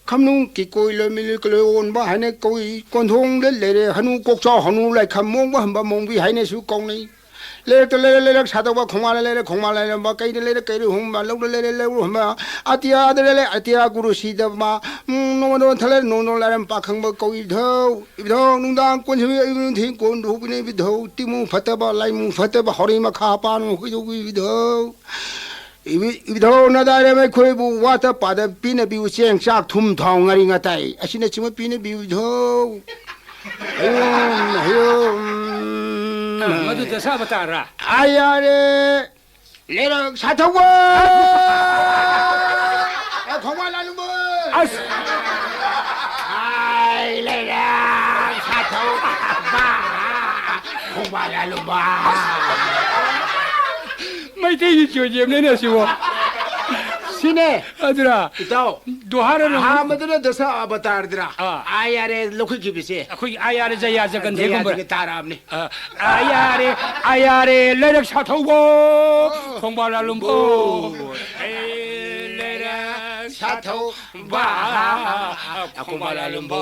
ꯈꯝꯅꯨꯡ ꯀꯤꯀꯣꯏ ꯂꯣꯏꯃꯤꯂꯤ ꯀꯂꯣꯏ ꯑꯣꯟꯕ ꯍꯥꯏꯅ ꯀꯧꯏ꯫ ꯀꯣꯟꯊꯣꯡꯗ ꯂꯩꯔꯦ ꯍꯅꯨ ꯀꯣꯛꯆꯥꯎ ꯍꯅꯨ ꯂꯥꯏꯈꯝ ꯃꯣꯡꯕ ꯍꯝꯕ ꯃꯣꯡꯕꯤ ꯍꯥꯏꯅꯁꯨ ꯀꯧꯅꯩ꯫ ꯂꯩꯔꯛꯇ ꯂꯩꯔꯦ ꯂꯩꯔꯛ ꯁꯥꯗꯧꯕ ꯈꯣꯡꯕꯥꯜꯗ ꯂꯩꯔꯦ ꯈꯣꯡꯕꯥꯜ ꯂꯩꯔꯝꯕ꯫ ꯀꯩꯗ ꯂꯩꯔꯦ ꯀꯩꯔꯨ ꯍꯨꯝꯕ꯫ ꯂꯧꯗ ꯂꯩꯔꯦ ꯂꯧꯔꯨ ꯍꯨꯝꯕ꯫ ꯑꯇꯤꯌꯥꯗ ꯂꯩꯔꯦ ꯑꯇꯤꯌꯥ ꯒꯨꯔꯨ ꯁꯤꯗꯕ꯫ ꯎꯝ, ꯅꯣꯡꯃ ꯅꯣꯡꯃ ꯊꯜꯂꯦ ꯅꯣꯡ ꯅꯣꯡ ꯂꯥꯏꯔꯝ ꯄꯥꯈꯪꯕ ꯀꯧꯏ ꯏꯕꯨꯙꯧ꯫ ꯏꯕꯨꯙꯧ ꯅꯨꯡꯗꯥꯡ ꯀꯣꯟꯁꯤꯕꯤ ꯑꯌꯨꯛ ꯅꯨꯡꯊꯤꯟ ꯀꯣꯟ ꯍꯨꯕꯤꯅ ꯏꯕꯨꯙꯧ꯫ ꯇꯤꯃꯨ ꯐꯠꯇꯕ ꯂꯥꯏꯃꯨ ꯐꯠꯇꯕ ꯍꯣꯔꯩ ꯃꯈꯥ ꯄꯥꯟ ꯍꯨꯏꯗꯧ ꯏꯕꯨꯙꯧ꯫ ꯏꯕꯤ-, ꯏꯕꯨꯙꯧ ꯅꯗꯥꯏꯔꯝ ꯑꯩꯈꯣꯏꯕꯨ ꯋꯥꯠꯇ ꯄꯥꯗ ꯄꯤꯅꯕꯤꯌꯨ ꯆꯦꯡ ꯆꯥꯛ ꯊꯨꯝ ꯊꯥꯎ ꯉꯥꯔꯤ ꯉꯥꯇꯥꯏ ꯑꯁꯤꯅꯆꯤꯡꯕ ꯄꯤꯅꯕꯤꯌꯨ ꯏꯕꯨꯙꯧ꯫ ꯍꯌꯨꯝ, ꯍꯌꯨꯝ꯫ ꯑ, ꯃꯗꯨ ꯗꯁꯥ ꯑꯕꯇꯥꯔꯔꯥ? ꯑꯥ, ꯌꯥꯔꯦ꯫ ꯂꯩꯔꯛ ꯁꯥꯊꯧꯕ! ꯑ, ꯈꯣꯡꯕꯥꯜ ꯂꯥꯂꯨꯝꯕ! ꯑꯁ! ꯑꯥꯏ, ꯂꯩꯔꯛ ꯁꯥꯊꯧꯕ! ꯈꯣꯡꯕꯥꯜ ꯂꯥꯂꯨꯝꯕ! ꯃꯩꯇꯩꯒꯤ ꯆꯣꯏꯖꯦꯞꯅꯦꯅꯦ ꯁꯤꯕꯣ꯫ ꯁꯤꯅꯦ꯫ ꯑꯗꯨꯔ? ꯏꯇꯥꯎ꯫ ꯗꯣꯍꯥꯔ ꯑꯅ ꯑꯍꯥꯟꯕꯗꯅ ꯗꯁꯥ ꯑꯕꯇꯥꯔꯗꯨꯔ? ꯑꯥ꯫ ꯑꯥꯏ ꯑꯥꯔ ꯑꯦ ꯂꯧꯈꯠꯈꯤꯕꯁꯦ꯫ ꯑꯩꯈꯣꯏꯒꯤ ꯑꯥꯏ ꯑꯥꯔ ꯑꯦ ꯖꯌꯥꯖꯒꯟꯙꯤꯒꯨꯝꯕ꯫ ꯖꯌꯥꯖꯒ ꯇꯥꯔꯛꯑꯕꯅꯤ꯫ ꯑꯥ, I R A, I R A, ꯂꯩꯔꯛ ꯁꯥꯊꯧꯕ, ꯑꯣ꯫ ꯈꯣꯡꯕꯥꯜ ꯂꯥꯂꯨꯝꯕ꯫ ꯑꯣ꯫ ꯑꯦ, ꯂꯩꯔꯛ ꯁꯥꯊꯧꯕ, ꯈꯣꯡꯕꯥꯜ ꯂꯥꯂꯨꯝꯕ꯫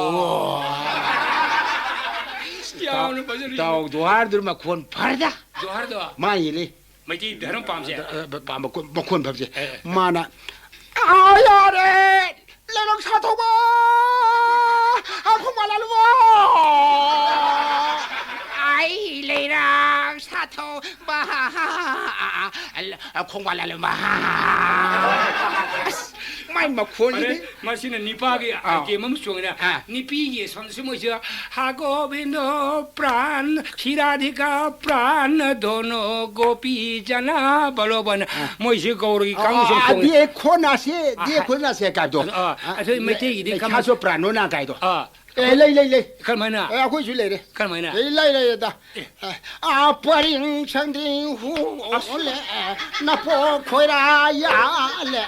ꯌꯥꯝꯅ ꯐꯖꯔꯤ꯫ ꯏꯇꯥꯎ ꯗꯣꯍꯥꯔꯗꯨ ꯃꯈꯣꯟ ꯐꯔꯗ꯫ ꯗꯣꯍꯥꯔꯗꯣ? ꯃꯥ ꯌꯦꯜꯂꯤ꯫ ꯃꯩꯇꯩ ꯙꯔꯝ ꯄꯥꯝꯁꯦ꯫ ꯑ, ꯑ, ꯄꯥꯝꯕ ꯀꯣ-, ꯃꯈꯣꯟ ꯐꯕꯁꯦ꯫ ꯑꯦ, ꯑꯦ꯫ ꯃꯥꯅ, "ꯑꯥ, ꯌꯥꯔꯦ! ꯂꯩꯔꯛ ꯁꯥꯊꯧꯕ! ꯑ, ꯈꯣꯡꯕꯥꯜ ꯂꯥꯂꯨꯕ! ꯑꯩ ꯂꯩꯔꯛ ꯁꯥꯊꯧꯕ! ꯑ, ꯈꯣꯡꯕꯥꯜ ꯂꯥꯂꯨꯕ!" ꯑꯁ, ꯃꯥꯏ ꯃꯈꯣꯟꯁꯤꯗꯤ꯫ ꯑꯔꯦ, ꯃꯁꯤꯅ ꯅꯤꯄꯥꯒꯤ ꯑꯥ꯫ ꯑꯥꯏꯇꯦꯝ ꯑꯃ ꯆꯣꯡꯉꯤꯅ꯫ ꯑꯥ꯫ ꯅꯤꯄꯤꯒꯤ ꯁꯣꯝꯗꯁꯨ ꯃꯣꯏꯁꯨ, "ꯍꯥ ꯒꯣꯕꯤꯟꯗꯣ ꯄ꯭ꯔꯥꯟ, ꯁꯤꯔꯥꯙꯤꯀꯥ ꯄ꯭ꯔꯥꯟ ꯗꯣꯅꯣ ꯒꯣꯄꯤ ꯖꯅꯥ ꯕꯂꯣꯕꯟ"꯫ ꯑꯥ꯫ ꯃꯣꯏꯁꯤ ꯒꯧꯔꯒꯤ ꯑꯥ, ꯀꯥꯡꯕꯨꯁꯤ ꯑꯥ, ꯆꯣꯡꯉꯤ꯫ "ꯗꯦ ꯈꯣꯅꯥꯁꯦ, ꯑꯥ, ꯗꯦ ꯍꯥ-, ꯈꯣꯅꯥꯁꯦ" ꯀꯥꯏꯗꯣ꯫ ꯑꯗꯣ, ꯑꯥ, ꯑꯥ, ꯑꯩꯈꯣꯏ ꯃꯩꯇꯩꯒꯤꯗꯤ ꯂꯩ-, ꯀꯃꯥꯏ-, ꯂꯩꯈꯥꯁꯨ ꯄ꯭ꯔꯥꯟꯅꯣꯅ ꯀꯥꯏꯗꯣ꯫ ꯑꯥ꯫ ꯑꯦ, ꯂꯩ, ꯂꯩ, ꯂꯩ꯫ ꯀꯔꯝꯍꯥꯏꯅ? ꯑꯦ, ꯑꯩꯈꯣꯏꯁꯨ ꯂꯩꯔꯦ꯫ ꯀꯔꯝꯍꯥꯏꯅ? ꯑꯦ, ꯂꯩ, ꯂꯩ, ꯑꯗ꯫ ꯑꯦ꯫ ꯑ, ꯑ, ꯄꯔꯤꯡ ꯁꯪꯗ꯭ꯔꯤꯡ ꯍꯨ ꯑꯁ꯫ ꯑꯣꯜꯂꯦ, ꯅꯄꯣꯛ ꯈꯣꯏꯔꯥ ꯌꯥꯜꯂꯦ,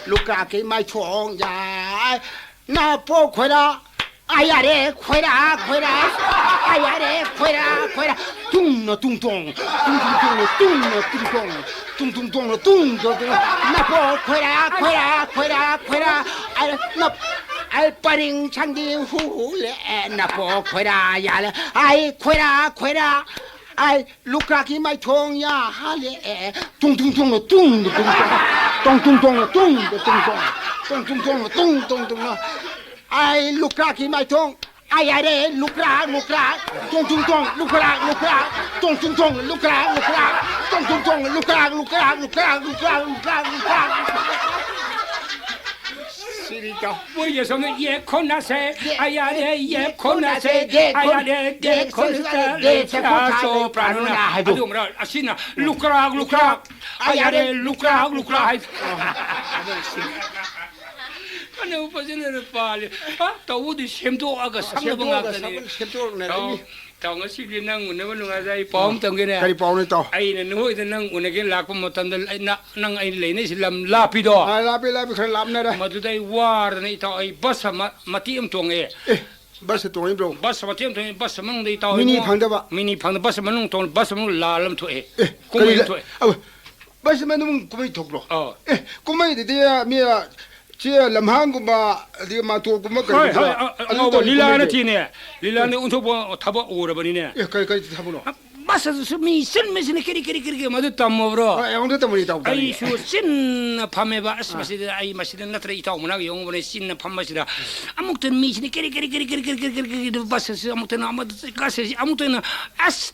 ꯂꯨꯀ꯭ꯔꯥꯛꯀꯤ ꯃꯥꯏꯊꯣꯡ ꯌꯥꯏ, ꯅꯄꯣꯛ ꯈꯣꯏꯔꯥ, ꯑ, ꯌꯥꯔꯦ, ꯈꯣꯏꯔꯥ, ꯈꯣꯏꯔꯥ, ꯑ, ꯌꯥꯔꯦ, ꯈꯣꯏꯔꯥ, ꯈꯣꯏꯔꯥ, ꯇꯨꯡꯅ ꯇꯨꯡ ꯇꯣꯡ, ꯇꯨꯡ ꯇꯨꯡ ꯇꯣꯡꯅ ꯇꯨꯡꯅ ꯇꯨꯡ ꯇꯣꯡ, ꯇꯨꯡ ꯇꯨꯡ ꯇꯣꯡꯅ ꯇꯨꯡ ꯇꯣꯡ, ꯅꯄꯣꯛ ꯈꯣꯏꯔꯥ, ꯈꯣꯏꯔꯥ, ꯈꯣꯏꯔꯥ, ꯈꯣꯏꯔꯥ, ꯑ, ꯅꯞ-, ꯑꯩ ꯄꯔꯤꯡ ꯁꯪꯗꯤ ꯍꯨ ꯍꯨ ꯂꯦ, ꯑꯦ, ꯅꯄꯣꯛ ꯈꯣꯏꯔꯥ ꯌꯥꯜꯂꯦ꯫ ꯑꯩ ꯈꯣꯏꯔꯥ, ꯈꯣꯏꯔꯥ, ꯑꯩ ꯂꯨꯀ꯭ꯔꯥꯛꯀꯤ ꯃꯥꯏꯊꯣꯡ ꯌꯥ ꯍꯥꯜꯂꯦ, ꯑꯦ, ꯇꯨꯡ ꯇꯨꯡ ꯇꯨꯡ ꯇꯨꯡ ꯇꯨꯡ ꯇꯨꯡ ꯇꯨꯡ ꯇꯨꯡ ꯇꯨꯡ ꯇꯨꯡ ꯇꯨꯡ ꯇꯨꯡ ꯇꯨꯡ ꯇꯨꯡ ꯇꯨꯡ ꯇꯨꯡ ꯇꯨꯡ ꯇꯨꯡ ꯇꯨꯡ꯫ ꯑꯩ ꯂꯨꯀ꯭ꯔꯥꯛꯀꯤ ꯃꯥꯏꯊꯣꯡ ꯑꯩ ꯌꯥꯔꯦ, ꯂꯨꯀ꯭ꯔꯥꯛ, ꯂꯨꯀ꯭ꯔꯥꯛ, ꯇꯣꯡ ꯇꯨꯡ ꯇꯣꯡ, ꯂꯨꯀ꯭ꯔꯥꯛ, ꯂꯨꯀ꯭ꯔꯥꯛ, ꯇꯣꯡ ꯇꯨꯡ ꯇꯣꯡ, ꯂꯨꯀ꯭ꯔꯥꯛ, ꯂꯨꯀ꯭ꯔꯥꯛ, ꯇꯣꯡ ꯇꯨꯡ ꯇꯣꯡ, ꯂꯨꯀ꯭ꯔꯥꯛ, ꯂꯨꯀ꯭ꯔꯥꯛ, ꯂꯨꯀ꯭ꯔꯥꯛ, ꯂꯨꯀ꯭ꯔꯥꯛ, ꯂꯨꯀ꯭ꯔꯥꯛ꯫ ꯁꯤꯅꯤ ꯏꯇꯥꯎ꯫ ꯃꯣꯏꯒꯤ ꯑꯁꯣꯝꯅ ꯌꯦꯛ ꯈꯣꯟꯅꯁꯦ, ꯑꯩ ꯌꯥꯔꯦ, ꯌꯦꯛ ꯈꯣꯟꯅꯁꯦ, ꯑꯩ ꯌꯥꯔꯦ, ꯗꯦꯛ ꯈꯣꯟꯅꯁꯦ, ꯗꯦꯛ ꯁꯣ ꯄ꯭ꯔꯥꯅꯣꯅ ꯍꯥꯏꯗꯣ꯫ ꯑꯗꯨ ꯑꯃꯔꯛ ꯑꯁꯤꯅ ꯂꯨꯀ꯭ꯔꯥꯛ, ꯂꯨꯀ꯭ꯔꯥꯛ, ꯑꯩ ꯌꯥꯔꯦ, ꯂꯨꯀ꯭ꯔꯥꯛ, ꯂꯨꯀ꯭ꯔꯥꯛ ꯍꯥꯏ꯫ ꯐꯅꯕꯨ ꯐꯖꯅ ꯄꯥꯜꯂꯤ꯫ ꯑ, ꯇꯧꯕꯗꯤ ꯁꯦꯝꯗꯣꯛꯑꯒ ꯁꯛꯅꯕ ꯁꯦꯝꯗꯣꯛꯑꯒ ꯉꯥꯛꯇꯅꯤ꯫ ꯁꯛ-, ꯁꯦꯝꯗꯣꯛꯅꯔꯛꯏꯅꯤ꯫ ꯇꯥꯎ, ꯇꯥꯎ, ꯉꯁꯤꯗꯤ ꯅꯪ ꯎꯅꯕ ꯅꯨꯡꯉꯥꯏꯖꯩ꯫ ꯑꯩ ꯄꯥꯎ ꯑꯃ ꯇꯝꯒꯦꯅꯦ꯫ ꯀꯔꯤ ꯄꯥꯎꯅꯣ, ꯏꯇꯥꯎ? ꯑꯩꯅ ꯅꯈꯣꯏꯗ ꯅꯪ ꯎꯅꯒꯦ ꯂꯥꯛꯄ ꯃꯇꯝꯗ, ꯑꯩ ꯅ-, ꯅꯪ ꯑꯩꯅ ꯂꯩꯅꯩꯁꯤ ꯂꯝ ꯂꯥꯞꯄꯤꯗꯣ꯫ ꯑꯥ, ꯂꯥꯞꯄꯤ, ꯂꯥꯞꯄꯤ, ꯈꯔ ꯂꯥꯞꯅꯔꯦ꯫ ꯃꯗꯨꯗ ꯑꯩ ꯋꯥꯔꯗꯅ, ꯏꯇꯥꯎ, ꯑꯩ ꯕꯁ ꯑꯃ ꯃꯇꯦꯛ ꯑꯃ ꯇꯣꯡꯉꯛꯑꯦ꯫ ꯑꯦ, ꯕꯁ ꯇꯣꯡꯉꯤꯕ꯭ꯔꯣ? ꯕꯁ ꯃꯇꯦꯛ ꯑꯃ ꯇꯣꯡꯉꯦ, ꯕꯁ ꯃꯅꯨꯡꯗ, ꯏꯇꯥꯎ, ꯃꯤꯅꯤ ꯏꯕꯨꯡꯉꯣ, ꯐꯪꯗꯕ? ꯃꯤꯅꯤ ꯐꯪꯗꯕ, ꯕꯁ ꯃꯅꯨꯡ ꯇꯣꯡ-, ꯕꯁ ꯃꯅꯨꯡ ꯂꯥꯜ ꯑꯃ ꯊꯣꯛꯑꯦ꯫ ꯑꯦ, ꯀꯨꯝꯍꯩ ꯀꯔꯤ ꯑꯃ ꯂ-, ꯊꯣꯛꯑꯦ꯫ ꯑ, ꯕꯁ ꯃꯅꯨꯡ ꯀꯨꯝꯍꯩ ꯊꯣꯛꯄ꯭ꯔꯣ? ꯑꯧ꯫ ꯑꯦ, ꯀꯨꯝꯍꯩꯗꯗꯤ ꯃꯤ, ꯆꯦ ꯂꯝꯍꯥꯡꯒꯨꯝꯕ, ꯑꯗꯒꯤ ꯃꯥꯟꯇꯣꯞꯀꯨꯝꯕ ꯀꯔꯤ ꯍꯣꯏ, ꯍꯣꯏ, ꯀꯔꯤ ꯑ-, ꯑ-, ꯑꯗꯨ ꯑꯉꯧꯕ ꯇꯧꯕ ꯂꯤꯂꯥ ꯀꯨꯝꯍꯩꯗꯣ? ꯅꯠꯇꯦꯅꯦ꯫ ꯂꯤꯂꯥꯅ ꯑꯣꯟꯊꯣꯛꯄ ꯊꯕꯛ ꯑꯣꯏꯔꯕꯅꯤꯅꯦ꯫ ꯑꯦ, ꯀꯔꯤ, ꯀꯔꯤ ꯊꯕꯛꯅꯣ? ꯑ, ꯕꯁ ꯑꯗꯨꯁꯨ ꯃꯤ ꯆꯤꯟꯕꯁꯤꯅ ꯀꯔꯤ, ꯀꯔꯤ, ꯀꯔꯤ, ꯀꯔꯤ, ꯃꯗꯨ ꯇꯝꯃꯕ꯭ꯔꯣ? ꯑ, ꯑꯩꯉꯣꯟꯗ ꯇꯝꯃꯨ, ꯏꯇꯥꯎ, ꯇꯝꯃꯨ꯫ ꯑꯩꯁꯨ ꯆꯤꯟꯅ ꯐꯝꯃꯦꯕ꯫ ꯑꯁ, ꯑꯥ꯫ ꯃꯁꯤꯗ ꯑꯩ ꯃꯁꯤꯗ ꯅꯠꯇ꯭ꯔ ꯏꯇꯥꯎ ꯃꯅꯥꯛ ꯌꯧꯕꯅꯦ, ꯆꯤꯟꯅ ꯐꯝꯕꯁꯤꯗ꯫ ꯑꯥ꯫ ꯑꯃꯨꯛꯇ ꯃꯤꯁꯤꯅ ꯀꯔꯤ, ꯀꯔꯤ, ꯕꯁ ꯑꯁꯤ ꯑꯃꯨꯛꯇꯅ ꯑꯃꯗ ꯀꯥꯁꯦ ꯑꯃꯨꯛꯇꯅ ꯑꯁ,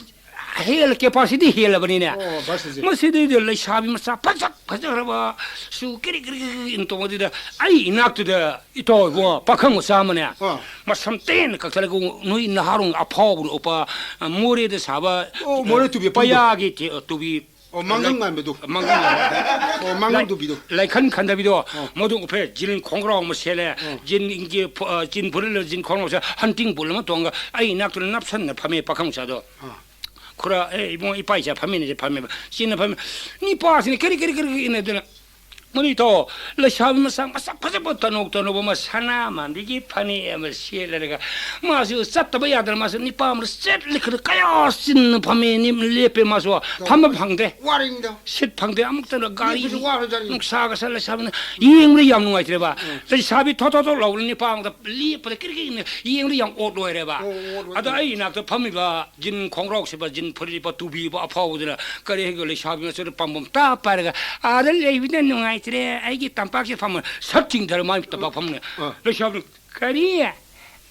ꯍꯦꯜ-, capacity ꯍꯦꯜꯂꯕꯅꯤꯅꯦ꯫ ꯑꯣ, ꯕꯁ ꯑꯁꯤ꯫ ꯃꯁꯤꯗꯩꯗ ꯂꯩꯁꯥꯕꯤ ꯃꯆꯥ ꯐꯖ-, ꯐꯖꯈ꯭ꯔꯕꯁꯨ ꯀꯔꯤ ꯀꯔꯤ ꯀꯔꯤ ꯀꯔꯤ ꯇꯧꯕꯗꯨꯗ ꯑꯩ ꯏꯅꯥꯛꯇꯨꯗ ꯏꯇꯥꯎ ꯏꯕꯨꯡꯉꯣ ꯄꯥꯈꯪ ꯃꯆꯥ ꯑꯃꯅꯦ꯫ ꯑꯥ꯫ ꯃꯁꯝ ꯇꯦꯟꯅ ꯀꯛꯊꯠꯂꯒ ꯅꯣꯏ ꯅꯍꯥꯔꯣꯟ ꯑꯐꯥꯎꯕꯅ ꯎꯞꯄ, ꯃꯣꯔꯦꯗ ꯁꯥꯕ, ꯑꯣ, ꯃꯣꯔꯦ ꯇꯨꯕꯤ ꯑꯄꯨꯟꯕ꯫ ꯄꯌꯥꯒꯤ ꯇꯦ-, ꯇꯨꯕꯤ꯫ ꯑꯣ, ꯃꯥꯡꯒꯪ ꯂꯥꯏ-, ꯃꯥꯟꯕꯗꯨ꯫ ꯃꯥꯡꯒꯪ ꯃꯥꯟꯕꯗꯨ꯫ ꯑꯣ, ꯃꯥꯡꯒꯪ ꯂꯥꯏ-, ꯇꯨꯕꯤꯗꯣ꯫ ꯂꯥꯏꯈꯟ ꯈꯟꯗꯕꯤꯗꯣ꯫ ꯑꯣ꯫ ꯃꯗꯨ ꯎꯞꯄꯦ, ꯖꯤꯟ ꯈꯣꯡꯒ꯭ꯔꯥꯎ ꯑꯃ ꯁꯦꯠꯂꯦ, ꯑꯣ꯫ ꯖꯤꯟꯒꯤ ꯐꯨ-, ꯑ, ꯖꯤꯟ ꯐꯨꯔꯤꯠ ꯂꯤꯠꯂ ꯖꯤꯟ ꯈꯣꯡꯒ꯭ꯔꯥꯎ ꯁꯦꯠꯂ ꯍꯟꯇꯤꯡ ꯕꯨꯜ ꯑꯃ ꯇꯣꯡꯉꯒ ꯑꯩ ꯏꯅꯥꯛꯇꯨꯗ ꯅꯞꯁꯟꯅ ꯐꯝꯃꯦ ꯄꯥꯈꯪ ꯃꯆꯥꯗꯣ꯫ ꯑꯥ꯫ ꯈꯨꯔꯥ, "ꯑꯦ, ꯏꯕꯨꯡꯉꯣ, ꯏꯄꯥ ꯏꯆꯥ ꯐꯝꯃꯤꯟꯅꯁꯦ", ꯐꯝꯃꯦꯕ꯫ ꯆꯤꯟꯅ ꯐꯝꯃꯦ꯫ ꯅꯤꯄꯥꯁꯤꯅ ꯀꯔꯤ, ꯀꯔꯤ, ꯀꯔꯤ, ꯀꯔꯤ ꯏꯟꯅꯗꯅ ꯃꯅꯤꯊꯧ, ꯂꯩꯁꯥꯕꯤ ꯃꯆꯥ ꯃꯁꯛ ꯐꯖꯕ ꯇꯅꯧ ꯇꯅꯧꯕ ꯑꯃ ꯁꯅꯥ ꯃꯥꯟꯕꯤꯒꯤ ꯐꯅꯦꯛ ꯑꯃ ꯁꯦꯠꯂꯒ, ꯃꯥꯁꯨ ꯆꯠꯇꯕ ꯌꯥꯗꯅ ꯃꯥꯁꯨ ꯅꯤꯄꯥ ꯑꯃꯗ ꯆꯦꯠ ꯂꯤꯈꯠꯂ ꯀꯌꯥ ꯆꯤꯟꯅ ꯐꯝꯃꯦ, ꯅꯤꯝ-, ꯂꯦꯞꯄꯦ꯫ ꯃꯥꯁꯨ ꯐꯝꯕ ꯐꯪꯗꯦ꯫ ꯋꯥꯔꯤꯅꯤꯗꯣ꯫ ꯁꯤꯠ ꯐꯪꯗꯦ꯫ ꯑꯃꯨꯛꯇꯅ ꯒꯥꯔꯤ ꯂꯦꯞꯄꯁꯨ ꯋꯥꯔꯖꯥꯠꯅꯤ꯫ ꯅꯨꯡꯁꯥꯒ ꯁꯥ ꯂꯩꯁꯥꯕꯤꯅ ꯌꯦꯡꯕꯗ ꯌꯥꯝ ꯅꯨꯡꯉꯥꯏꯇ꯭ꯔꯦꯕ꯫ ꯎꯝ꯫ ꯂꯩꯁꯥꯕꯤ ꯊꯣꯠ ꯊꯣꯠ ꯊꯣꯠ ꯂꯥꯎꯕꯅ ꯅꯤꯄꯥ ꯑꯃꯗ ꯂꯦꯞꯄꯗ ꯀꯤꯔꯤ ꯀꯤꯔꯤ ꯌꯦꯡꯕꯗ ꯌꯥꯝ ꯑꯣꯠ ꯑꯣꯏꯔꯦꯕ꯫ ꯑꯣ, ꯑꯣꯠ ꯑꯣꯏꯔꯦ꯫ ꯑꯗꯣ ꯑꯩ ꯏꯅꯥꯛꯇ ꯐꯝꯃꯤꯕ ꯖꯤꯟ ꯈꯣꯡꯒ꯭ꯔꯥꯎ ꯁꯦꯠꯄ, ꯖꯤꯟ ꯐꯨꯔꯤꯠ ꯂꯤꯠꯄ, ꯇꯨꯕꯤ ꯎꯞꯄ ꯑꯐꯥꯎꯕꯗꯨꯅ ꯀꯔꯤ ꯍꯥꯏꯒꯦ, ꯂꯩꯁꯥꯕꯤ ꯃꯆꯥꯗꯨ ꯄꯥꯝꯕꯣꯝ ꯇꯥ ꯄꯥꯏꯔꯒ, "ꯑꯥꯗ ꯂꯩꯕꯅ ꯅꯨꯡꯉꯥꯏꯇ꯭ꯔꯦ, ꯑꯩꯒꯤ ꯇꯝꯄꯥꯛꯁꯦ ꯐꯝꯃꯣ", ꯁꯠ ꯆꯤꯡꯊꯔ ꯃꯥꯏ ꯇꯝꯄꯥꯛ ꯐꯝꯃꯦ꯫ ꯑꯥ꯫ ꯂꯩꯁꯥꯕꯤ, "ꯀꯔꯤ?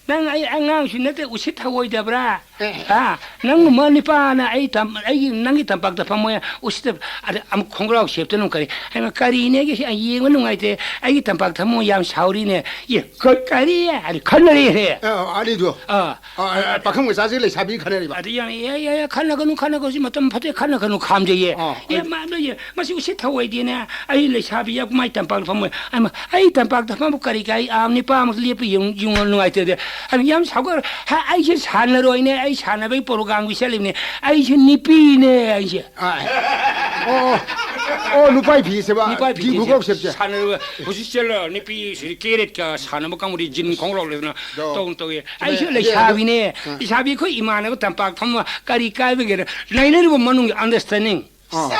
ꯅꯪ ꯑꯩ ꯑꯉꯥꯡꯁꯨ ꯅꯠꯇꯦ, ꯎꯁꯤꯠ ꯊꯑꯣꯏꯗꯕ꯭ꯔꯥ? ꯑꯦ꯫ ꯍꯥ? ꯅꯪꯒꯨꯝꯕ ꯅꯤꯄꯥꯅ ꯑꯩ ꯇꯝ-, ꯑꯩꯒꯤ, ꯅꯪꯒꯤ ꯇꯝꯄꯥꯛꯇ ꯐꯝꯃꯣ ꯎꯁꯤꯠꯇꯕ"꯫ ꯑꯗ ꯑꯃꯨꯛ ꯈꯣꯡꯒ꯭ꯔꯥꯎ ꯁꯦꯞꯇꯅ ꯑꯃꯨꯛ ꯀꯔꯤ, "ꯍꯩꯃꯥ, ꯀꯔꯤꯅꯦ ꯑꯩꯒꯤ ꯁꯤ ꯌꯦꯡꯕ ꯅꯨꯡꯉꯥꯏꯇꯦ, ꯑꯩꯒꯤ ꯇꯝꯄꯥꯛꯇ ꯐꯝꯃꯣ, ꯌꯥꯝ ꯁꯥꯎꯔꯤꯅꯦ"꯫ ꯑꯦ, ꯀ-, ꯀꯔꯤ? ꯑꯗ ꯈꯟꯅꯔꯦꯍꯦ꯫ ꯑ, ꯑꯅꯤꯗꯣ꯫ ꯑꯥ꯫ ꯑ, ꯑ, ꯄꯥꯈꯪ ꯃꯆꯥꯁꯤ ꯂꯩꯁꯥꯕꯤ ꯈꯟꯅꯔꯤꯕ꯫ ꯑꯗ ꯌꯥꯝ, "ꯑꯦ, ꯑꯦ, ꯑꯦ, ꯈꯟꯅꯒꯅꯨ, ꯈꯟꯅꯒꯅꯨ, ꯁꯤ ꯃꯇꯝ ꯐꯠꯇꯦ, ꯈꯟꯅꯒꯅꯨ, ꯈꯥꯝꯖꯩꯌꯦ"꯫ ꯑꯥ, ꯑꯦ, ꯑꯩ ꯃꯥ, ꯃꯥ, ꯑꯦ, ꯃꯁꯤ ꯎꯁꯤꯠ ꯊꯑꯣꯏꯗꯦꯅꯦ꯫ ꯑꯩ ꯂꯩꯁꯥꯕꯤ ꯌꯥꯝ ꯃꯥꯏ ꯇꯝꯄꯥꯛꯇ ꯐꯝꯃꯣꯏ꯫ ꯑꯩꯃ, ꯑꯩ ꯇꯝꯄꯥꯛꯇ ꯐꯝꯕ ꯀꯔꯤ ꯀꯥꯏ? ꯑꯥ, ꯅꯤꯄꯥ ꯑꯃ ꯂꯦꯞꯄ ꯌꯦꯡ-, ꯌꯦꯡꯉꯣ, ꯅꯨꯡꯉꯥꯏꯇꯦꯗꯤ꯫ ꯑꯩꯅ ꯌꯥꯝ ꯁꯥꯎꯒꯠ-, ꯍꯥ, ꯑꯩꯁꯦ ꯁꯥꯟꯅꯔꯣꯏꯅꯦ, ꯑꯩ ꯁꯥꯟꯅꯕꯒꯤ ꯄ꯭ꯔꯣꯒ꯭ꯔꯥꯝꯒꯤ ꯆꯠꯂꯤꯕꯅꯦ꯫ ꯑꯩꯁꯦ ꯅꯤꯄꯤꯅꯦ, ꯑꯩꯁꯦ꯫ ꯑꯥ꯫ ꯑꯣ, ꯑꯣ, ꯑꯣ, ꯅꯨꯄꯥꯏ ꯐꯤꯁꯦꯕ? ꯅꯨꯄꯥꯏ ꯐꯤ ꯐꯤ ꯐꯤꯁꯦ ꯈꯣꯡꯒ꯭ꯔꯥꯎ ꯁꯦꯠꯁꯦ? ꯁꯥꯟꯅꯔꯣꯏ꯫ ꯍꯧꯖꯤꯛ ꯆꯦꯜꯂ ꯅꯨꯄꯤ ꯁꯤꯗꯤ ꯀꯦꯔꯦꯠꯀ ꯁꯥꯟꯅꯕ ꯀꯥꯡꯕꯨꯗꯤ ꯖꯤꯟ ꯈꯣꯡꯒ꯭ꯔꯥꯎ ꯂꯩꯗꯅ ꯗꯣ꯫ ꯇꯧ ꯇꯧꯏ꯫ ꯆꯨꯝꯃꯦ꯫ ꯑꯩꯁꯨ ꯑꯗꯨ, ꯑꯗꯨ, ꯂꯩꯁꯥꯕꯤꯅꯦ꯫ ꯑꯥ꯫ ꯂꯩꯁꯥꯕꯤ ꯑꯩꯈꯣꯏ ꯏꯃꯥꯟꯅꯕ ꯇꯝꯄꯥꯛ ꯐꯝꯃ ꯀꯔꯤ ꯀꯥꯏꯕꯒꯦꯅ ꯂꯩꯅꯔꯤꯕ ꯃꯅꯨꯡꯒꯤ understanding꯫ ꯑꯥ꯫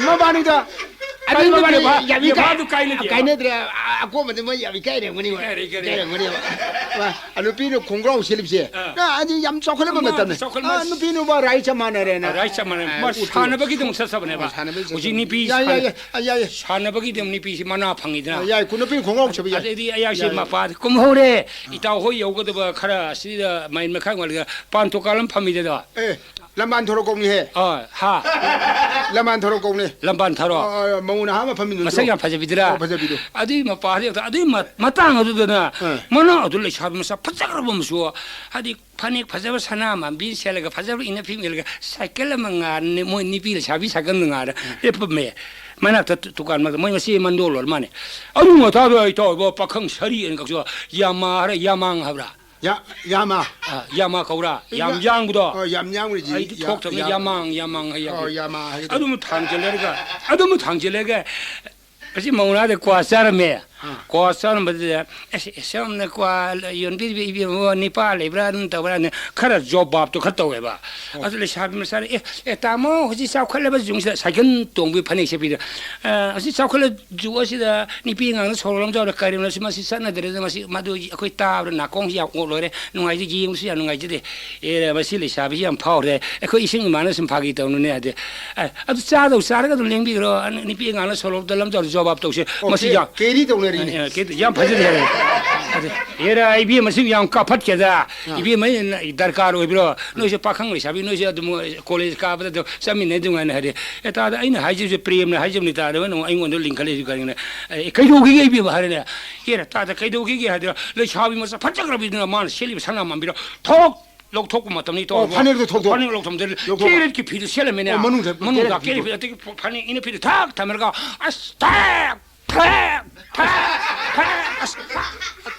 ꯃꯕꯥꯅꯤꯗ ꯑꯗꯨ ꯀꯔꯤ ꯃꯕꯥꯅꯤ ꯅꯨꯄꯤ ꯌꯥꯝ ꯏꯀꯥꯏ-, ꯌꯥꯝ ꯀꯥꯏꯅꯗꯦꯕ꯫ ꯀꯥꯏꯅꯗ꯭ꯔꯦ꯫ ꯑ-, ꯑꯀꯣꯟꯕꯗ ꯃꯣꯏ ꯌꯥꯝ ꯏꯀꯥꯏꯔꯝꯒꯅꯤ ꯃꯣꯏ꯫ ꯏꯀꯥꯏꯔꯦ, ꯏꯀꯥꯏꯔꯦ꯫ ꯏꯀꯥꯏꯔꯝꯒꯅꯦꯕ꯫ ꯋꯥ, ꯑ, ꯅꯨꯄꯤꯅ ꯈꯣꯡꯒ꯭ꯔꯥꯎ ꯁꯦꯠꯂꯤꯕꯁꯦ꯫ ꯑꯥ꯫ ꯑ, ꯑꯗꯨ ꯌꯥꯝ ꯆꯥꯎꯈꯠꯂꯕ ꯑꯃ ꯃꯇꯝꯅꯤ꯫ ꯆꯥꯎꯈꯠ-, ꯑ, ꯅꯨꯄꯤ ꯅꯨꯄꯥ right ꯆꯞ ꯃꯥꯟꯅꯔꯦꯅ꯫ ꯑ, right ꯆꯞ ꯃꯥꯟꯅꯔꯦ꯫ ꯑ, ꯃꯥ ꯎꯠꯊꯣꯛ-, ꯁꯥꯟꯅꯕꯒꯤꯗꯃꯛ ꯆꯠꯆꯕꯅꯦꯕ꯫ ꯑ, ꯁꯥꯟꯅꯕꯒꯤ ꯍꯧꯖꯤꯛ ꯆꯠꯆꯕꯅꯦ꯫ ꯅꯨꯄꯤ ꯌꯥꯏ, ꯌꯥꯏ, ꯁꯥꯟ-, ꯌꯥꯏ, ꯑ, ꯌꯥꯏ, ꯌꯥꯏ꯫ ꯁꯥꯟꯅꯕꯒꯤꯗꯃꯛ ꯅꯨꯄꯤꯁꯤ ꯃꯅꯥ ꯐꯪꯉꯤꯗꯅ꯫ ꯑ, ꯌꯥꯏ, ꯀꯨ-, ꯅꯨꯄꯤ ꯈꯣꯡꯒ꯭ꯔꯥꯎ ꯁꯦꯠꯄ ꯌꯥꯏ꯫ ꯑꯗꯩꯗꯤ ꯑꯌꯥꯛꯁꯦ ꯌꯥꯏ꯫ ꯃꯄꯥ ꯀꯨꯝꯍꯧꯔꯦ꯫ ꯑ꯫ ꯏꯇꯥꯎ ꯍꯣꯏ ꯌꯧꯒꯗꯕ ꯈꯔ ꯑꯁꯤꯗ ꯃꯥꯏꯜ ꯃꯈꯥꯏ ꯋꯥꯠꯂꯤꯒ ꯄꯥꯟ ꯊꯣꯛꯀꯥꯜ ꯑꯃ ꯐꯝꯃꯤꯗ꯫ ꯑꯦ꯫ ꯂꯝꯕꯥꯟ ꯊꯣꯔꯣ ꯀꯧꯅꯤꯍꯦ꯫ ꯑ, ꯍꯥ꯫ ꯂꯝꯕꯥꯟ ꯊꯣꯔꯣ ꯀꯧꯅꯤ꯫ ꯂꯝꯕꯥꯟ ꯊꯣꯔꯣ꯫ ꯑ, ꯑ, ꯃꯧ ꯅꯍꯥ ꯑꯃ ꯐꯝꯃꯤꯟꯅꯗ꯭ꯔꯣ? ꯃꯁꯛ ꯌꯥꯝ ꯐꯖꯕꯤꯗꯨꯔꯥ? ꯑꯣ, ꯐꯖꯕꯤꯗꯣ꯫ ꯑꯗꯨꯏ ꯃꯄꯥ, ꯑꯗꯨꯏ, ꯑꯗꯨꯏ ꯃ-, ꯃꯇꯥꯡ ꯑꯗꯨꯗꯅ ꯑ꯫ ꯃꯅꯥ ꯑꯗꯨ ꯂꯩꯁꯥꯕꯤ ꯃꯁꯛ ꯐꯖꯈ꯭ꯔꯕ ꯑꯃꯁꯨ, ꯍꯥꯏꯗꯤ ꯐꯅꯦꯛ ꯐꯖꯕ ꯁꯅꯥ ꯃꯥꯟꯕꯤ ꯁꯦꯠꯂꯒ ꯐꯖꯕ ꯏꯟꯅ ꯐꯤꯃꯦꯜꯒ ꯁꯥꯏꯀꯜ ꯑꯃ ꯉꯥꯔꯅꯦ, ꯃꯣꯏ ꯅꯨꯄꯤ ꯂꯩꯁꯥꯕꯤ ꯁꯥꯏꯀꯜ ꯑꯃ ꯉꯥꯔ ꯂꯦꯞꯄꯝꯃꯦ꯫ ꯃꯅꯥꯛꯇ ꯇꯨ-, ꯇꯨꯀꯥꯟ ꯃꯅꯥꯛꯇ ꯃꯣꯏ ꯃꯆꯦ ꯃꯟꯗꯣꯜ ꯑꯣꯏꯔ ꯃꯥꯅꯦ꯫ ꯑꯗꯨ ꯃꯇꯥꯗ ꯑꯩ ꯇꯧꯔꯤꯕ ꯄꯥꯈꯪ ꯁꯥꯔꯤ ꯑꯅ ꯀꯛꯆ ꯌꯥꯃꯥ ꯍꯥꯏꯔ ꯌꯥꯃꯥꯡ ꯍꯥꯏꯕ꯭ꯔꯥ? ꯌꯥ-, ꯌꯥꯃꯥ꯫ ꯑ, ꯌꯥꯃꯥ ꯀꯧꯔꯥ? ꯌꯥꯝ ꯌꯥ-, ꯌꯥꯡꯕꯗꯣ? ꯑ, ꯌꯥꯝ ꯌꯥꯡꯕꯅꯤ, ꯑꯩꯗꯤ ꯌꯥ-, ꯊꯣꯛꯇꯕꯅꯤ꯫ ꯌꯥ-, ꯌꯥꯃꯥꯡ, ꯌꯥꯃꯥꯡ ꯍꯥꯏ ꯑ, ꯌꯥꯕꯅꯤ꯫ ꯌꯥꯃꯥ ꯍꯥꯏꯒꯗ꯭ꯔꯥ? ꯑꯗꯨꯝ ꯊꯥꯡꯖꯜꯂꯒ, ꯑꯗꯨꯝ ꯊꯥꯡꯖꯜꯂꯒ, ꯑꯁꯤ ꯃꯧ ꯃꯅꯥꯗ ꯀ꯭ꯋꯥ ꯆꯥꯔꯝꯃꯦ꯫ ꯑꯥ꯫ ꯀ꯭ꯋꯥ ꯆꯥꯔꯝꯕꯗꯨꯗ, "ꯑꯁ, ꯑꯁ, ꯁꯣꯝꯅ ꯀ꯭ꯋꯥ ꯌꯣꯟꯕꯤꯔꯤꯕ ꯏꯕꯦꯝꯃꯕꯨ ꯅꯤꯄꯥ ꯂꯩꯕ꯭ꯔꯥ?" ꯑꯗꯨꯝ ꯇꯧꯕ꯭ꯔꯥ? ꯈꯔ ꯖꯣꯕ ꯕꯥꯕꯇꯣ ꯈꯔ ꯇꯧꯋꯦꯕ꯫ ꯑꯣ꯫ ꯑꯗꯨ ꯂꯩꯁꯥꯕꯤ ꯃꯆꯥꯅ, "ꯑꯦ, ꯑꯦ, ꯇꯥꯃꯣ, ꯍꯧꯖꯤꯛ ꯆꯥꯎꯈꯠꯂꯕ ꯖꯨꯒꯁꯤꯗ ꯁꯥꯏꯀꯜ ꯇꯣꯡꯕꯒꯤ ꯐꯅꯦꯛ ꯁꯦꯠꯄꯤꯗꯣ, ꯑ, ꯍꯧꯖꯤꯛ ꯆꯥꯎꯈꯠꯂ ꯖꯨꯒ ꯑꯁꯤꯗ ꯅꯨꯄꯤ ꯑꯉꯥꯡꯅ ꯁꯣꯔꯣꯛ ꯂꯝꯖꯥꯎꯗ ꯀꯔꯤꯅꯣ ꯁꯤ, ꯃꯁꯤ ꯆꯠꯅꯗ꯭ꯔꯦꯗ, ꯃꯁꯤ ꯃꯗꯨ ꯑꯩꯈꯣꯏ ꯇꯥꯕꯗ ꯅꯥꯀꯣꯡꯁꯤ ꯌꯥꯝ ꯑꯣꯛ ꯂꯣꯏꯔꯦ, ꯅꯨꯡꯉꯥꯏꯖꯗꯦ, ꯌꯦꯡꯕꯁꯨ ꯌꯥꯝ ꯅꯨꯡꯉꯥꯏꯖꯗꯦ꯫ ꯑꯦ, ꯃꯁꯤ ꯂꯩꯁꯥꯕꯤꯁꯤ ꯌꯥꯝ ꯐꯥꯎꯔꯦ, ꯑꯩꯈꯣꯏ ꯏꯁꯤꯡ ꯏꯃꯥꯅ ꯁꯨꯝ ꯐꯥꯒꯤ ꯇꯧꯅꯨꯅꯦ" ꯍꯥꯏꯗꯤ, "ꯑꯦ, ꯑꯗꯨ ꯆꯥꯗꯧ ꯆꯥꯔꯒ ꯑꯗꯨꯝ ꯂꯦꯡꯕꯤꯈ꯭ꯔꯣ, ꯑ, ꯅꯨꯄꯤ ꯑꯉꯥꯡꯅ ꯁꯣꯔꯣꯛꯇ ꯂꯝꯖꯥꯎꯗ ꯖꯣꯕꯥꯕ ꯇꯧꯁꯦ, ꯑꯣ, ꯃꯁꯤ ꯀꯦ-, ꯌꯥꯝ, ꯀꯦꯔꯤ ꯇꯧꯅꯔꯤꯅꯦ꯫ ꯑꯦ, ꯑꯦ, ꯀꯦꯔꯤ ꯌꯥꯝ ꯐꯖꯗꯦ" ꯍꯥꯏꯔꯦ꯫ ꯑꯗꯨ, "ꯍꯦꯔꯥ, ꯏꯕꯦꯝꯃ, ꯃꯁꯤ ꯌꯥꯝ ꯀꯥꯐꯠꯀꯦꯗ, ꯑꯥ꯫ ꯏꯕꯦꯝꯃ, ꯗꯔꯀꯥꯔ ꯑꯣꯏꯕ꯭ꯔꯣ? ꯅꯣꯏꯁꯦ ꯄꯥꯈꯪ ꯂꯩꯁꯥꯕꯤ, ꯅꯣꯏꯁꯦ ꯑꯗꯨꯝ ꯀꯣꯂꯦꯖ ꯀꯥꯕꯗ ꯑꯗꯨꯝ ꯆꯠꯃꯤꯟꯅꯩ ꯑꯗꯨꯃꯥꯏꯅ" ꯍꯥꯏꯔꯦ꯫ ꯑꯦ, ꯇꯥꯗ, ꯑꯩꯅ ꯍꯥꯏꯖꯕꯁꯦ ꯄ꯭ꯔꯦꯝꯅ ꯍꯥꯏꯖꯕꯅꯤ, ꯇꯥꯗ, ꯅꯪ ꯑꯩꯉꯣꯟꯗ ꯂꯤꯡꯈꯠꯂꯛꯏꯁꯦ ꯀꯔꯤꯒꯤꯅꯣ? "ꯑꯦ, ꯀꯩꯗꯧꯈꯤꯒꯦ ꯏꯕꯦꯝꯃ?" ꯍꯥꯏꯔꯦꯅꯦ꯫ "ꯑꯦꯔꯥ, ꯇꯥꯗ, ꯀꯩꯗꯧꯈꯤꯒꯦ?" ꯍꯥꯏꯗꯅ, ꯂꯩꯁꯥꯕꯤ ꯃꯁꯛ ꯐꯖꯈ꯭ꯔꯕꯤꯗꯨꯅ ꯃꯥꯅ ꯁꯦꯠꯂꯤꯕ ꯁꯅꯥ ꯃꯥꯟꯕꯤꯗꯣ ꯊꯣꯛ ꯂꯧꯊꯣꯛꯄ ꯃꯇꯝꯅꯤ, ꯑꯣ, ꯇꯧꯔꯕ? ꯐꯅꯦꯛꯇꯣ ꯊꯣꯛꯇꯣꯛ-, ꯐꯅꯦꯛ ꯂꯧꯊꯣꯛꯄꯗ ꯂꯧꯊꯣꯛꯄ꯫ ꯀꯦꯔꯦꯠꯀꯤ ꯐꯤꯗꯨ ꯁꯦꯠꯂꯝꯃꯤꯅꯦ꯫ ꯑꯣ, ꯃꯅꯨꯡꯗ ꯃꯅꯨꯡꯗ ꯀꯦꯔꯦꯠꯀꯤ ꯀꯦꯔꯦꯠ ꯐꯤꯗꯨ꯫ ꯐꯤ, ꯑꯗꯒꯤ ꯐꯅꯦꯛ ꯏꯅ ꯐꯤꯗꯨ ꯊꯥꯛ ꯊꯝꯃꯔꯒ, ꯑꯁ, ꯊꯥꯛ! ꯐꯦ! ꯐꯦ! ꯐꯦ! ꯑꯁ,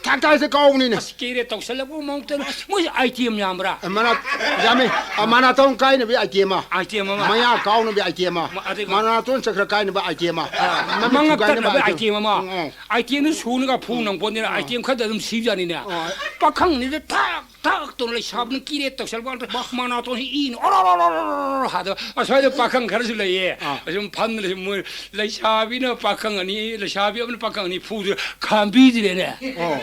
ꯊꯥꯛ ꯊꯥꯛꯁꯦ ꯀꯥꯎꯕꯅꯤꯅꯦ꯫ ꯑꯁ, ꯀꯤꯔꯦ ꯇꯧꯁꯜꯂꯛꯄ ꯃꯑꯣꯡꯗ ꯃꯣꯏꯁꯦ ꯑꯥꯏꯇꯦꯝ ꯌꯥꯝꯕ꯭ꯔꯥ? ꯑ, ꯃꯅꯥ-, ꯌꯥꯝꯃꯤ꯫ ꯑ, ꯃꯅꯥꯇꯣꯟ ꯀꯥꯏꯅꯕꯤ ꯑꯥꯏꯇꯦꯝ ꯑꯃ꯫ ꯑꯥꯏꯇꯦꯝ ꯑꯃ꯫ ꯃꯌꯥ ꯀꯥꯎꯅꯕꯤ ꯑꯥꯏꯇꯦꯝ ꯑꯃ꯫ ꯃ-, ꯑꯗꯨꯒ ꯃꯅꯥꯇꯣꯟ ꯆꯀ꯭ꯔ ꯀꯥꯏꯅꯕ ꯑꯥꯏꯇꯦꯝ ꯑꯃ꯫ ꯑ, ꯃꯃꯤꯠ ꯃꯉꯛ ꯊꯨꯒꯥꯏꯅꯕ ꯇꯠꯅꯕ ꯑꯥꯏꯇꯦꯝ꯫ ꯑꯥꯏꯇꯦꯝ ꯑꯃ꯫ ꯎꯝ, ꯎꯝ꯫ ꯑꯥꯏꯇꯦꯝꯗꯨ ꯁꯨꯅꯒ ꯐꯨ ꯎꯝ꯫ ꯅꯪꯄꯣꯟꯗꯦꯅ ꯎꯝ꯫ ꯑꯥꯏꯇꯦꯝ ꯈꯔꯗ ꯑꯗꯨꯝ ꯁꯤꯕꯖꯥꯠꯅꯤꯅꯦ꯫ ꯑꯣ꯫ ꯄꯥꯈꯪꯅꯤꯗ ꯊꯥꯛ ꯊꯥꯛ ꯇꯧꯅ ꯂꯩꯁꯥꯕꯤꯅ ꯀꯤꯔꯦ ꯇꯧꯁꯜꯂꯛꯄ ꯀꯥꯟꯗ ꯃꯅꯥꯇꯣꯟꯁꯤ ꯏꯅ ꯑꯣꯔꯣ ꯑꯣꯔꯣ ꯑꯣꯔꯣ ꯑꯣꯔꯣ ꯍꯥꯗꯕ꯫ ꯑꯁ꯭ꯋꯥꯏꯗ ꯄꯥꯈꯪ ꯈꯔꯁꯨ ꯂꯩꯌꯦ꯫ ꯑꯥ꯫ ꯑꯁꯨꯝ ꯐꯝꯗꯅ ꯁꯨꯝ ꯃꯣꯏ ꯂꯩꯁꯥꯕꯤꯅ ꯄꯥꯈꯪ ꯑꯅꯤ, ꯂꯩꯁꯥꯕꯤ ꯑꯃꯅ ꯄꯥꯈꯪ ꯑꯅꯤ ꯐꯨꯗꯅ ꯈꯥꯝꯕꯤꯗ꯭ꯔꯦꯅꯦ꯫ ꯑꯣ꯫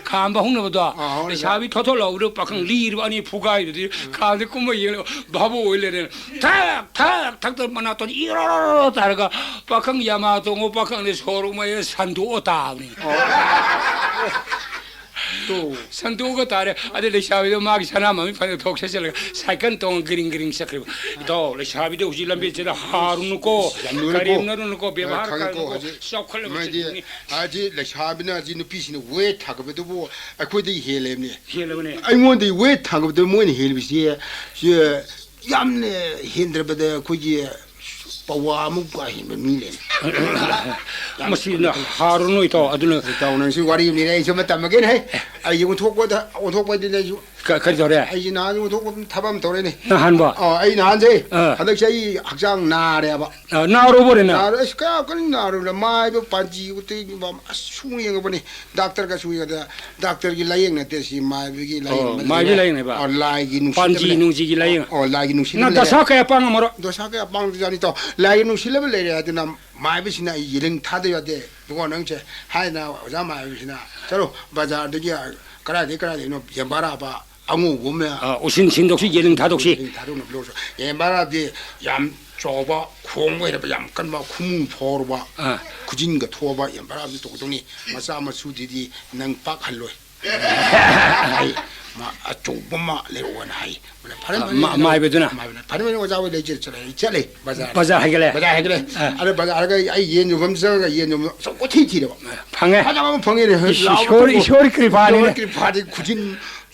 ꯈꯥꯝꯕ ꯍꯧꯅꯕꯗꯣ꯫ ꯑꯥ, ꯍꯧꯅꯕ꯫ ꯂꯩꯁꯥꯕꯤ ꯊꯣꯠ ꯊꯣꯠ ꯂꯥꯎꯕꯗꯣ ꯄꯥꯈꯪ ꯂꯤꯔꯕ ꯑꯅꯤ ꯐꯨꯒꯥꯏꯗꯨꯗꯤ ꯈꯥꯝꯗ ꯀꯨꯝꯕ ꯌꯦꯡꯂꯒ ꯚꯥꯕꯣꯛ ꯑꯣꯏ ꯂꯩꯔꯦ꯫ ꯊꯛ ꯊꯛ ꯊꯛꯇ ꯃꯅꯥꯇꯣꯟ ꯏꯔꯣ ꯇꯥꯔꯒ ꯄꯥꯈꯪ ꯌꯥꯃꯥ ꯇꯣꯡꯉꯣ ꯄꯥꯈꯪꯅ ꯁꯣꯔꯣꯛ ꯃꯌꯥꯏꯗ ꯁꯟꯗꯣꯛꯑ ꯇꯥꯕꯅꯤ꯫ ꯑꯣ꯫ ꯇꯣ꯫ ꯁꯟꯗꯣꯛꯑꯒ ꯇꯥꯔꯦ꯫ ꯑꯗꯩ ꯂꯩꯁꯥꯕꯤꯗꯣ ꯃꯥꯒꯤ ꯁꯅꯥ ꯃꯃꯤ ꯐꯅꯦꯛ ꯊꯣꯛ ꯁꯦꯠꯆꯜꯂꯒ ꯁꯥꯏꯀꯜ ꯇꯣꯡꯉ ꯒ꯭ꯔꯤꯡ ꯒ꯭ꯔꯤꯡ ꯆꯠꯈ꯭ꯔꯤꯕ꯫ ꯏꯇꯥꯎ, ꯂꯩꯁꯥꯕꯤꯗꯣ ꯍꯧꯖꯤꯛ ꯂꯝꯕꯦꯜꯁꯤꯗ ꯍꯥꯔꯨꯅꯨꯀꯣ, ꯌꯥꯝ ꯂꯨꯔꯦꯀꯣ꯫ ꯀꯔꯦꯝꯅꯔꯨꯅꯨꯀꯣ, ꯑ, ꯕꯦꯕꯥꯔ ꯈꯪꯉꯦꯀꯣ, ꯀꯥꯏꯔꯨꯅꯨꯀꯣ, ꯍꯧꯖꯤꯛ ꯆꯥꯎꯈꯠꯂꯕ ꯃꯥꯗꯤ, ꯆꯤꯡꯅꯤ꯫ ꯍꯧꯖꯤꯛ ꯂꯩꯁꯥꯕꯤꯅ ꯍꯧꯖꯤꯛ ꯅꯨꯄꯤꯁꯤꯡꯅ ꯋꯦꯠ ꯊꯥꯒꯠꯄꯗꯨꯕꯨ ꯑꯩꯈꯣꯏꯗꯒꯤ ꯍꯦꯜꯂꯦꯕꯅꯦ꯫ ꯍꯦꯜꯂꯕꯅꯦ꯫ ꯑꯩꯉꯣꯟꯗꯒꯤ ꯋꯦꯠ ꯊꯥꯒꯠꯄꯗ ꯃꯣꯏꯅ ꯍꯦꯜꯂꯤꯕꯁꯤ, ꯁꯤ ꯌꯥꯝꯅ ꯍꯦꯟꯗ꯭ꯔꯕꯗ ꯑꯩꯈꯣꯏꯒꯤ ꯄꯋꯥꯃꯨꯛ ꯀꯥ ꯍꯦꯟꯕ ꯃꯤ ꯂꯩ꯫ ꯃꯁꯤꯅ ꯍꯥꯔꯨꯅꯨ ꯏꯇꯥꯎ, ꯑꯗꯨꯅ ꯏꯇꯥꯎ, ꯅꯪꯁꯨ ꯋꯥꯔꯤ ꯑꯃ ꯂꯤꯔꯦ, ꯑꯩꯁꯨ ꯑꯃ ꯇꯝꯃꯒꯦꯅꯦ꯫ ꯍꯦ, ꯑꯩꯁꯦ ꯑꯣꯟꯊꯣꯛꯄꯗ, ꯑꯣꯟꯊꯣꯛꯄꯗꯤ ꯑꯩꯁꯨ ꯀ-, ꯀꯔꯤ ꯇꯧꯔꯦ? ꯑꯩꯁꯦ ꯅꯍꯥꯟ ꯑꯣꯟꯊꯣꯛꯄ ꯊꯕꯛ ꯑꯃ ꯇꯧꯔꯦꯅꯦ꯫ ꯅꯍꯥꯟꯕ? ꯑꯣ, ꯑꯩ ꯅꯍꯥꯟꯁꯦ ꯑꯥ꯫ ꯍꯟꯗꯛꯁꯦ ꯑꯩ ꯍꯛꯆꯥꯡ ꯅꯥꯔꯦꯕ꯫ ꯑꯥ, ꯅꯥꯔꯨꯕ꯭ꯔꯦ ꯅꯪ? ꯅꯥꯔꯦ, ꯑꯁ, ꯀꯌꯥ ꯀꯟꯅ ꯅꯥꯔꯨꯔꯦ, ꯃꯥꯏꯕ ꯄꯥꯟꯖꯤ ꯎꯇꯩ ꯑꯁ ꯁꯨ ꯌꯦꯡꯉꯕꯅꯤ꯫ ꯗꯥꯛꯇꯔꯒꯁꯨ ꯌꯦꯡꯉꯗ, ꯗꯥꯛꯇꯔꯒꯤ ꯂꯥꯏꯌꯦꯡ ꯅꯠꯇꯦ ꯁꯤ, ꯃꯥꯏꯕꯒꯤ ꯑꯣ, ꯂꯥꯏꯌꯦꯡ ꯑꯃ ꯃꯥꯏꯕꯒꯤ ꯂꯩꯔꯦ꯫ ꯂꯥꯏꯌꯦꯡꯅꯦꯕ? ꯑꯣ, ꯂꯥꯏꯒꯤ ꯅꯨꯡꯁꯤꯠ ꯄꯥꯟꯖꯤ ꯑꯃ ꯂꯩ-, ꯅꯨꯡꯖꯤꯒꯤ ꯂꯥꯏꯌꯦꯡ꯫ ꯑꯣ, ꯂꯥꯏꯒꯤ ꯅꯨꯡꯁꯤꯠ ꯅꯪ ꯑꯃ ꯂꯩꯔꯦ꯫ ꯗꯁꯥ ꯀꯌꯥ ꯄꯥꯡꯉꯝꯃꯔꯣꯏ? ꯗꯁꯥ ꯀꯌꯥ ꯄꯥꯡꯗꯖꯥꯠꯅꯤ ꯇꯥꯎ꯫ ꯂꯥꯏꯒꯤ ꯅꯨꯡꯁꯤꯠ ꯑꯃ ꯂꯩꯔꯦ ꯍꯥꯏꯗꯨꯅ ꯃꯥꯏꯕꯁꯤꯅ ꯑꯩ ꯌꯦꯂꯤꯡ ꯊꯥꯗ ꯌꯥꯗꯦ꯫ ꯏꯕꯨꯡꯉꯣ ꯅꯪꯁꯦ ꯍꯥꯏꯅ ꯑꯣꯖꯥ ꯃꯥꯏꯕꯁꯤꯅ, "ꯆꯠꯂꯣ ꯕꯖꯥꯔꯗꯒꯤ ꯀꯗꯥꯏꯗꯒꯤ ꯀꯗꯥꯏꯗꯒꯤꯅꯣ ꯌꯦꯟꯕꯥꯔꯥꯕ ꯑꯉꯧꯕ ꯑꯃ ꯑꯥ, ꯎꯁꯤꯟ ꯁꯤꯟꯗꯣꯛꯁꯤ, ꯌꯦꯂꯤꯡ ꯊꯥꯗꯣꯛꯁꯤ꯫ ꯌꯦꯂꯤꯡ ꯊꯥꯗꯣꯛꯅꯕ ꯂꯧꯔꯁꯨ꯫ ꯌꯦꯟꯕꯥꯔꯥꯕꯗꯤ ꯌꯥꯝ ꯆꯥꯎꯕ, ꯈꯣꯡꯕ ꯍꯩꯔꯕ, ꯌꯥꯝ ꯀꯟꯕ, ꯈꯨꯃꯨ ꯐꯥꯎꯔꯕ, ꯑꯥ꯫ ꯈꯨꯖꯤꯟꯒ ꯊꯣꯛꯑꯕ ꯌꯦꯟꯕꯥꯔꯥꯕꯗꯤ ꯇꯧꯒꯗꯧꯅꯤ꯫ ꯃꯆꯥ ꯃꯁꯨꯗꯨꯗꯤ ꯅꯪ ꯄꯥꯛ ꯍꯜꯂꯣꯏ꯫ ꯑꯩ ꯃꯥ ꯑꯆꯧꯕ ꯑꯃ ꯂꯩꯔꯛꯑꯣꯅ ꯍꯥꯏ꯫ ꯐꯔꯦ, ꯑ, ꯐꯔꯦ, ꯃꯥ-, ꯐꯔꯦ꯫ ꯃꯥꯏꯕꯗꯨꯅ? ꯃꯥꯏꯕꯅ, "ꯐꯔꯦ, ꯐꯔꯦ, ꯑꯣꯖꯥ ꯍꯣꯏ ꯂꯩꯖꯔꯦ, ꯆꯠꯂꯦ꯫" ꯑꯩ ꯆꯠꯂꯦ ꯕꯖꯥꯔꯗ꯫ ꯕꯖꯥꯔ ꯍꯥꯏꯒꯠꯂꯦ? ꯕꯖꯥꯔ ꯍꯥꯏꯒꯠꯂꯦ꯫ ꯑ꯫ ꯑꯗ ꯕꯖꯥꯔ ꯍꯥꯏꯒꯠꯂꯒ ꯑꯩ ꯌꯦꯟ ꯌꯣꯟꯐꯝ ꯆꯪꯉꯒ ꯌꯦꯟ ꯌꯣꯟꯐꯝ ꯑꯆꯧꯕ ꯊꯤ ꯊꯤꯔꯦꯕ꯫ ꯐꯪꯉꯦ? ꯐꯖꯕ ꯑꯃ ꯐꯪꯉꯦꯅꯦ꯫ ꯏꯁ, ꯂꯥꯎꯕ ꯏꯁꯣꯔ, ꯊꯣꯛꯄ꯫ ꯏꯁꯣꯔꯒꯤ ꯀ꯭ꯔꯤꯄꯥꯅꯤꯅꯦ꯫ ꯏꯁꯣꯔꯒꯤ ꯀ꯭ꯔꯤꯄꯥꯗꯤ ꯈꯨꯖꯤꯟ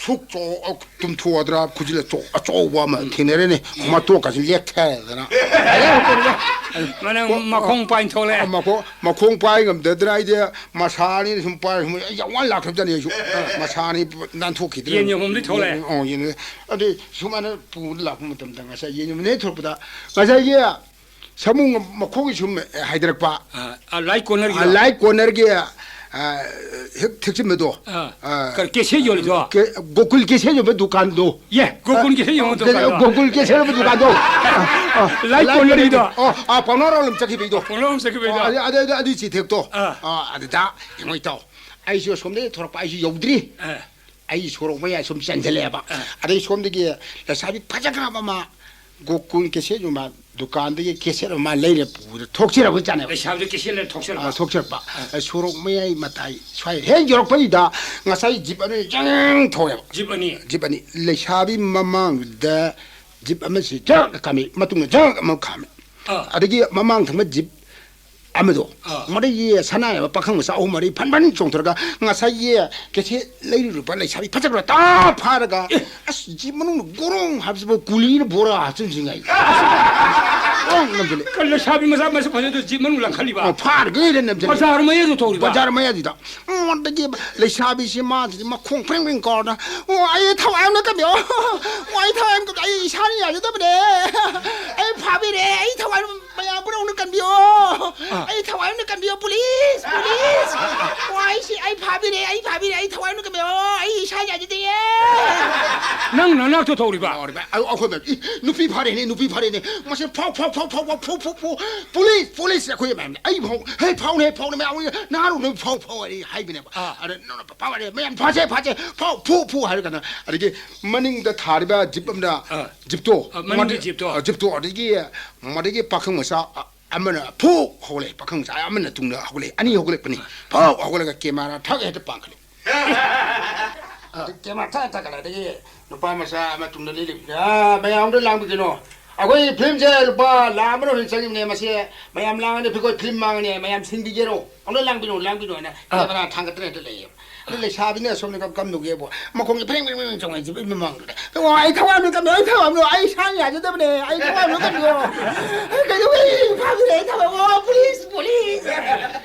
ꯁꯨꯛ ꯆꯥꯎ-, ꯇꯨꯝꯊꯣꯛꯑꯗ꯭ꯔꯥ, ꯈꯨꯖꯤꯟ ꯑꯆꯧ-, ꯑꯆꯧꯕ ꯑꯃ ꯎꯝ꯫ ꯊꯦꯡꯅꯔꯦꯅꯦ꯫ ꯎꯝ꯫ ꯃꯇꯣꯛꯀꯁꯤ ꯂꯦꯛꯊꯗꯅ꯫ ꯃꯅꯪ ꯃꯈꯣꯡ ꯄꯥꯏ ꯊꯣꯛꯂꯛꯑꯦ꯫ ꯃꯈꯣꯡ, ꯃꯈꯣꯡ ꯄꯥꯏ ꯉꯝꯗꯗꯅ ꯑꯩꯗꯤ ꯃꯁꯥ ꯑꯅꯤꯅ ꯁꯨꯝ ꯄꯥꯏꯔ ꯁꯨꯝ ꯑꯩ ꯌꯥꯝ ꯋꯥꯅ ꯂꯥꯛꯈ꯭ꯔꯕꯖꯥꯠꯅꯤ ꯑꯩꯁꯨ꯫ ꯃꯁꯥ ꯑꯅꯤ ꯅꯥꯟꯊꯣꯛꯈꯤꯗ꯭ꯔꯦ꯫ ꯌꯦꯟ ꯌꯣꯟꯐꯝꯗꯒꯤ ꯊꯣꯛꯂꯛꯑꯦ꯫ ꯑꯣ, ꯌꯦꯟ꯫ ꯑꯗꯨ ꯁꯨꯃꯥꯏꯅ ꯄꯨꯔ ꯂꯥꯛꯄ ꯃꯇꯝꯗ ꯉꯁꯥꯏ ꯌꯦꯟ ꯌꯣꯟꯐꯝꯗꯒꯤ ꯊꯣꯛꯂꯛꯄꯗ ꯉꯁꯥꯏꯒꯤ ꯁꯥꯃꯨ ꯃꯈꯣꯡꯒꯤ ꯁꯨꯝ ꯍꯥꯏꯗꯔꯛꯄ꯫ ꯑ, ꯑ, ꯂꯥꯏ ꯀꯣꯅꯔꯒꯤꯗꯣ? ꯑ, ꯂꯥꯏ ꯀꯣꯅꯔꯒꯤ, ꯑ, ꯍꯦꯛ ꯊꯦꯛꯆꯤꯟꯕꯗꯣ꯫ ꯑ, ꯑ, ꯀ-, ꯀꯦꯁꯦꯠ ꯌꯣꯜꯂꯤꯗꯣ? ꯀꯦ-, ꯒꯣꯀꯨꯜ ꯀꯦꯁꯦꯠ ꯌꯣꯟꯕ ꯗꯨꯀꯥꯟꯗꯣ꯫ ꯌꯦ, ꯒꯣꯀꯨꯜ ꯀꯦꯁꯦꯠ ꯌꯣꯟꯕ ꯑ, ꯗꯨꯀꯥꯟꯗꯣ꯫ ꯒꯣꯀꯨꯜ ꯀꯦꯁꯦꯠ ꯌꯣꯟꯕ ꯗꯨꯀꯥꯟꯗꯣ꯫ ꯑ, ꯂꯥꯏ ꯂꯥꯏ ꯀꯣꯅꯔꯒꯤꯗꯣ? ꯀꯣꯅꯔꯒꯤ꯫ ꯑꯣ, ꯑ, ꯄꯥꯎꯅꯥ ꯔꯥꯎꯂꯝ ꯆꯠꯈꯤꯕꯩꯗꯣ꯫ ꯄꯥꯎꯅꯥ ꯔꯥꯎꯂꯝ ꯆꯠꯈꯤꯕꯩꯗꯣ꯫ ꯑꯣ, ꯑꯗꯨ, ꯑꯗꯨ, ꯑꯗꯨ, ꯑꯗꯨꯏ ꯆꯤꯊꯦꯛꯇꯣ꯫ ꯑ꯫ ꯑ, ꯑꯗꯨꯗ ꯌꯦꯡꯉꯣ ꯏꯇꯥꯎ꯫ ꯑꯩꯁꯨ ꯑꯁꯣꯝꯗꯒꯤ ꯊꯣꯔꯛꯄ, ꯑꯩꯁꯨ ꯌꯧꯗ꯭ꯔꯤ꯫ ꯑ꯫ ꯑꯩ ꯁꯣꯔꯣꯛ ꯃꯌꯥꯏ ꯁꯨꯝ ꯆꯦꯟꯁꯤꯜꯂꯛꯑꯦꯕ꯫ ꯑ꯫ ꯑꯗꯩ ꯁꯣꯝꯗꯒꯤ ꯂꯩꯁꯥꯕꯤ ꯐꯖꯈ꯭ꯔꯕ ꯑꯃ ꯒꯣꯀꯨꯜ ꯀꯦꯁꯦꯠ ꯌꯣꯟꯕ ꯗꯨꯀꯥꯟꯗꯒꯤ ꯀꯦꯁꯦꯠ ꯑꯃ ꯂꯩꯔ ꯄꯨꯔ ꯊꯣꯛꯆꯔꯛꯄ ꯖꯥꯠꯅꯦꯕ꯫ ꯂꯩꯁꯥꯕꯤꯗ ꯀꯦꯁꯦꯠ ꯂꯩꯔ ꯊꯣꯛꯆꯔꯛꯄ? ꯑ, ꯊꯣꯛꯆꯔꯛꯄ꯫ ꯑ꯫ ꯑ, ꯁꯣꯔꯣꯛ ꯃꯌꯥꯏ ꯃꯇꯥꯏ ꯁ꯭ꯋꯥꯏ ꯍꯦꯛ ꯌꯧꯔꯛꯄꯁꯤꯗ ꯉꯁꯥꯏ ꯖꯤꯞ ꯑꯅꯤ ꯖꯪ ꯊꯧꯋꯦꯕ꯫ ꯖꯤꯞ ꯑꯅꯤ? ꯖꯤꯞ ꯑꯅꯤ꯫ ꯂꯩꯁꯥꯕꯤ ꯃꯃꯥꯡꯗ ꯖꯤꯞ ꯑꯃꯁꯤ ꯖꯛ ꯈꯥꯝꯃꯤ, ꯃꯇꯨꯡꯗ ꯖꯛ ꯑꯃ ꯈꯥꯝꯃꯤ꯫ ꯑ꯫ ꯑꯗꯒꯤ ꯃꯃꯥꯡ ꯊꯪꯕ ꯖꯤꯞ ꯑꯃꯗꯣ, ꯑꯥ꯫ ꯃꯗꯒꯤ ꯁꯅꯥ ꯌꯥꯏꯕ ꯄꯥꯈꯪ ꯃꯆꯥ ꯑꯍꯨꯝ ꯃꯔꯤ ꯐꯟ ꯐꯟ ꯆꯣꯡꯊꯔꯒ ꯉꯁꯥꯏꯒꯤ ꯀꯦꯁꯦꯠ ꯂꯩꯔꯨꯔꯕ ꯂꯩꯁꯥꯕꯤ ꯐꯖꯈ꯭ꯔ ꯇꯥ ꯐꯥꯔꯒ, ꯑꯦ! ꯑꯁ, ꯖꯤꯞ ꯃꯅꯨꯡꯗ ꯒꯣꯔꯣꯡ ꯍꯥꯏꯕꯁꯤꯕꯨ ꯀꯨꯂꯤꯅ ꯕꯣꯔꯥ ꯍꯥꯞꯆꯤꯟꯗ꯭ꯔꯤꯉꯩ꯫ ꯅꯝꯁꯤꯜꯂꯦ꯫ ꯀꯩꯅꯣ ꯂꯩꯁꯥꯕꯤ ꯃꯆꯥ ꯃꯁꯛ ꯐꯖꯩꯗꯣ ꯖꯤꯞ ꯃꯅꯨꯡ ꯂꯪꯈꯠꯂꯤꯕ? ꯑꯣ, ꯐꯥꯔꯒꯦꯅ ꯅꯝꯁꯤꯜꯂꯦ꯫ ꯕꯖꯥꯔ ꯃꯌꯥꯏꯗ ꯊꯧꯔꯤꯕ? ꯕꯖꯥꯔ ꯃꯌꯥꯏꯁꯤꯗ꯫ ꯑꯣ, ꯑꯗꯒꯤ ꯂꯩꯁꯥꯕꯤꯁꯤ ꯃꯥꯁꯤꯗꯤ ꯃꯈꯣꯡ ꯄ꯭ꯔꯤꯡ ꯄ꯭ꯔꯤꯡ ꯀꯥꯎꯔꯗꯅ, "ꯑꯣ, ꯑꯩ ꯊꯋꯥꯏ ꯑꯃ ꯀꯟꯕꯤꯌꯣ꯫ ꯑꯣ, ꯑꯩ ꯊꯋꯥꯏ ꯑꯃ ꯀꯟꯕꯤꯌꯣ꯫ ꯑꯩ ꯏꯁꯥꯅ ꯌꯥꯖꯗꯕꯅꯦ꯫ ꯑꯩ ꯐꯥꯕꯤꯔꯦ꯫ ꯑꯩ ꯊꯋꯥꯏ ꯑꯃ, ꯃꯌꯥꯝ ꯄꯨꯝꯅꯃꯛꯅ ꯀꯟꯕꯤꯌꯣ꯫ ꯑꯥ꯫ ꯑꯩ ꯊꯋꯥꯏ ꯑꯃ ꯀꯟꯕꯤꯌꯣ, ꯄꯨꯂꯤꯁ, ꯄꯨꯂꯤꯁ꯫ ꯑꯣ, ꯑꯩ ꯁꯤ, ꯑꯩ ꯐꯥꯕꯤꯔꯦ, ꯑꯩ ꯐꯥꯕꯤꯔꯦ, ꯑꯩ ꯊꯋꯥꯏ ꯑꯃ ꯀꯟꯕꯤꯌꯣ꯫ ꯑꯩ ꯏꯁꯥ ꯌꯥꯖꯗꯤꯌꯦ꯫" ꯅꯪ ꯅꯅꯥꯛꯇ ꯊꯧꯔꯤꯕ? ꯂꯥꯎꯔꯤꯕ꯫ ꯑꯩ, ꯑꯩꯈꯣꯏ ꯃꯌꯥꯝ, "ꯏ, ꯅꯨꯄꯤ ꯐꯥꯔꯦꯅꯦ, ꯅꯨꯄꯤ ꯐꯥꯔꯦꯅꯦ꯫ ꯃꯁꯦ ꯐꯥꯎ, ꯐꯥꯎ, ꯐꯥꯎ, ꯐꯥꯎ, ꯐꯥꯎ, ꯐꯨ, ꯐꯨ, ꯐꯨ꯫ ꯄꯨꯂꯤꯁ, ꯄꯨꯂꯤꯁ", ꯑꯩꯈꯣꯏ ꯃꯌꯥꯝꯅ꯫ "ꯑꯩ ꯐꯥꯎ, ꯍꯦ, ꯐꯥꯎꯅꯦ, ꯐꯥꯎꯅꯦ, ꯃꯌꯥꯝ ꯅꯍꯥꯔꯣꯟ ꯅꯣꯏ ꯐꯥꯎ, ꯐꯥꯎ", ꯑꯩ ꯍꯥꯏꯕꯅꯦꯕ꯫ ꯑꯥ꯫ ꯑꯗ ꯅꯪꯅ ꯐꯥꯎꯔꯦ, "ꯃꯌꯥꯝ ꯐꯥꯁꯦ, ꯐꯥꯁꯦ, ꯐꯥꯎ, ꯐꯨ, ꯐꯨ" ꯍꯥꯏꯔ ꯀꯥꯟꯗ, ꯑꯗꯒꯤ ꯃꯅꯤꯡꯗ ꯊꯥꯔꯤꯕ ꯖꯤꯞ ꯑꯃꯅ, ꯑꯥ꯫ ꯖꯤꯞꯇꯣ, ꯑꯥ, ꯃꯅꯤꯡꯒꯤ ꯃꯗꯤ-, ꯖꯤꯞꯇꯣ꯫ ꯑꯥ, ꯖꯤꯞꯇꯣ, ꯑꯗꯒꯤ, ꯃꯗꯒꯤ ꯄꯥꯈꯪ ꯃꯆꯥ, ꯑ-, ꯑꯃꯅ ꯐꯨ ꯍꯧꯒꯠꯂꯛꯑꯦ, ꯄꯥꯈꯪ ꯃꯆꯥ ꯑꯃꯅ ꯇꯨꯡꯗ ꯍꯧꯒꯠꯂꯛꯑꯦ, ꯑꯅꯤ ꯍꯧꯒꯠꯂꯛꯄꯅꯤ꯫ ꯐꯨ ꯍꯧꯒꯠꯂꯒ ꯀꯦꯃꯦꯔꯥ ꯊꯛ ꯍꯦꯛꯇ ꯄꯥꯡꯈꯠꯂꯦ꯫ ꯑꯗꯨ ꯀꯦꯃꯦꯔꯥ ꯊꯛ ꯊꯛꯀꯠꯂꯦ, ꯑꯗꯒꯤ ꯅꯨꯄꯥ ꯃꯆꯥ ꯑꯃ ꯇꯨꯡꯗ ꯂꯦꯞꯂꯤꯕꯅꯤ, "ꯑꯥ, ꯃꯌꯥꯝꯗ ꯂꯥꯡꯕꯤꯒꯅꯣ, ꯑꯩꯈꯣꯏꯒꯤ ꯐꯤꯂꯝꯁꯦ ꯂꯨꯄꯥ ꯂꯥꯈ ꯑꯃꯔꯣꯝ ꯆꯪꯉꯤꯕꯅꯦ, ꯃꯁꯤ ꯃꯌꯥꯝ ꯂꯥꯡꯉꯗꯤ ꯑꯩꯈꯣꯏ ꯐꯤꯂꯝ ꯃꯥꯡꯉꯅꯤ, ꯃꯌꯥꯝ ꯁꯤꯟꯕꯤꯒꯦꯔꯣ?" ꯑꯃꯨꯛ ꯂꯥꯡꯕꯤꯅꯣ, ꯂꯥꯡꯕꯤꯅꯣ ꯍꯥꯏꯅ ꯑꯥ꯫ ꯀꯦꯃꯦꯔꯥ ꯊꯥꯡꯒꯠꯇꯅ ꯍꯦꯛꯇ ꯂꯩꯌꯦꯕ꯫ ꯑꯗꯨ ꯂꯩꯁꯥꯕꯤꯅ ꯑꯁꯣꯝꯗ ꯀꯝ-, ꯀꯝꯗꯧꯒꯦꯕꯨ, ꯃꯈꯣꯡꯁꯦ ꯐ꯭ꯔꯦꯡ ꯐ꯭ꯔꯦꯡ ꯐ꯭ꯔꯦꯡ ꯆꯣꯡꯉꯦ, ꯖꯤꯞ ꯑꯩ ꯃꯃꯥꯡꯗꯨꯗ꯫ "ꯑꯣ, ꯑꯩ ꯊꯋꯥꯏ ꯑꯃ ꯀꯝꯃꯦ, ꯑꯩ ꯊꯋꯥꯏ ꯑꯃ, ꯑꯩ ꯏꯁꯥꯅ ꯌꯥꯖꯗꯕꯅꯦ, ꯑꯩ ꯊꯋꯥꯏ ꯑꯃ ꯀꯝꯃꯦ, ꯑꯩ ꯀꯩꯗꯧꯕꯩ ꯐꯥꯈꯤꯗꯦ, ꯑꯩ ꯊꯋꯥꯏ, ꯑꯣ, ꯄꯨꯂꯤꯁ, ꯄꯨꯂꯤꯁ!"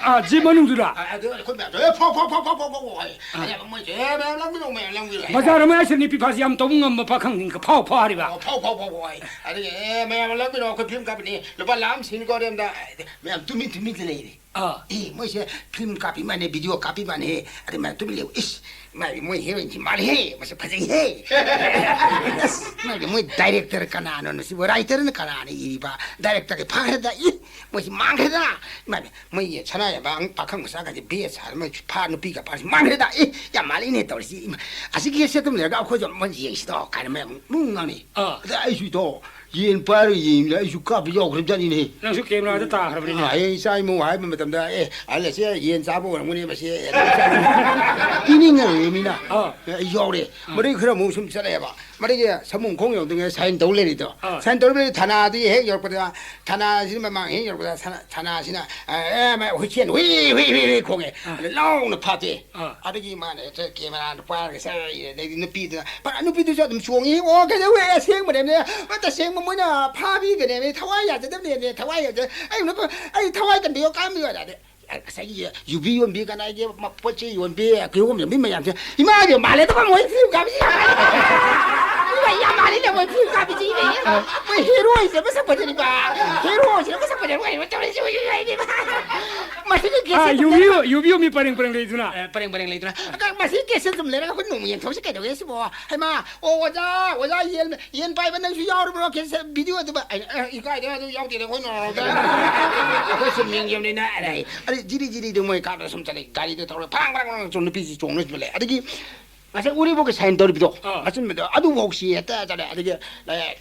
ꯑꯥ, ꯖꯤꯞ ꯃꯅꯨꯡꯗꯨꯗ? ꯑꯥ, ꯑꯗꯨ ꯑꯩꯈꯣꯏ ꯃꯌꯥꯝꯁꯦ, "ꯑꯦ, ꯐꯥꯎ, ꯐꯥꯎ, ꯐꯥꯎ", ꯍꯥꯏ꯫ ꯑꯥ꯫ ꯑꯗꯩ ꯃꯣꯏꯁꯦ, "ꯑꯦ, ꯃꯌꯥꯝ ꯂꯥꯡꯕꯤꯅꯣ, ꯃꯌꯥꯝ ꯂꯥꯡꯕꯤꯅꯣ", ꯍꯥꯏ꯫ ꯕꯖꯥꯔ ꯃꯌꯥꯏꯁꯤꯗ ꯅꯨꯄꯤ ꯐꯥꯁꯤ ꯌꯥꯝ ꯇꯧꯕ ꯉꯝꯕ ꯄꯥꯈꯪꯁꯤꯡꯒ ꯐꯥꯎ ꯐꯥꯔꯤꯕ? ꯑꯣ, ꯐꯥꯎ, ꯐꯥꯎ, ꯐꯥꯎ, ꯐꯥꯎ, ꯍꯥꯏ꯫ ꯑꯗꯒꯤ, "ꯑꯦ, ꯃꯌꯥꯝ ꯂꯥꯡꯕꯤꯅꯣ, ꯑꯩꯈꯣꯏ ꯐꯤꯂꯝ ꯀꯥꯞꯄꯤꯅꯤ, ꯂꯨꯄꯥ ꯂꯥꯈ ꯑꯃ ꯁꯤꯟꯅꯤꯀꯣ", ꯍꯥꯏꯔꯝꯗ, ꯃꯌꯥꯝ ꯇꯨꯃꯤꯟ ꯇꯨꯃꯤꯟ ꯂꯩꯔꯦ꯫ ꯑꯥ꯫ "ꯑꯦ, ꯃꯣꯏꯁꯦ ꯐꯤꯂꯝ ꯀꯥꯞꯄꯤ ꯃꯥꯜꯂꯦ, ꯚꯤꯗꯤꯑꯣ ꯀꯥꯞꯄꯤ ꯃꯥꯜꯂꯦ꯫ ꯑꯗꯩ ꯃꯥ ꯇꯨꯃꯤꯟ ꯂꯩꯌꯨ꯫ ꯏꯁ, ꯃꯥꯗꯤ ꯃꯣꯏ ꯍꯦꯔꯣꯏꯟꯁꯤ ꯃꯥꯜꯂꯦꯍꯦ, ꯃꯁꯛ ꯐꯖꯩꯍꯦ꯫ ꯑꯁ, ꯃꯥꯗꯤ ꯃꯣꯏ ꯗꯥꯏꯔꯦꯛꯇꯔ ꯀꯅꯥꯅꯣ ꯁꯤꯕꯨ? ꯔꯥꯏꯇꯔꯅ ꯀꯅꯥꯅ ꯏꯔꯤꯕ? ꯗꯥꯏꯔꯦꯛꯇꯔꯒ ꯐꯥꯈ꯭ꯔꯦꯗ꯫ ꯏ, ꯃꯣꯏꯁꯤ ꯃꯥꯡꯈ꯭ꯔꯦꯗ꯫ ꯃꯥꯗꯤ ꯃꯣꯏꯒꯤ ꯁꯅꯥ ꯌꯥꯝꯕ ꯄꯥꯈꯪ ꯃꯆꯥꯒꯁꯦ ꯕꯦꯁ ꯁꯥꯔ ꯃꯣꯏ ꯐꯥ ꯅꯨꯄꯤꯒ ꯐꯥꯔꯁꯤ ꯃꯥꯡꯈ꯭ꯔꯦꯗ꯫ ꯏ, ꯌꯥꯝ ꯃꯥꯜꯂꯤꯅꯦ ꯇꯧꯔꯤꯁꯤ꯫ ꯏꯃꯥ, ꯑꯁꯤꯒꯤ ꯁꯦꯠꯇꯨꯝ ꯂꯩꯔꯒ ꯑꯩꯈꯣꯏꯁꯨ ꯑꯃꯨꯛ ꯌꯦꯡꯁꯤꯗꯣ" ꯀꯥꯏꯅ ꯃꯌꯥꯝ ꯑꯃꯨꯛ ꯉꯥꯡꯅꯩ꯫ ꯑꯥ꯫ ꯑꯗ ꯑꯩꯁꯨ ꯏꯇꯥꯎ, ꯌꯦꯟ ꯄꯥꯏꯔꯒ ꯌꯦꯡꯉꯤꯗ ꯑꯩꯁꯨ ꯀꯥꯞꯄ ꯌꯥꯎꯈ꯭ꯔꯕꯖꯥꯠꯅꯤꯅꯦ꯫ ꯅꯪꯁꯨ ꯀꯦꯃꯦꯔꯥꯗ ꯇꯥꯈ꯭ꯔꯕꯅꯤꯅꯦ꯫ ꯑꯥ, ꯍꯌꯦꯡ ꯏꯆꯥ ꯏꯃꯧ ꯍꯥꯏꯕ ꯃꯇꯝꯗ, "ꯑꯦ, ꯑꯍꯜ ꯑꯁꯦ ꯌꯦꯟ ꯆꯥꯕ ꯑꯣꯏꯔꯝꯒꯅꯤ ꯃꯁꯤ", ꯄꯤꯅꯤꯡꯉꯔꯣꯏ ꯃꯤꯅ꯫ ꯑꯥ꯫ ꯑꯦ, ꯑꯩ ꯌꯥꯎꯔꯦ꯫ ꯑꯥ꯫ ꯃꯗꯩ ꯈꯔ ꯑꯃꯨꯛ ꯁꯨꯝ ꯆꯠꯂꯛꯑꯦꯕ꯫ ꯃꯗꯩꯒꯤ ꯁꯃꯨꯡꯈꯣꯡ ꯌꯧꯗ꯭ꯔꯤꯉꯩꯗ ꯁꯥꯏꯟ ꯇꯧ ꯂꯩꯔꯤꯗꯣ꯫ ꯑꯥ꯫ ꯁꯥꯏꯟ ꯇꯧ ꯂꯩꯔꯤ ꯊꯅꯥꯗꯤ ꯍꯦꯛ ꯌꯧꯔꯛꯄꯗ, ꯊꯅꯥꯁꯤꯅ ꯃꯃꯥꯡ ꯍꯦꯛ ꯌꯧꯔꯛꯄꯗ, ꯁꯅꯥ-, ꯊꯅꯥꯁꯤꯅ, ꯑꯦ, ꯑꯦ, ꯃꯥ ꯍꯨꯏ ꯆꯦꯟ, ꯍꯨꯏ, ꯍꯨꯏ, ꯍꯨꯏ, ꯍꯨꯏ ꯈꯣꯡꯉꯦ꯫ ꯑꯥ꯫ ꯑꯗ ꯂꯥꯎꯅ ꯐꯥꯠꯇꯦ꯫ ꯑꯥ꯫ ꯑꯗꯒꯤ ꯃꯥꯅ ꯍꯦꯛꯇ ꯀꯦꯃꯦꯔꯥꯗꯣ ꯄꯥꯏꯔꯒ ꯆꯠꯂꯛꯏ꯫ ꯑꯗꯩꯗꯤ ꯅꯨꯄꯤꯗꯨꯅ, ꯐꯅ ꯅꯨꯄꯤꯗꯨꯁꯨ ꯑꯗꯨꯝ ꯆꯣꯡꯉꯤ꯫ "ꯑꯣ, ꯀꯩꯗꯧꯋꯦ? ꯑꯁꯦꯡꯕꯅꯦ꯫ ꯇꯁꯦꯡꯕ ꯃꯣꯏꯅ ꯐꯥꯕꯤꯒꯅꯦꯃꯤ, ꯊꯋꯥꯏ ꯌꯥꯖꯗꯕꯅꯦꯃꯤ, ꯊꯋꯥꯏ ꯌꯥꯖ-, ꯑꯩ ꯅꯨꯄꯥ-, ꯑꯩ ꯊꯋꯥꯏ ꯀꯟꯕꯤꯌꯣ, ꯀꯥꯟꯕꯤꯌꯣ ꯍꯥꯏꯔꯗꯤ, ꯉꯁꯥꯏꯒꯤ ꯌꯨꯕꯤ ꯌꯣꯟꯕꯤ, ꯀꯅꯥꯒꯤ ꯃ-, ꯄꯣꯠ ꯆꯩ ꯌꯣꯟꯕꯤ, ꯀꯤꯍꯣꯝ ꯌꯣꯟꯕꯤ ꯃꯌꯥꯝꯁꯦ, "ꯏꯃꯥꯒꯤ ꯃꯥꯜꯂꯦ"꯫ ꯑꯗꯨꯒ ꯃꯣꯏ ꯐꯤꯂꯝ ꯀꯥꯞꯄꯤꯁꯤ ꯌꯥꯝ ꯃꯥꯜꯂꯦ꯫ ꯏꯃꯥ ꯌꯥꯝ ꯃꯥꯜꯂꯤꯅꯦ ꯃꯣꯏ ꯐꯤꯂꯝ ꯀꯥꯞꯄꯤꯁꯤ, ꯏꯃꯥ꯫ ꯃꯣꯏ ꯍꯦꯔꯣꯁꯦ ꯃꯁꯛ ꯐꯖꯔꯤꯕ, ꯍꯦꯔꯣꯁꯤꯅ ꯃꯁꯛ ꯐꯖꯔꯤꯕ ꯀꯩꯅꯣ ꯇꯧꯔꯤꯁꯤ, ꯏꯃꯥ꯫ ꯃꯁꯤꯒꯤ ꯑꯥ, ꯀꯦꯁꯦꯠ ꯌꯨꯕꯤ, ꯂꯩꯔꯒ ꯌꯨꯕꯤ ꯌꯣꯟꯕꯤ ꯄꯔꯦꯡ ꯄꯔꯦꯡ ꯂꯩꯗꯨꯅ꯫ ꯑꯦ, ꯄꯔꯦꯡ ꯄꯔꯦꯡ ꯂꯩꯗꯨꯅ꯫ ꯑꯗ ꯃꯁꯤꯒꯤ ꯀꯦꯁꯦꯠ ꯁꯨꯝ ꯂꯩꯔꯒ ꯑꯩꯈꯣꯏ ꯅꯣꯡꯃ ꯌꯦꯡꯊꯣꯛꯁꯤ ꯀꯩꯗꯧꯒꯦ ꯁꯤꯕꯣ? ꯍꯩꯃꯥ, ꯑꯣ, ꯑꯣꯖꯥ, ꯑꯣꯖꯥ, ꯌꯦꯟ, ꯌꯦꯟ ꯄꯥꯏꯕ ꯅꯪꯁꯨ ꯌꯥꯎꯔꯕ꯭ꯔꯣ? ꯀꯦꯁꯦꯠ, ꯚꯤꯗꯤꯑꯣꯗꯨꯕ? ꯑꯩꯅ, "ꯑꯦ, ꯏꯀꯥꯏꯗ, ꯑꯗꯨ ꯌꯥꯎꯗꯦꯗ, ꯑꯩꯈꯣꯏ ꯅꯣꯔꯃꯦꯜꯗ꯫ ꯑꯩꯈꯣꯏ ꯁꯨꯝ ꯌꯦꯡꯖꯕꯅꯤꯅ", ꯑꯗ ꯑꯩ, ꯑꯗꯩ ꯖꯤꯔꯤ ꯖꯤꯔꯤꯗꯨ ꯃꯣꯏ ꯀꯥꯞꯇ ꯁꯨꯝ ꯆꯠꯂꯦ, ꯒꯥꯔꯤꯗꯣ ꯊꯧꯔꯦ, ꯐ꯭ꯔꯥꯡ ꯐ꯭ꯔꯥꯡ ꯐ꯭ꯔꯥꯡ ꯁꯨꯝ ꯅꯨꯄꯤꯁꯤ ꯆꯣꯡꯅ ꯁꯨꯝ ꯂꯩ꯫ ꯑꯗꯒꯤ ꯉꯁꯥꯏ ꯎꯔꯤꯄꯣꯛꯀꯤ ꯁꯥꯏꯟ ꯇꯧꯔꯤꯕꯗꯣ, ꯑꯥ꯫ ꯑꯆꯨꯝꯕꯗꯣ, ꯑꯗꯨꯐꯥꯎ ꯁꯤ ꯍꯦꯛꯇ ꯆꯠꯂꯦ꯫ ꯑꯗꯒꯤ, ꯑꯦ,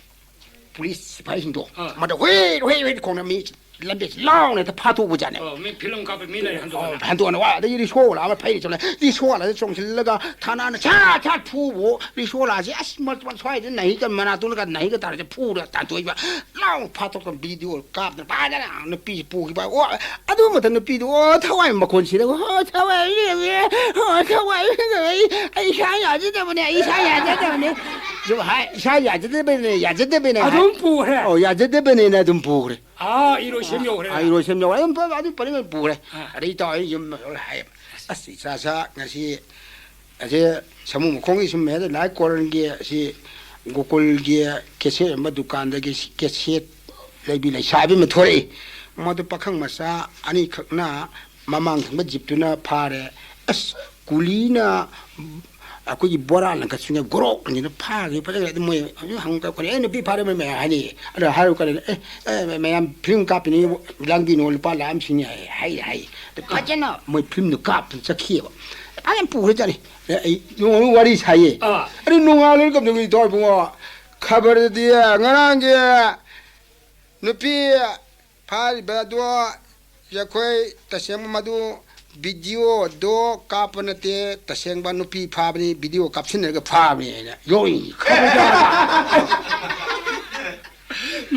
ꯄꯨꯂꯤꯁ ꯁꯤꯐꯥꯏꯁꯤꯡꯗꯣ, ꯑꯥ꯫ ꯃꯗ ꯍꯨꯏ, ꯍꯨꯏ, ꯍꯨꯏ ꯈꯣꯡꯅ ꯃꯤ ꯂꯝꯕꯤꯁꯤ ꯂꯥꯎꯅ ꯍꯦꯛꯇ ꯐꯥꯊꯣꯛꯄꯖꯥꯠꯅꯦ꯫ ꯑꯣ, ꯃꯤ ꯐꯤꯂꯝ ꯀꯥꯞꯄ ꯃꯤ ꯂꯩ ꯍꯟꯗꯣꯛꯑꯅ꯫ ꯑꯣ, ꯍꯟꯗꯣꯛꯑꯅ ꯋꯥ, ꯑꯗꯒꯤ ꯔꯤꯁꯣ ꯋꯥꯂꯥ ꯑꯃ ꯐꯩꯔꯤ ꯆꯠꯂꯦ꯫ ꯔꯤꯁꯣ ꯋꯥꯂꯥꯁꯦ ꯆꯣꯡꯁꯤꯜꯂꯒ ꯊꯥꯅꯥꯅ ꯁꯥꯠ ꯁꯥꯠ ꯐꯨꯕꯨ, ꯔꯤꯁꯣ ꯋꯥꯂꯥꯁꯦ ꯑꯁ ꯃ-, ꯃ-, ꯁ꯭ꯋꯥꯏꯗ ꯅꯥꯍꯤꯒ ꯃꯅꯥꯇꯣꯟꯒ ꯅꯥꯍꯤꯒ ꯇꯥꯔꯁꯦ ꯐꯨꯔ ꯇꯥꯟꯊꯣꯛꯏꯕ꯫ ꯂꯥꯎ ꯐꯥꯊꯣꯛꯇꯅ ꯚꯤꯗꯤꯑꯣ ꯀꯥꯞꯇꯅ ꯐꯖꯅ ꯅꯨꯄꯤꯁꯤ ꯄꯨꯈꯤꯕ꯫ ꯑꯣ, ꯑꯗꯨ ꯃꯇꯝ ꯅꯨꯄꯤꯗꯣ, ꯑꯣ, ꯊꯋꯥꯏ ꯃꯈꯣꯟꯁꯤꯗ, "ꯑꯣ, ꯊꯋꯥꯏ, ꯑꯣ, ꯊꯋꯥꯏ, ꯑꯩ, ꯑꯩ ꯏꯁꯥ ꯌꯥꯖꯗꯕꯅꯦ, ꯑꯩ ꯏꯁꯥ ꯌꯥꯖꯗꯕꯅꯦ"꯫ ꯁꯨꯝ ꯍꯥꯏ, "ꯏꯁꯥ ꯌꯥꯖꯗꯕꯅꯦ, ꯌꯥꯖꯗꯕꯅꯦ" ꯍꯥꯏ꯫ ꯑꯗꯨꯝ ꯄꯨꯈ꯭ꯔꯦ꯫ ꯑꯣ, ꯌꯥꯖꯗꯕꯅꯦꯅ ꯑꯗꯨꯝ ꯄꯨꯈ꯭ꯔꯦ꯫ ꯑꯥ, ꯏꯔꯣꯏꯁꯦꯝ ꯌꯧꯈ꯭ꯔꯦ꯫ ꯑꯥ, ꯏꯔꯣꯏꯁꯦꯝ ꯌꯧꯈ꯭ꯔꯦ꯫ ꯑꯗꯨꯝ ꯄ-, ꯑꯗꯨ ꯄꯔꯦꯡ ꯑꯣꯏꯅ ꯄꯨꯈ꯭ꯔꯦ꯫ ꯑꯥ꯫ ꯑꯗꯩ ꯏꯇꯥꯎ ꯑꯩ ꯌꯨꯝ ꯌꯧꯔꯦ ꯍꯥꯏꯌꯦꯕ꯫ ꯑꯁ, ꯏꯆꯥ ꯁꯥ ꯉꯁꯤ ꯑꯁꯤ ꯁꯥꯃꯨ ꯃꯈꯣꯡꯒꯤ ꯁꯨꯝ ꯍꯦꯛꯇ ꯂꯥꯏ ꯀꯣꯔꯟꯒꯤ ꯑꯁꯤ ꯒꯣꯀꯨꯜꯒꯤ ꯀꯦꯁꯦꯠ ꯌꯣꯟꯕ ꯗꯨꯀꯥꯟꯗꯒꯤ ꯀꯦꯁꯦꯠ ꯂꯩꯕꯤ ꯂꯩꯁꯥꯕꯤ ꯑꯃ ꯊꯣꯔꯛꯏ꯫ ꯃꯗꯨ ꯄꯥꯈꯪ ꯃꯆꯥ ꯑꯅꯤꯈꯛꯅ ꯃꯃꯥꯡ ꯊꯪꯕ ꯖꯤꯞꯇꯨꯅ ꯐꯥꯔꯦ꯫ ꯑꯁ, ꯀꯨꯂꯤꯅ ꯑꯩꯈꯣꯏꯒꯤ ꯕꯣꯔꯥ ꯂꯪꯈꯠꯁꯤꯅ ꯒꯣꯔꯣꯛ ꯑꯅꯤꯅ ꯐꯥꯈꯤ꯫ ꯐꯖꯅ ꯑꯗꯨꯝ ꯃꯣꯏ ꯑꯗꯨꯝ ꯍꯪꯉꯛꯄ ꯑꯩꯈꯣꯏꯅ, "ꯑꯦ, ꯅꯨꯄꯤ ꯐꯥꯔꯦ, ꯃꯣꯏ ꯃꯌꯥꯝ" ꯍꯥꯏꯅꯩꯌꯦ꯫ ꯑꯗꯣ ꯍꯥꯏꯔꯨ ꯀꯥꯟꯗ, "ꯑꯦ, ꯑꯦ, ꯃꯌꯥꯝ ꯐꯤꯂꯝ ꯀꯥꯞꯄꯤꯅꯤ, ꯂꯥꯡꯕꯤꯅꯣ, ꯂꯨꯄꯥ ꯂꯥꯈ ꯑꯃ ꯁꯤꯡꯉꯤ" ꯍꯥꯏ, ꯍꯥꯏ, ꯍꯥꯏ꯫ ꯑꯗꯨ ꯐꯖꯅ ꯃꯣꯏ ꯐꯤꯂꯝꯗꯨ ꯀꯥꯞꯇꯅ ꯆꯠꯈꯤꯑꯕ꯫ ꯐꯖꯅ ꯄꯨꯈ꯭ꯔꯖꯥꯠꯅꯤ꯫ ꯑꯦ, ꯑꯩ ꯅꯣꯡꯃ ꯋꯥꯔꯤ ꯁꯥꯏꯌꯦ꯫ ꯑꯥ꯫ ꯑꯗꯨ ꯅꯣꯡꯉꯥꯜꯂꯒ ꯀꯝꯗꯧꯒꯦ ꯇꯧ ꯏꯕꯨꯡꯉꯣ? ꯈꯕꯔꯗꯗꯤ ꯉꯔꯥꯡꯒꯤ ꯅꯨꯄꯤ ꯐꯥꯔꯤꯕ ꯑꯗꯣ ꯑꯩꯈꯣꯏ ꯇꯁꯦꯡꯕ ꯃꯗꯨ ꯚꯤꯗꯤꯑꯣꯗꯣ ꯀꯥꯞꯄ ꯅꯠꯇꯦ, ꯇꯁꯦꯡꯕ ꯅꯨꯄꯤ ꯐꯥꯕꯅꯤ, ꯚꯤꯗꯤꯑꯣ ꯀꯥꯞꯁꯤꯟꯅꯔꯒ ꯐꯥꯕꯅꯤ ꯍꯥꯏꯅ ꯌꯣꯛꯏ꯫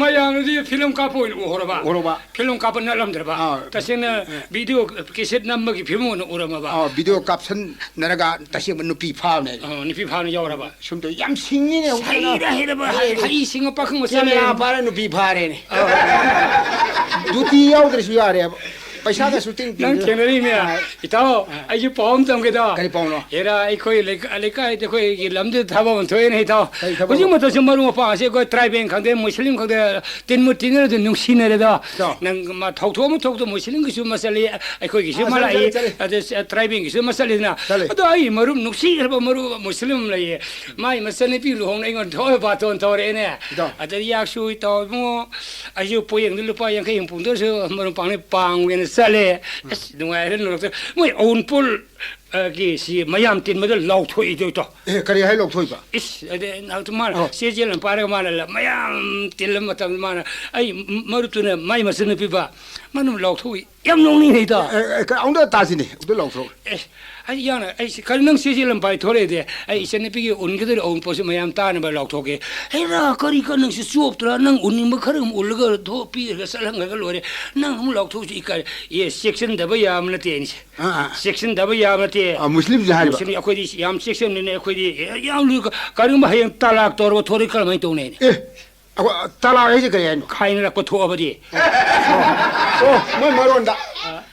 ꯃꯌꯥꯝꯅꯗꯤ ꯐꯤꯂꯝ ꯀꯥꯞꯄ ꯑꯣꯏꯅ ꯎꯍꯧꯔꯕ꯫ ꯎꯍꯧꯔꯕ꯫ ꯐꯤꯂꯝ ꯀꯥꯞꯄ ꯅꯠꯂꯝꯗ꯭ꯔꯕ꯫ ꯑꯥ꯫ ꯇꯁꯦꯡꯅ ꯑꯦ꯫ ꯚꯤꯗꯤꯑꯣ ꯀꯦꯁꯦꯠ ꯅꯝꯕꯒꯤ ꯐꯤꯕꯝ ꯑꯣꯏꯅ ꯎꯔꯝꯃꯕ꯫ ꯑꯥ, ꯚꯤꯗꯤꯑꯣ ꯀꯥꯞꯁꯟꯅꯔꯒ ꯇꯁꯦꯡꯕ ꯅꯨꯄꯤ ꯐꯥꯕꯅꯦ꯫ ꯑꯥ, ꯅꯨꯄꯤ ꯐꯥꯕꯅ ꯌꯥꯎꯔꯕ꯫ ꯁꯨꯝ ꯇꯧ-, ꯌꯥꯝ ꯁꯤꯡꯉꯤꯅꯦ ꯍꯧꯖꯤꯛ꯫ ꯍꯩꯔꯦ, ꯍꯩꯔꯕ, ꯍꯩ, ꯍꯩ ꯁꯤꯡꯉ ꯄꯥꯈꯪ ꯃꯆꯥ ꯀꯦꯃꯦꯔꯥ ꯂꯩꯔꯦ꯫ ꯄꯥꯏꯔ ꯅꯨꯄꯤ ꯐꯥꯔꯦꯅꯦ꯫ ꯑꯥ꯫ ꯗ꯭ꯌꯨꯇꯤ ꯌꯥꯎꯗ꯭ꯔꯁꯨ ꯌꯥꯔꯦꯕ꯫ ꯄꯩꯁꯥꯒ ꯁꯨꯇꯤꯡ ꯅꯪ ꯇꯤꯡꯗ꯭ꯔ-, ꯊꯦꯡꯅꯔꯤꯃꯦ꯫ ꯑꯥ꯫ ꯏꯇꯥꯎ, ꯑꯥ꯫ ꯑꯩꯁꯨ ꯄꯥꯎ ꯑꯃ ꯇꯝꯒꯦꯗ꯫ ꯀꯔꯤ ꯄꯥꯎꯅꯣ? ꯍꯦꯔꯥ, ꯑꯩꯈꯣꯏ ꯂꯩꯀꯥ-, ꯂꯩꯀꯥꯏꯗ ꯑꯩꯈꯣꯏꯒꯤ ꯂꯝꯗ ꯊꯕꯛ ꯑꯃ ꯊꯣꯛꯑꯦꯅꯦ, ꯏꯇꯥꯎ꯫ ꯀꯔꯤ ꯊꯕꯛꯅꯣ? ꯍꯧꯖꯤꯛ ꯃꯇꯝꯁꯤ ꯃꯔꯨꯞ ꯃꯄꯥꯡꯁꯦ ꯑꯩꯈꯣꯏ ꯇ꯭ꯔꯥꯏꯕꯦꯜ ꯈꯪꯗꯦ, ꯃꯨꯁꯂꯤꯝ ꯈꯪꯗꯦ, ꯇꯤꯟꯕꯨ ꯇꯤꯟꯅꯔꯗꯤ ꯅꯨꯡꯁꯤꯅꯔꯦꯗꯣ꯫ ꯏꯇꯥꯎ꯫ ꯅꯪ ꯃꯥ ꯊꯧꯊꯣꯛ ꯑꯃ ꯊꯣꯛꯇ ꯃꯨꯁꯂꯤꯝꯒꯤꯁꯨ ꯑꯃ ꯆꯠꯂꯤ, ꯑꯩꯈꯣꯏꯒꯤꯁꯨ ꯑꯥ, ꯑꯃ ꯆꯠꯂꯤ, ꯂꯥꯛꯏ, ꯆꯠꯂꯤ, ꯆꯠꯂꯤ꯫ ꯑꯗ ꯁ-, ꯇ꯭ꯔꯥꯏꯕꯦꯜꯒꯤꯁꯨ ꯑꯃ ꯆꯠꯂꯤꯗꯅ꯫ ꯆꯠꯂꯤ꯫ ꯑꯗꯣ ꯑꯩ ꯃꯔꯨꯞ ꯅꯨꯡꯁꯤꯈ꯭ꯔꯕ ꯃꯔꯨꯞ ꯃꯨꯁꯂꯤꯝ ꯑꯃ ꯂꯩꯌꯦ꯫ ꯃꯥꯏ ꯃꯆꯟꯅꯨꯄꯤ ꯂꯨꯍꯣꯡꯅ ꯑꯩꯉꯣꯟꯗ ꯊꯋꯥꯏ ꯕꯥꯇꯣꯟ ꯇꯧꯔꯛꯑꯦꯅꯦ꯫ ꯏꯇꯥꯎ꯫ ꯑꯗ ꯌꯥꯛꯁꯨ ꯏꯇꯥꯎ ꯏꯕꯨꯡꯉꯣ, ꯑꯩꯁꯨ ꯄꯣꯌꯦꯡꯗ ꯂꯨꯄꯥ ꯌꯥꯡꯈꯩ ꯍꯨꯝꯐꯨꯗꯁꯨ ꯃꯔꯨꯞ ꯃꯄꯥꯡꯅ ꯄꯥꯡꯒꯦꯅ ꯆꯠꯂꯦ꯫ ꯑꯁ, ꯅꯨꯡꯉꯥꯏꯔꯦ ꯅꯣꯔꯣꯛꯇ꯫ ꯃꯣꯏ ꯑꯋꯨꯟꯄꯣꯠ, ꯑ, ꯒꯤ ꯁꯤ ꯃꯌꯥꯝ ꯇꯤꯟꯕꯗ ꯂꯥꯎꯊꯣꯛꯏꯗꯣ ꯏꯇꯥꯎ꯫ ꯑꯦ, ꯀꯔꯤ ꯍꯥꯏ ꯂꯥꯎꯊꯣꯛꯏꯕ? ꯏꯁ, ꯑꯗꯩ ꯅꯍꯥꯛꯇꯣ ꯃꯥꯅ ꯑꯣ꯫ ꯆꯦ ꯆꯦ ꯂꯝꯄꯥꯔꯒ ꯃꯥꯅ ꯂ-, ꯃꯌꯥꯝ ꯇꯤꯜꯂꯝꯕ ꯃꯇꯝꯗ ꯃꯥꯅ, ꯑꯩ ꯃ-, ꯃꯔꯨꯞꯇꯨꯅ ꯃꯥꯏ ꯃꯆꯟꯅꯨꯄꯤꯕ, ꯃꯥ ꯑꯗꯨꯝ ꯂꯥꯎꯊꯣꯛꯏ꯫ ꯌꯥꯝ ꯅꯣꯛꯅꯤꯡꯉꯦ ꯏꯇꯥꯎ꯫ ꯑꯦ, ꯑꯦ, ꯑꯦ, ꯑꯃꯨꯛꯇ ꯇꯥꯁꯤꯅꯦ, ꯑꯃꯨꯛꯇ ꯂꯥꯎꯊꯣꯛ꯫ ꯑꯦ, ꯑꯩ ꯌꯥꯅ, ꯑꯩ ꯁꯤ-, ꯀꯔꯤ ꯅꯪ ꯆꯦ ꯆꯦ ꯂꯝꯄꯥꯏ ꯊꯣꯛꯂꯛꯏꯗꯤ? ꯑꯩ ꯏꯆꯟꯅꯨꯄꯤꯒꯤ ꯎꯟꯒꯗꯧꯔꯤ ꯑꯋꯨꯟꯄꯣꯠꯁꯤ ꯃꯌꯥꯝ ꯇꯥꯅꯕ ꯂꯥꯎꯊꯣꯛꯀꯦ꯫ ꯍꯩꯔꯥ, ꯀꯔꯤ ꯀ-, ꯅꯪꯁꯨ ꯆꯣꯞꯇ꯭ꯔꯥ? ꯅꯪ ꯎꯟꯅꯤꯡꯕ ꯈꯔ ꯑꯃ ꯎꯜꯂꯒ ꯊꯣꯛ-, ꯄꯤꯔꯒ ꯆꯠꯍꯟꯈ꯭ꯔꯒ ꯂꯣꯏꯔꯦ꯫ ꯅꯪ ꯑꯃꯨꯛ ꯂꯥꯎꯊꯣꯛꯁꯤ ꯏꯀꯥꯏ꯫ ꯑꯦ, ꯆꯦꯛꯁꯤꯟꯗꯕ ꯌꯥꯕ ꯅꯠꯇꯦ ꯑꯩꯁꯦ꯫ ꯑꯥ, ꯑꯥ꯫ ꯆꯦꯛꯁꯤꯟꯗꯕ ꯌꯥꯕ ꯅꯠꯇꯦ꯫ ꯑꯥ, ꯃꯨꯁꯂꯤꯝꯁꯦ ꯍꯥꯏꯔꯤꯕ? ꯃꯨꯁꯂꯤꯝ ꯑꯩꯈꯣꯏꯗꯤ ꯌꯥꯝ ꯆꯦꯛꯁꯤꯟꯕꯅꯤꯅ ꯑꯩꯈꯣꯏꯗꯤ, ꯑꯦ, ꯌꯥꯝ ꯂꯨ-, ꯀꯔꯤꯒꯨꯝꯕ ꯍꯌꯦꯡ ꯇꯂꯥꯛ ꯇꯧꯔꯕ ꯊꯣꯔꯛꯏ ꯀꯔꯝꯍꯥꯏꯅ ꯇꯧꯅꯤ ꯑꯩꯅ? ꯑꯦ, ꯑꯩꯈꯣꯏ ꯇꯂꯥꯛ ꯍꯥꯏꯁꯦ ꯀꯔꯤ ꯍꯥꯏꯅꯣ? ꯈꯥꯏꯅꯔꯛꯄ ꯊꯣꯛꯑꯕꯗꯤ꯫ ꯑꯣ, ꯃꯣꯏ ꯃꯔꯣꯟꯗ꯫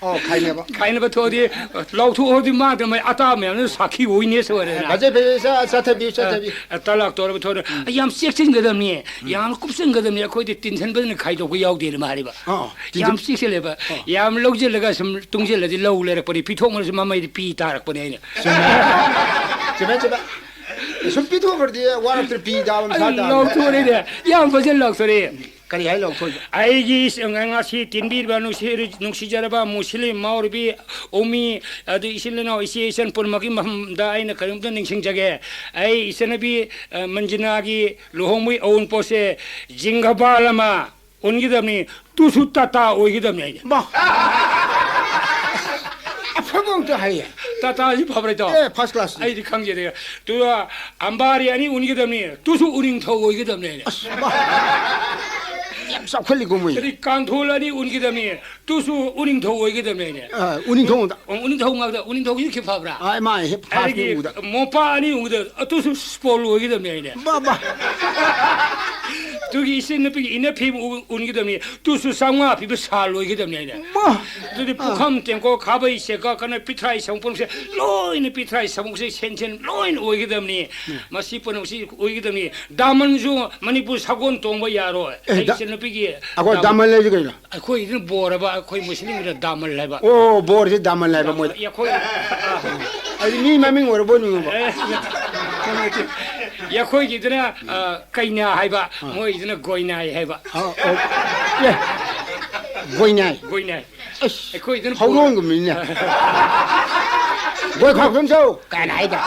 ꯑꯣ, ꯈꯥꯏꯅꯕ꯫ ꯈꯥꯏꯅꯕ ꯊꯣꯛꯑꯗꯤ, ꯂꯥꯎꯊꯣꯛꯑꯗꯤ ꯃꯥ ꯑꯗꯨꯃꯥꯏ ꯑꯇꯥ ꯃꯌꯥꯝꯗꯨ ꯁꯥꯈꯤ ꯑꯣꯏꯅꯦ ꯁꯣꯏꯔꯦꯅ꯫ ꯐꯖꯩ, ꯐꯖꯩ, ꯆꯠ-, ꯆꯠꯊꯕꯤꯌꯨ, ꯆꯠꯊꯕꯤꯌꯨ꯫ ꯑ, ꯇꯂꯥꯛ ꯇꯧꯔꯕ ꯊꯣꯛꯑꯗꯤ, ꯌꯥꯝ ꯆꯦꯛꯁꯤꯟꯒꯗꯕꯅꯤ, ꯌꯥꯝ ꯀꯨꯞꯁꯟꯒꯗꯕꯅꯤ, ꯑꯩꯈꯣꯏꯗꯤ ꯇꯤꯟꯁꯟꯕꯗꯅ ꯈꯥꯏꯗꯣꯛꯄ ꯌꯥꯎꯗꯦꯅ ꯃꯥ ꯍꯥꯏꯔꯤꯕ꯫ ꯑꯥ, ꯑꯥ, ꯇꯤꯟꯁꯟ-, ꯌꯥꯝ ꯆꯦꯛꯁꯤꯜꯂꯦꯕ꯫ ꯑꯥ꯫ ꯌꯥꯝ ꯂꯧꯁꯤꯜꯂꯒ ꯁꯨꯝ ꯇꯨꯡꯁꯤꯜꯂꯗꯤ ꯂꯧ ꯂꯩꯔꯛꯄꯅꯤ, ꯄꯤꯊꯣꯛꯃꯜꯂꯁꯨ ꯃꯃꯩꯗꯤ ꯄꯤ ꯇꯥꯔꯛꯄꯅꯦ ꯑꯩꯅ꯫ ꯆꯨꯝꯃꯦ꯫ ꯆꯨꯝꯃꯦ, ꯆꯨꯝꯃꯦ꯫ ꯁꯨꯝ ꯄꯤꯊꯣꯛꯈ꯭ꯔꯗꯤ ꯋꯥꯔꯛꯇ꯭ꯔꯦ, ꯄꯤ ꯇꯥꯕ ꯃꯁꯥ ꯑꯩ ꯇꯥꯕꯅꯦ꯫ ꯂꯥꯎꯊꯣꯔꯛꯏꯅꯦ, ꯌꯥꯝ ꯐꯖꯅ ꯂꯥꯎꯊꯣꯔꯛꯏ꯫ ꯀꯔꯤ ꯍꯥꯏ ꯂꯥꯎꯊꯣꯛꯏꯕ? ꯑꯩꯒꯤ ꯏꯁ-, ꯉꯁꯤ ꯇꯤꯟꯕꯤꯔꯤꯕ ꯅꯨꯡꯁꯤ-, ꯅꯨꯡꯁꯤꯖꯔꯕ ꯃꯨꯁꯂꯤꯝ ꯃꯥꯎꯔꯨꯕꯤ ꯎꯃꯤ, ꯑꯗꯨ ꯏꯆꯤꯜ ꯏꯅꯥꯎ ꯏꯆꯦ ꯏꯆꯟ ꯄꯨꯝꯅꯃꯛꯀꯤ ꯃꯐꯝꯗ ꯑꯩꯅ ꯀꯔꯤꯝꯇ ꯅꯤꯡꯁꯤꯡꯖꯒꯦ꯫ ꯑꯩ ꯏꯆꯟꯅꯨꯄꯤ, ꯑ, ꯃꯟꯖꯤꯅꯥꯒꯤ ꯂꯨꯍꯣꯡꯕꯒꯤ ꯑꯋꯨꯟꯄꯣꯠꯁꯦ ꯖꯤꯡꯒꯕꯥꯜ ꯑꯃ ꯎꯟꯒꯗꯕꯅꯤ, ꯇꯨꯁꯨ ꯇꯥꯇꯥ ꯑꯣꯏꯒꯗꯕꯅꯤ ꯑꯩꯅ꯫ ꯃꯥ! ꯑꯐꯕ ꯑꯝꯇ ꯍꯥꯏꯌꯦ꯫ ꯇꯥꯇꯥꯁꯤ ꯐꯕ꯭ꯔꯥ ꯏꯇꯥꯎ? ꯑꯦ, first class ꯅꯤ꯫ ꯑꯩꯗꯤ ꯈꯪꯖꯗꯦ꯫ ꯇꯨ, ꯑꯝꯕꯥꯔꯤ ꯑꯅꯤ ꯎꯟꯒꯗꯕꯅꯤ, ꯇꯨꯁꯨ ꯎꯅꯤꯡꯊꯧ ꯑꯣꯏꯒꯗꯕꯅꯤ ꯑꯩꯅ꯫ ꯑꯁ, ꯃꯥ! ꯌꯥꯝ ꯆꯥꯎꯈꯠꯂꯤꯀꯣ ꯃꯣꯏ꯫ ꯑꯗꯩ ꯀꯥꯡꯊꯣꯜ ꯑꯅꯤ ꯎꯟꯒꯗꯕꯅꯤ, ꯇꯨꯁꯨ ꯎꯅꯤꯡꯊꯧ ꯑꯣꯏꯒꯗꯕꯅꯤ ꯍꯥꯏꯅꯦ꯫ ꯑ, ꯎꯅꯤꯡꯊꯧ ꯉꯥꯛꯇ꯫ ꯑꯣ, ꯎꯅꯤꯡꯊꯧ ꯉꯥꯛꯇ, ꯎꯅꯤꯡꯊꯧꯒꯤꯗꯤ ꯈꯔ ꯐꯕ꯭ꯔꯥ? ꯑ, ꯃꯥ ꯍꯦꯛ ꯐꯥꯁꯅꯤ ꯑꯗꯒꯤ ꯎꯕꯗ꯫ ꯃꯣꯝꯄꯥꯛ ꯑꯅꯤ ꯎꯕꯗ, ꯑ, ꯇꯨꯁꯨ ꯁ꯭ꯄꯣꯜ ꯑꯣꯏꯒꯗꯕꯅꯤ ꯍꯥꯏꯅꯦ꯫ ꯕꯥ, ꯕꯥ꯫ ꯑꯗꯨꯒꯤ ꯏꯆꯟ ꯅꯨꯄꯤꯒꯤ ꯏꯟꯅ ꯐꯤꯕꯨ ꯎ-, ꯎꯟꯒꯗꯕꯅꯤ, ꯇꯨꯁꯨ ꯆꯥꯝꯃꯉꯥ ꯄꯤꯕ ꯁꯥꯜ ꯑꯣꯏꯒꯗꯕꯅꯤ ꯍꯥꯏꯅꯦ꯫ ꯃꯥ꯫ ꯑꯗꯨꯗꯤ ꯑ꯫ ꯄꯨꯈꯝ, ꯇꯦꯡꯀꯣꯠ, ꯈꯥꯕꯩ, ꯁꯦꯒꯥ, ꯀꯅꯥ, ꯄꯤꯊ꯭ꯔꯥꯏ ꯁꯃꯨꯛ ꯄꯨꯝꯅꯃꯛꯁꯦ ꯂꯣꯏꯅ ꯄꯤꯊ꯭ꯔꯥꯏ ꯁꯃꯨꯛꯁꯦ ꯁꯦꯟꯖꯦꯟ ꯂꯣꯏꯅ ꯑꯣꯏꯒꯗꯕꯅꯤ꯫ ꯎꯝ꯫ ꯃꯁꯤ ꯄꯨꯝꯅꯃꯛꯁꯤ ꯑꯣꯏꯒꯗꯕꯅꯤ꯫ ꯗꯥꯃꯟꯁꯨ ꯃꯅꯤꯄꯨꯔ ꯁꯒꯣꯜ ꯇꯣꯡꯕ ꯌꯥꯔꯣꯏ꯫ ꯑꯦ, ꯑꯩ ꯗꯥ-, ꯏꯆꯟ ꯅꯨꯄꯤꯒꯤ ꯑꯩꯈꯣꯏ ꯗꯥꯃꯟ꯫ ꯗꯥꯃꯟ ꯍꯥꯏꯁꯦ ꯀꯩꯅꯣ? ꯑꯩꯈꯣꯏꯒꯤꯗꯨꯅ ꯕꯣꯔ ꯍꯥꯏꯕ, ꯑꯩꯈꯣꯏ ꯃꯨꯁꯂꯤꯝꯒꯤꯅ ꯗꯥꯃꯟ ꯍꯥꯏꯕ꯫ ꯑꯣ, ꯕꯣꯔꯁꯦ ꯗꯥꯃꯟ ꯍꯥꯏꯕ ꯃꯣꯏꯗ꯫ ꯑꯩꯈꯣꯏ, ꯑ, ꯑꯩꯗꯤ ꯃꯤ ꯃꯃꯤꯡ ꯑꯣꯏꯔꯕꯣꯏ ꯅꯤꯡꯉꯨꯕ꯫ ꯑꯦ, ꯑꯩꯈꯣꯏꯒꯤꯗꯨꯅ, ꯑ, ꯀꯩꯅꯥ ꯍꯥꯏꯕ, ꯑ꯫ ꯃꯣꯏꯒꯤꯗꯨꯅ ꯒꯣꯏꯅꯥꯏ ꯍꯥꯏꯕ꯫ ꯑ, ꯑꯣ꯫ ꯑꯦ, ꯒꯣꯏꯅꯥꯏ꯫ ꯒꯣꯏꯅꯥꯏ꯫ ꯑꯁ, ꯑꯩꯈꯣꯏꯗꯨꯅ ꯍꯧꯗꯣꯡꯒꯨꯝꯕꯅꯤꯅꯦ꯫ ꯒꯣꯏ ꯈꯥꯎꯗꯣꯟ ꯆꯧ ꯀꯥꯏꯅ ꯍꯥꯏꯗ꯫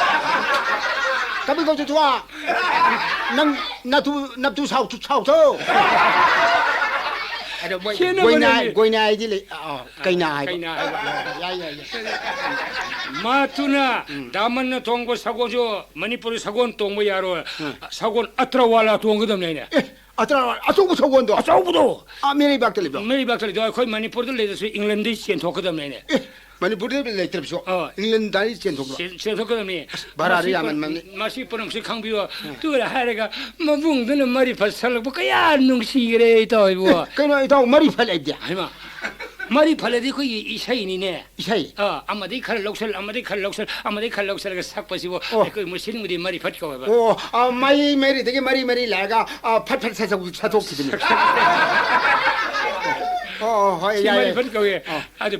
ꯀꯕꯤ ꯀꯧ ꯆꯠꯊꯣꯛꯑ꯫ ꯅꯪ ꯅꯇꯨ, ꯅꯇꯨ ꯁꯥꯎ-, ꯁꯥꯎꯊꯣ꯫ ꯑꯗꯣ ꯃꯣꯏ ꯈꯦꯠꯅꯕ ꯒꯣꯏꯅꯥꯏ, ꯂꯩꯌꯦ꯫ ꯒꯣꯏꯅꯥꯏꯗꯤ ꯂꯩ-, ꯑ, ꯑ, ꯀꯩꯅꯥ ꯍꯥꯏꯕ꯫ ꯀꯩꯅꯥ ꯍꯥꯏꯕ꯫ ꯌꯥꯏ, ꯌꯥꯏ, ꯌꯥꯏ꯫ ꯃꯥꯇꯨꯅ ꯎꯝ꯫ ꯗꯥꯃꯟꯅ ꯇꯣꯡꯕ ꯁꯒꯣꯜꯁꯨ ꯃꯅꯤꯄꯨꯔꯗ ꯁꯒꯣꯜ ꯇꯣꯡꯕ ꯌꯥꯔꯣꯏ꯫ ꯎꯝ꯫ ꯁꯒꯣꯜ ꯑꯇ꯭ꯔꯋꯥꯂꯥ ꯇꯣꯡꯒꯗꯕꯅꯤ ꯍꯥꯏꯅꯦ꯫ ꯑꯦ, ꯑꯇ꯭ꯔꯋꯥꯂꯥ, ꯑꯆꯧꯕ ꯁꯒꯣꯜꯗꯣ? ꯑꯆꯧꯕꯗꯣ꯫ ꯑꯥ, ꯃꯤꯔꯩꯕꯥꯛꯇ ꯂꯩꯕ꯭ꯔꯣ? ꯃꯤꯔꯩꯕꯥꯛꯇ ꯂꯩꯇꯦ꯫ ꯑꯩꯈꯣꯏ ꯃꯅꯤꯄꯨꯔꯗ ꯂꯩꯔꯁꯨ ꯏꯪꯂꯦꯟꯗꯒꯤ ꯆꯦꯟꯊꯣꯛꯀꯗꯕꯅꯤ ꯍꯥꯏꯅꯦ꯫ ꯑꯦ, ꯃꯅꯤꯄꯨꯔꯗ ꯂꯩꯇ꯭ꯔꯕꯁꯨ ꯑꯥ꯫ ꯏꯪꯂꯦꯟꯗꯒꯤ ꯆꯦꯟꯊꯣꯛꯄ꯭ꯔꯣ? ꯆꯦꯟ-, ꯆꯦꯟꯊꯣꯛꯀꯗꯕꯅꯤ꯫ ꯑꯁ, ꯚꯥꯔꯥꯗꯤ ꯃꯁꯤ ꯌꯥꯝꯃꯟꯕꯅꯤ꯫ ꯄꯨꯝ-, ꯃꯁꯤ ꯄꯨꯝꯅꯃꯛꯁꯤ ꯈꯪꯕꯤꯌꯨ꯫ ꯎꯝ꯫ ꯑꯗꯨꯒ ꯍꯥꯏꯔꯒ ꯃꯕꯨꯡꯗꯨꯅ ꯃꯔꯤꯐꯠ ꯁꯛꯂꯛꯄ ꯀꯌꯥ ꯅꯨꯡꯁꯤꯈ꯭ꯔꯦ ꯏꯇꯥꯎ ꯏꯕꯨ꯫ ꯑꯦ, ꯀꯩꯅꯣ ꯏꯇꯥꯎ, ꯃꯔꯤꯐꯠ ꯍꯥꯏꯕꯗꯤ? ꯍꯩꯃꯥ, ꯃꯔꯤꯐꯠ ꯍꯥꯏꯗꯤ ꯑꯩꯈꯣꯏꯒꯤ ꯏꯁꯩꯅꯤꯅꯦ꯫ ꯏꯁꯩ? ꯑꯥ, ꯑꯃꯗꯒꯤ ꯈꯔ ꯂꯧꯁꯜ, ꯑꯃꯗꯒꯤ ꯈꯔ ꯂꯧꯁꯜ, ꯑꯃꯗꯒꯤ ꯈꯔ ꯂꯧꯁꯜꯂꯒ ꯁꯛꯄꯁꯤꯕꯨ ꯑꯣ꯫ ꯑꯩꯈꯣꯏ ꯃꯨꯁꯂꯤꯝꯒꯤꯗꯤ ꯃꯔꯤꯐꯠ ꯀꯧꯋꯦꯕ꯫ ꯑꯣ, ꯑ, ꯃꯔꯤ ꯃꯔꯤꯗꯒꯤ ꯃꯔꯤ ꯃꯔꯤ ꯂꯥꯛꯑꯒ, ꯑ, ꯐꯠ ꯐꯠ ꯁꯠ-, ꯁꯠꯊꯣꯛꯈꯤꯕꯅꯤ꯫ ꯑꯣ, ꯑꯣ, ꯍꯣꯏ, ꯁꯤ ꯌꯥꯏ, ꯌꯥꯏ꯫ ꯃꯔꯤꯐꯠ ꯀꯧꯋꯦ꯫ ꯑꯣ꯫ ꯑꯗꯨ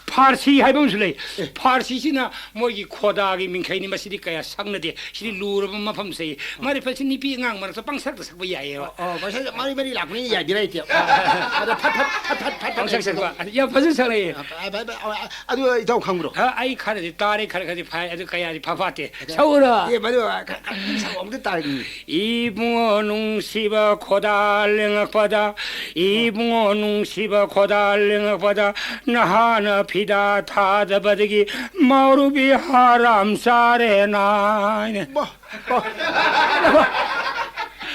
ꯐꯥꯔꯁꯤ ꯍꯥꯏꯕ ꯑꯃꯁꯨ ꯂꯩ꯫ ꯑꯦ꯫ ꯐꯥꯔꯁꯤꯁꯤꯅ ꯃꯣꯏꯒꯤ ꯈꯣꯗꯥꯒꯤ ꯃꯤꯡꯈꯩꯅꯤ, ꯃꯁꯤꯗꯤ ꯀꯌꯥ ꯁꯛꯅꯗꯦ꯫ ꯁꯤꯗꯤ ꯂꯨꯔꯕ ꯃꯐꯝꯁꯦ꯫ ꯃꯔꯤꯐꯠꯁꯤ ꯅꯨꯄꯤ ꯑꯉꯥꯡ ꯃꯔꯛꯇ ꯄꯪꯁꯛꯇ ꯁꯛꯄ ꯌꯥꯏꯌꯦꯕ꯫ ꯑꯣ, ꯑꯣ, ꯃꯁꯤ ꯃꯔꯤ ꯃꯔꯤ ꯂꯥꯛꯄꯅꯤꯅ ꯌꯥꯏꯗꯤ ꯂꯩꯇꯦ꯫ ꯑꯗ ꯐꯠ ꯐꯠ, ꯐꯠ ꯐꯠ, ꯐꯠ ꯐꯠ ꯄꯪꯁꯛ ꯁꯛꯄ꯫ ꯌꯥꯝ ꯐꯖꯅ ꯁꯛꯅꯩꯌꯦ꯫ ꯑ, ꯑ, ꯑ, ꯑ, ꯑꯗꯨ ꯏꯇꯥꯎ ꯈꯪꯕ꯭ꯔꯣ? ꯍ, ꯑꯩ ꯈꯔꯗꯤ ꯇꯥꯔꯦ, ꯈꯔ ꯈꯔꯗꯤ ꯐꯥꯏ, ꯑꯗꯨ ꯀꯌꯥꯗꯤ ꯐ ꯐꯥꯠꯇꯦ꯫ ꯑꯗ ꯁꯛꯎꯔꯣ? ꯑꯦ, ꯃꯗꯨ, ꯑ, ꯈ-, ꯈ-, ꯁꯛꯎ, ꯑꯝꯇ ꯇꯥꯒꯦ꯫ ꯏꯕꯨꯡꯉꯣ ꯅꯨꯡꯁꯤꯕ ꯈꯣꯗꯥ ꯂꯦꯡꯉꯛꯄꯗ, ꯏꯕꯨꯡꯉꯣ ꯅꯨꯡꯁꯤꯕ ꯈꯣꯗꯥ ꯂꯦꯡꯉꯛꯄꯗ, ꯅꯍꯥꯅ ꯐꯤꯗꯥ ꯊꯥꯗꯕꯗꯒꯤ ꯃꯥꯎꯔꯨꯕꯤ ꯍꯔꯥꯝ ꯆꯥꯔꯦꯅ ꯍꯥꯏꯅꯦ꯫ ꯕꯥ, ꯕꯥ, ꯕꯥ꯫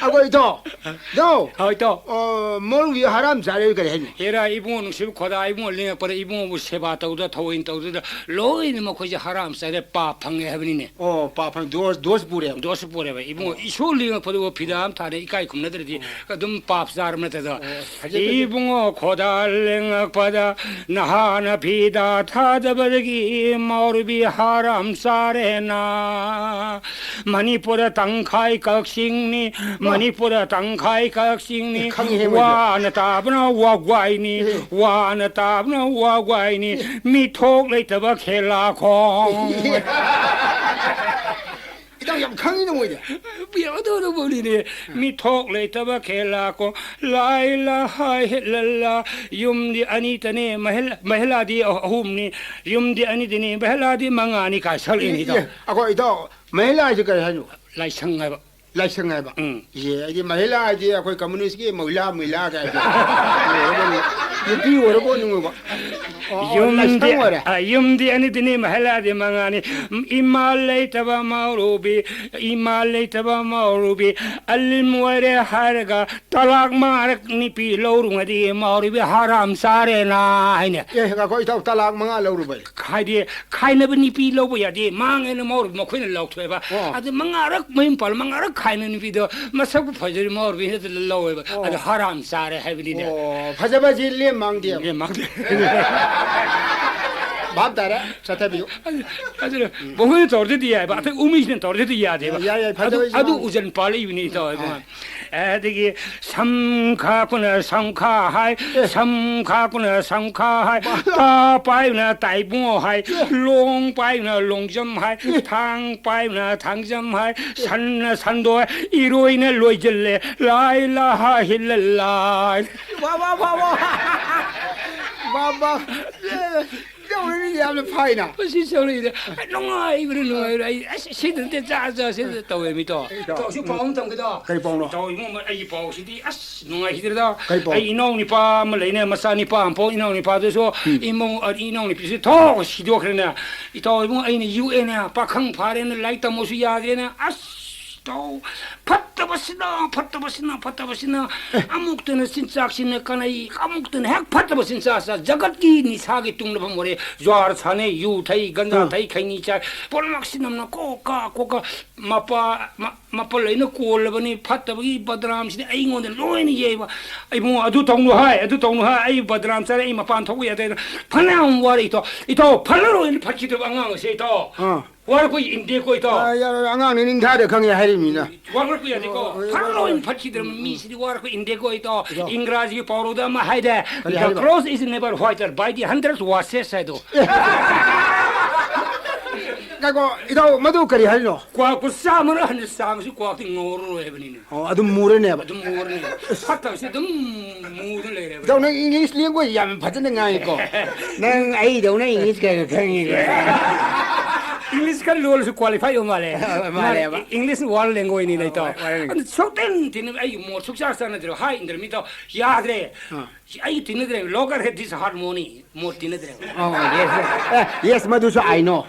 ꯑꯩꯈꯣꯏ ꯏꯇꯥꯎ, ꯏꯇꯥꯎ, ꯍꯣꯏ, ꯏꯇꯥꯎ꯫ ꯑ, ꯃꯧꯔꯨꯕꯤ ꯍꯔꯥꯝ ꯆꯥꯔꯦ ꯀꯔꯤ ꯍꯥꯏꯅꯤ? ꯍꯦꯔꯥ, ꯏꯕꯨꯡꯉꯣ ꯅꯨꯡꯁꯤꯕ ꯈꯣꯗꯥ, ꯏꯕꯨꯡꯉꯣ ꯂꯦꯡꯉꯛꯄꯗ, ꯏꯕꯨꯡꯉꯣꯕꯨ ꯁꯦꯕꯥ ꯇꯧꯗ, ꯊꯑꯣꯏꯅ ꯇꯧꯗꯗ, ꯂꯣꯏꯅ ꯃꯈꯣꯏꯁꯦ ꯍꯔꯥꯝ ꯆꯥꯔꯦ, ꯄꯥꯞ ꯐꯪꯉꯦ ꯍꯥꯏꯕꯅꯤꯅꯦ꯫ ꯑꯣ, ꯄꯥꯞ ꯐꯪ-, ꯗꯣꯁ, ꯗꯣꯁ ꯄꯨꯔꯦꯕ꯫ ꯗꯣꯁ ꯄꯨꯔꯦꯕ꯫ ꯏꯕꯨꯡꯉꯣ, ꯑꯣ꯫ ꯏꯁꯣꯔ ꯂꯦꯡꯉꯛꯄꯗꯨꯕꯨ ꯐꯤꯗꯥ ꯑꯃ ꯊꯥꯔꯦ, ꯏꯀꯥꯏ ꯈꯨꯝꯅꯗ꯭ꯔꯗꯤ ꯑꯣ꯫ ꯑꯗꯨꯝ ꯄꯥꯞ ꯆꯥꯔꯕ ꯅꯠꯇꯗꯣ꯫ ꯑꯣ, ꯐꯖꯩ, ꯐꯖꯩ꯫ ꯏꯕꯨꯡꯉꯣ ꯈꯣꯗꯥ ꯂꯦꯡꯉꯛꯄꯗ, ꯅꯍꯥꯅ ꯐꯤꯗꯥ ꯊꯥꯗꯕꯗꯒꯤ ꯃꯧꯔꯨꯕꯤ ꯍꯔꯥꯝ ꯆꯥꯔꯦꯅ꯫ ꯃꯅꯤꯄꯨꯔ ꯇꯪꯈꯥꯏ ꯀꯛꯆꯤꯡꯅꯤ, ꯃꯅꯤꯄꯨꯔ ꯇꯪꯈꯥꯏ ꯀꯛꯆꯤꯡꯅꯤ꯫ ꯑꯦ, ꯈꯪꯉꯤꯍꯦ ꯃꯣꯏꯗꯤ꯫ ꯋꯥꯅ ꯇꯥꯕꯅ ꯋꯥꯒ꯭ꯋꯥꯏꯅꯤ, ꯑꯦ꯫ ꯋꯥꯅ ꯇꯥꯕꯅ ꯋꯥꯒ꯭ꯋꯥꯏꯅꯤ, ꯑꯦ꯫ ꯃꯤꯊꯣꯛ ꯂꯩꯇꯕ ꯈꯦꯂꯥꯈꯣꯡ꯫ ꯑꯦ꯫ ꯏꯇꯥꯎ ꯌꯥꯝ ꯈꯪꯉꯤꯅ ꯃꯣꯏꯗꯤ꯫ ꯑꯗꯨꯅꯕꯨꯅꯤꯅꯦ, ꯃꯤꯊꯣꯛ ꯂꯩꯇꯕ ꯈꯦꯂꯥꯈꯣꯡ, ꯂꯥꯏ ꯂꯍꯥꯏ ꯍꯦꯠꯂꯜꯂꯥ, ꯌꯨꯝꯗꯤ ꯑꯅꯤꯇꯅꯦ, ꯃꯍꯦꯜ-, ꯃꯍꯦꯂꯥꯗꯤ ꯑꯍꯨꯝꯅꯤ, ꯌꯨꯝꯗꯤ ꯑꯅꯤꯗꯅꯤ, ꯃꯍꯦꯂꯥꯗꯤ ꯃꯉꯥꯅꯤ ꯀꯥꯏ ꯁꯛꯂꯛꯏꯅꯤ, ꯏꯇꯥꯎ꯫ ꯑꯦ, ꯑꯩꯈꯣꯏ ꯏꯇꯥꯎ, ꯃꯍꯦꯂꯥ ꯍꯥꯏꯁꯦ ꯀꯔꯤ ꯍꯥꯏꯅꯣ? ꯂꯥꯏꯁꯪ ꯍꯥꯏꯕ꯫ ꯂꯥꯏꯁꯪ ꯍꯥꯏꯕ꯫ ꯎꯝ꯫ ꯏꯍꯦ, ꯑꯩꯗꯤ ꯃꯍꯤꯂꯥ ꯍꯥꯏꯗꯤ ꯑꯩꯈꯣꯏ ꯀꯝꯃꯨꯅꯤꯁ꯭ꯠꯀꯤ ꯃꯍꯤꯂꯥ, ꯃꯍꯤꯂꯥ ꯀꯥꯏ ꯍꯥꯏꯗꯣ꯫ ꯅꯨꯄꯤ ꯑꯣꯏꯔꯕꯣꯏ ꯅꯤꯡꯉꯨꯕ꯫ ꯑꯣ, ꯑꯣ, ꯏꯌꯨꯝꯗꯤ, ꯂꯥꯏꯁꯪ ꯑꯣꯏꯔꯦ꯫ ꯑ, ꯏꯌꯨꯝꯗꯤ ꯑꯅꯤꯗꯨꯅꯤ, ꯃꯍꯤꯂꯥꯗꯤ ꯃꯉꯥꯅꯤ꯫ ꯏꯃꯥ ꯂꯩꯇꯕ ꯃꯧꯔꯨꯕꯤ, ꯏꯃꯥ ꯂꯩꯇꯕ ꯃꯧꯔꯨꯕꯤ, ꯑꯂꯤꯝ ꯑꯣꯏꯔꯦ ꯍꯥꯏꯔꯒ ꯇꯂꯥꯛ ꯃꯉꯥꯔꯛ ꯅꯨꯄꯤ ꯂꯧꯔꯨꯉꯗꯤ ꯃꯧꯔꯨꯕꯤ ꯍꯔꯥꯝ ꯆꯥꯔꯦꯅ ꯍꯥꯏꯅꯦ꯫ ꯑꯦ, ꯉꯥꯏꯈꯣ, ꯏꯇꯥꯎ, ꯇꯂꯥꯛ ꯃꯉꯥ ꯂꯧꯔꯨꯕꯩ? ꯍꯥꯏꯗꯤ ꯈꯥꯏꯅꯕ ꯅꯨꯄꯤ ꯂꯧꯕ ꯌꯥꯗꯦ, ꯃꯥꯡꯉꯦꯅ ꯃꯧꯔꯨꯕꯤ ꯃꯈꯣꯏꯅ ꯂꯧꯊꯣꯛꯑꯦꯕ꯫ ꯑꯣ꯫ ꯑꯗꯨ ꯃꯉꯥꯔꯛ ꯃꯌꯨꯝ ꯄꯥꯜꯂ ꯃꯉꯥꯔꯛ ꯈꯥꯏꯅ ꯅꯨꯄꯤꯗꯣ ꯃꯁꯛꯄꯨ ꯐꯖꯔꯤ ꯃꯧꯔꯨꯕꯤ ꯍꯦꯛꯇ ꯂꯧꯋꯦꯕ꯫ ꯑꯣ꯫ ꯑꯗꯨ ꯍꯔꯥꯝ ꯆꯥꯔꯦ ꯍꯥꯏꯕꯅꯤꯅꯦ꯫ ꯑꯣ, ꯐꯖꯕꯁꯤ ꯂꯦꯝ ꯃꯥꯡꯗꯦ꯫ ꯂꯦꯝ ꯃꯥꯡꯗꯦ꯫ ꯚꯥꯞ ꯇꯥꯔꯦ, ꯆꯠꯊꯕꯤꯌꯨ꯫ ꯑꯗꯨ, ꯑꯗꯨꯅ ꯃꯈꯣꯏꯅ ꯇꯧꯔꯗꯤ ꯌꯥꯏꯕ, ꯑꯇꯩ ꯎꯃꯤꯁꯤꯅ ꯇꯧꯔꯗꯤ ꯌꯥꯗꯦꯕ꯫ ꯌꯥꯏ, ꯌꯥꯏ, ꯑꯗꯨ, ꯐꯖꯕꯁꯤ ꯑꯗꯨ ꯃꯥꯡꯗꯦ꯫ ꯎꯖꯟ ꯄꯥꯜꯂꯛꯏꯕꯅꯤ, ꯏꯇꯥꯎ ꯏꯕꯨꯡꯉꯣ꯫ ꯑꯗꯒꯤ ꯁꯝ ꯈꯥꯛꯄꯅ ꯁꯝꯈꯥ ꯍꯥꯏ, ꯑꯦ꯫ ꯁꯝ ꯈꯥꯛꯄꯅ ꯁꯝꯈꯥ ꯍꯥꯏ, ꯃꯥꯅ꯫ ꯇꯥ ꯄꯥꯏꯕꯅ ꯇꯥꯏꯕꯨꯡꯉꯣ ꯍꯥꯏ, ꯑꯦ꯫ ꯂꯣꯡ ꯄꯥꯏꯕꯅ ꯂꯣꯡꯖꯝ ꯍꯥꯏ, ꯑꯦ꯫ ꯊꯥꯡ ꯄꯥꯏꯕꯅ ꯊꯥꯡꯖꯝ ꯍꯥꯏ, ꯑꯦ꯫ ꯁꯟꯅ ꯁꯟꯗꯣꯏ, ꯏꯔꯣꯏꯅ ꯂꯣꯏꯖꯤꯜꯂꯦ, ꯂꯥꯏ ꯂꯥ ꯍꯥ ꯍꯤꯜꯂ ꯂꯥꯏ꯫ ꯋꯥ, ꯋꯥ, ꯋꯥ, ꯋꯥ꯫ ꯋꯥ, ꯋꯥ꯫ ꯌꯧꯔꯛꯏ ꯌꯥꯝꯅ ꯐꯥꯏꯅ꯫ ꯃꯁꯤ ꯆꯥꯎꯔꯛꯏꯗ꯫ ꯑꯩ ꯅꯨꯡꯉꯥꯏꯕꯅ ꯅꯨꯡꯉꯥꯏꯕꯅ꯫ ꯑꯩ ꯑꯁ ꯁꯤꯗ ꯅꯠꯇꯦ, ꯆꯥ, ꯆꯥ, ꯁꯤꯗ ꯇꯧꯋꯦ ꯃꯤꯗꯣ꯫ ꯏꯇꯥꯎ, ꯏꯇꯥꯎꯁꯨ ꯄꯥꯎ ꯑꯃ ꯇꯝꯒꯦꯗ꯫ ꯀꯔꯤ ꯄꯥꯎꯅꯣ? ꯏꯇꯥꯎ ꯏꯕꯨꯡꯉꯣ, ꯑꯩꯒꯤ ꯄꯥꯎꯁꯤꯗꯤ ꯑꯁ ꯅꯨꯡꯉꯥꯏꯈꯤꯗ꯭ꯔꯦꯗ꯫ ꯀꯔꯤ ꯄꯥꯎ? ꯑꯩ ꯏꯅꯥꯎ ꯅꯤꯄꯥ ꯑꯃ ꯂꯩꯅꯦ, ꯃꯆꯥ ꯅꯤꯄꯥ ꯑꯃ ꯄꯣꯛ, ꯏꯅꯥꯎ ꯅꯤꯄꯥꯗꯨꯁꯨ ꯎꯝ꯫ ꯏꯃꯧ, ꯑ, ꯏꯅꯥꯎ ꯅꯨꯄꯤꯁꯤ ꯊꯣꯛ ꯁꯤꯗꯣꯛꯈ꯭ꯔꯦꯅꯦ꯫ ꯏꯇꯥꯎ ꯏꯕꯨꯡꯉꯣ, ꯑꯩꯅ ꯌꯣꯛꯑꯦꯅꯦ, ꯄꯥꯈꯪ ꯐꯥꯔꯦꯅ ꯂꯥꯏꯔꯤꯛ ꯇꯝꯃꯣꯁꯨ ꯌꯥꯗ꯭ꯔꯦꯅꯦ꯫ ꯑꯁ, ꯏꯇꯥꯎ, ꯐꯠꯇ ꯐꯠꯇꯕꯁꯤꯅ, ꯐꯠꯇꯕꯁꯤꯅ, ꯐꯠꯇꯕꯁꯤꯅ, ꯑꯃꯨꯛꯇꯅ ꯆꯤꯟꯖꯥꯛꯁꯤꯅ ꯀꯥꯟꯅꯩ, ꯑꯃꯨꯛꯇꯅ ꯍꯦꯛ ꯐꯠꯇꯕ ꯆꯤꯟꯖꯥꯛ ꯆꯥ, ꯖꯒꯠꯀꯤ ꯅꯤꯁꯥꯒꯤ ꯇꯨꯡꯂꯐꯝ ꯑꯣꯏꯔꯦ꯫ ꯖ꯭ꯋꯥꯔ ꯁꯥꯟꯅꯩ, ꯌꯨ ꯊꯛꯏ, ꯒꯟꯖꯥ ꯎꯝ꯫ ꯊꯛꯏ, ꯈꯩꯅꯤ ꯆꯥꯏ, ꯄꯨꯝꯅꯃꯛꯁꯤꯅ ꯀꯣꯀꯥ, ꯀꯣꯀꯥ, ꯃꯄꯥ, ꯃ-, ꯃꯄꯜ ꯑꯩꯅ ꯀꯣꯜꯂꯕꯅꯤ, ꯐꯠꯇꯕꯒꯤ ꯕꯗꯅꯥꯝꯁꯤꯗꯤ ꯑꯩꯉꯣꯟꯗ ꯂꯣꯏꯅ ꯌꯩꯕ꯫ ꯏꯕꯨꯡꯉꯣ, ꯑꯗꯨ ꯇꯧꯅꯨ ꯍꯥꯏ, ꯑꯗꯨ ꯇꯧꯅꯨ ꯍꯥꯏ, ꯑꯩ ꯕꯗꯅꯥꯝ ꯆꯥꯔꯦ, ꯑꯩ ꯃꯄꯥꯟ ꯊꯣꯛꯄ ꯌꯥꯗꯦ꯫ ꯐꯅꯌꯥꯝ ꯋꯥꯔꯦ ꯏꯇꯥꯎ, ꯏꯇꯥꯎ, ꯐꯜꯂꯔꯣꯏꯅ ꯐꯠꯈꯤꯗꯕ ꯑꯉꯥꯡ ꯑꯁꯦ ꯏꯇꯥꯎ꯫ ꯑꯥ꯫ ꯋꯥꯔꯛꯄ ꯏꯟꯗꯦꯀꯣ ꯏꯇꯥꯎ꯫ ꯑꯥ, ꯌꯥꯔꯣꯏ, ꯑꯉꯥꯡꯅꯤ ꯅꯤꯡꯊꯥꯗ ꯈꯪꯉꯦ ꯍꯥꯏꯔꯤꯃꯤꯅ꯫ ꯋꯥꯔꯛꯄ ꯌꯥꯗꯦꯀꯣ꯫ ꯑꯣ, ꯑꯣ, ꯐꯔꯛ ꯑꯣ, ꯂꯣꯏꯅ ꯑꯣ꯫ ꯐꯠꯈꯤꯗ꯭ꯔꯕ ꯎꯝ, ꯎꯝ꯫ ꯃꯤꯁꯤꯗꯤ ꯋꯥꯔꯛꯄ ꯏꯟꯗꯦꯀꯣ ꯏꯇꯥꯎ꯫ ꯏꯇꯥꯎ꯫ ꯏꯪꯒ꯭ꯔꯥꯖꯤꯒꯤ ꯄꯥꯎꯔꯧꯗ ꯑꯃ ꯍꯥꯏꯗꯥꯏ, ꯀꯔꯤ "The ꯍꯥꯏꯔꯤꯕ? Cross is never whiter by the hundred washes" ꯍꯥꯏꯗꯣ꯫ ꯑꯦ꯫ ꯉꯥꯏꯈꯣ, ꯏꯇꯥꯎ, ꯃꯗꯨ ꯀꯔꯤ ꯍꯥꯏꯔꯤꯅꯣ? ꯀ꯭ꯋꯥꯛꯄꯨ ꯆꯥꯝꯃꯔꯛ ꯍꯟꯅ ꯆꯥꯝꯃꯁꯨ ꯀ꯭ꯋꯥꯛꯇꯤ ꯉꯧꯔꯔꯣꯏ ꯍꯥꯏꯕꯅꯤꯅꯦ꯫ ꯑꯣ, ꯑꯗꯨꯝ ꯃꯨꯔꯅꯦꯕ꯫ ꯑꯗꯨꯝ ꯃꯨꯔꯅꯤ꯫ ꯐꯠꯇꯕꯁꯦ ꯑꯗꯨꯝ ꯃꯨꯗꯨꯅ ꯂꯩꯔꯦꯕ꯫ ꯏꯇꯥꯎ, ꯅꯪ English language ꯌꯥꯝ ꯐꯖꯅ ꯉꯥꯡꯉꯤꯀꯣ꯫ ꯅꯪ ꯑꯩꯗꯧꯅ English ꯀꯩꯅꯣ ꯈꯪꯉꯤꯀꯣ꯫ English ꯈꯔ ꯂꯣꯜꯂꯁꯨ qualify ꯑꯣꯏ ꯃꯥꯜꯂꯦ꯫ ꯃꯥꯜꯂꯦꯕ꯫ ꯃꯥ English world language ꯅꯤꯅ ꯏꯇꯥꯎ꯫ ꯑꯣ, ꯋꯥꯔꯦꯡꯒꯦ꯫ ꯑꯗꯨ ꯁꯨꯛꯇꯤꯟ ꯇꯤꯟꯅ ꯑꯩꯒꯤ ꯃꯣꯠ ꯁꯨꯛꯆꯥ ꯆꯥꯟꯅꯗ꯭ꯔꯦ꯫ ꯍꯥꯏ ꯏꯟꯗ꯭ꯔꯃꯤ ꯏꯇꯥꯎ꯫ ꯌꯥꯗ꯭ꯔꯦ꯫ ꯑꯥ꯫ ꯑꯩ ꯇꯤꯟꯅꯗ꯭ꯔꯦ꯫ Look at this heart money꯫ ꯃꯣꯠ ꯇꯤꯟꯅꯗ꯭ꯔꯦ꯫ ꯑꯣ, yes, yes꯫ ꯑꯦ, yes, ꯃꯗꯨꯁꯨ I know꯫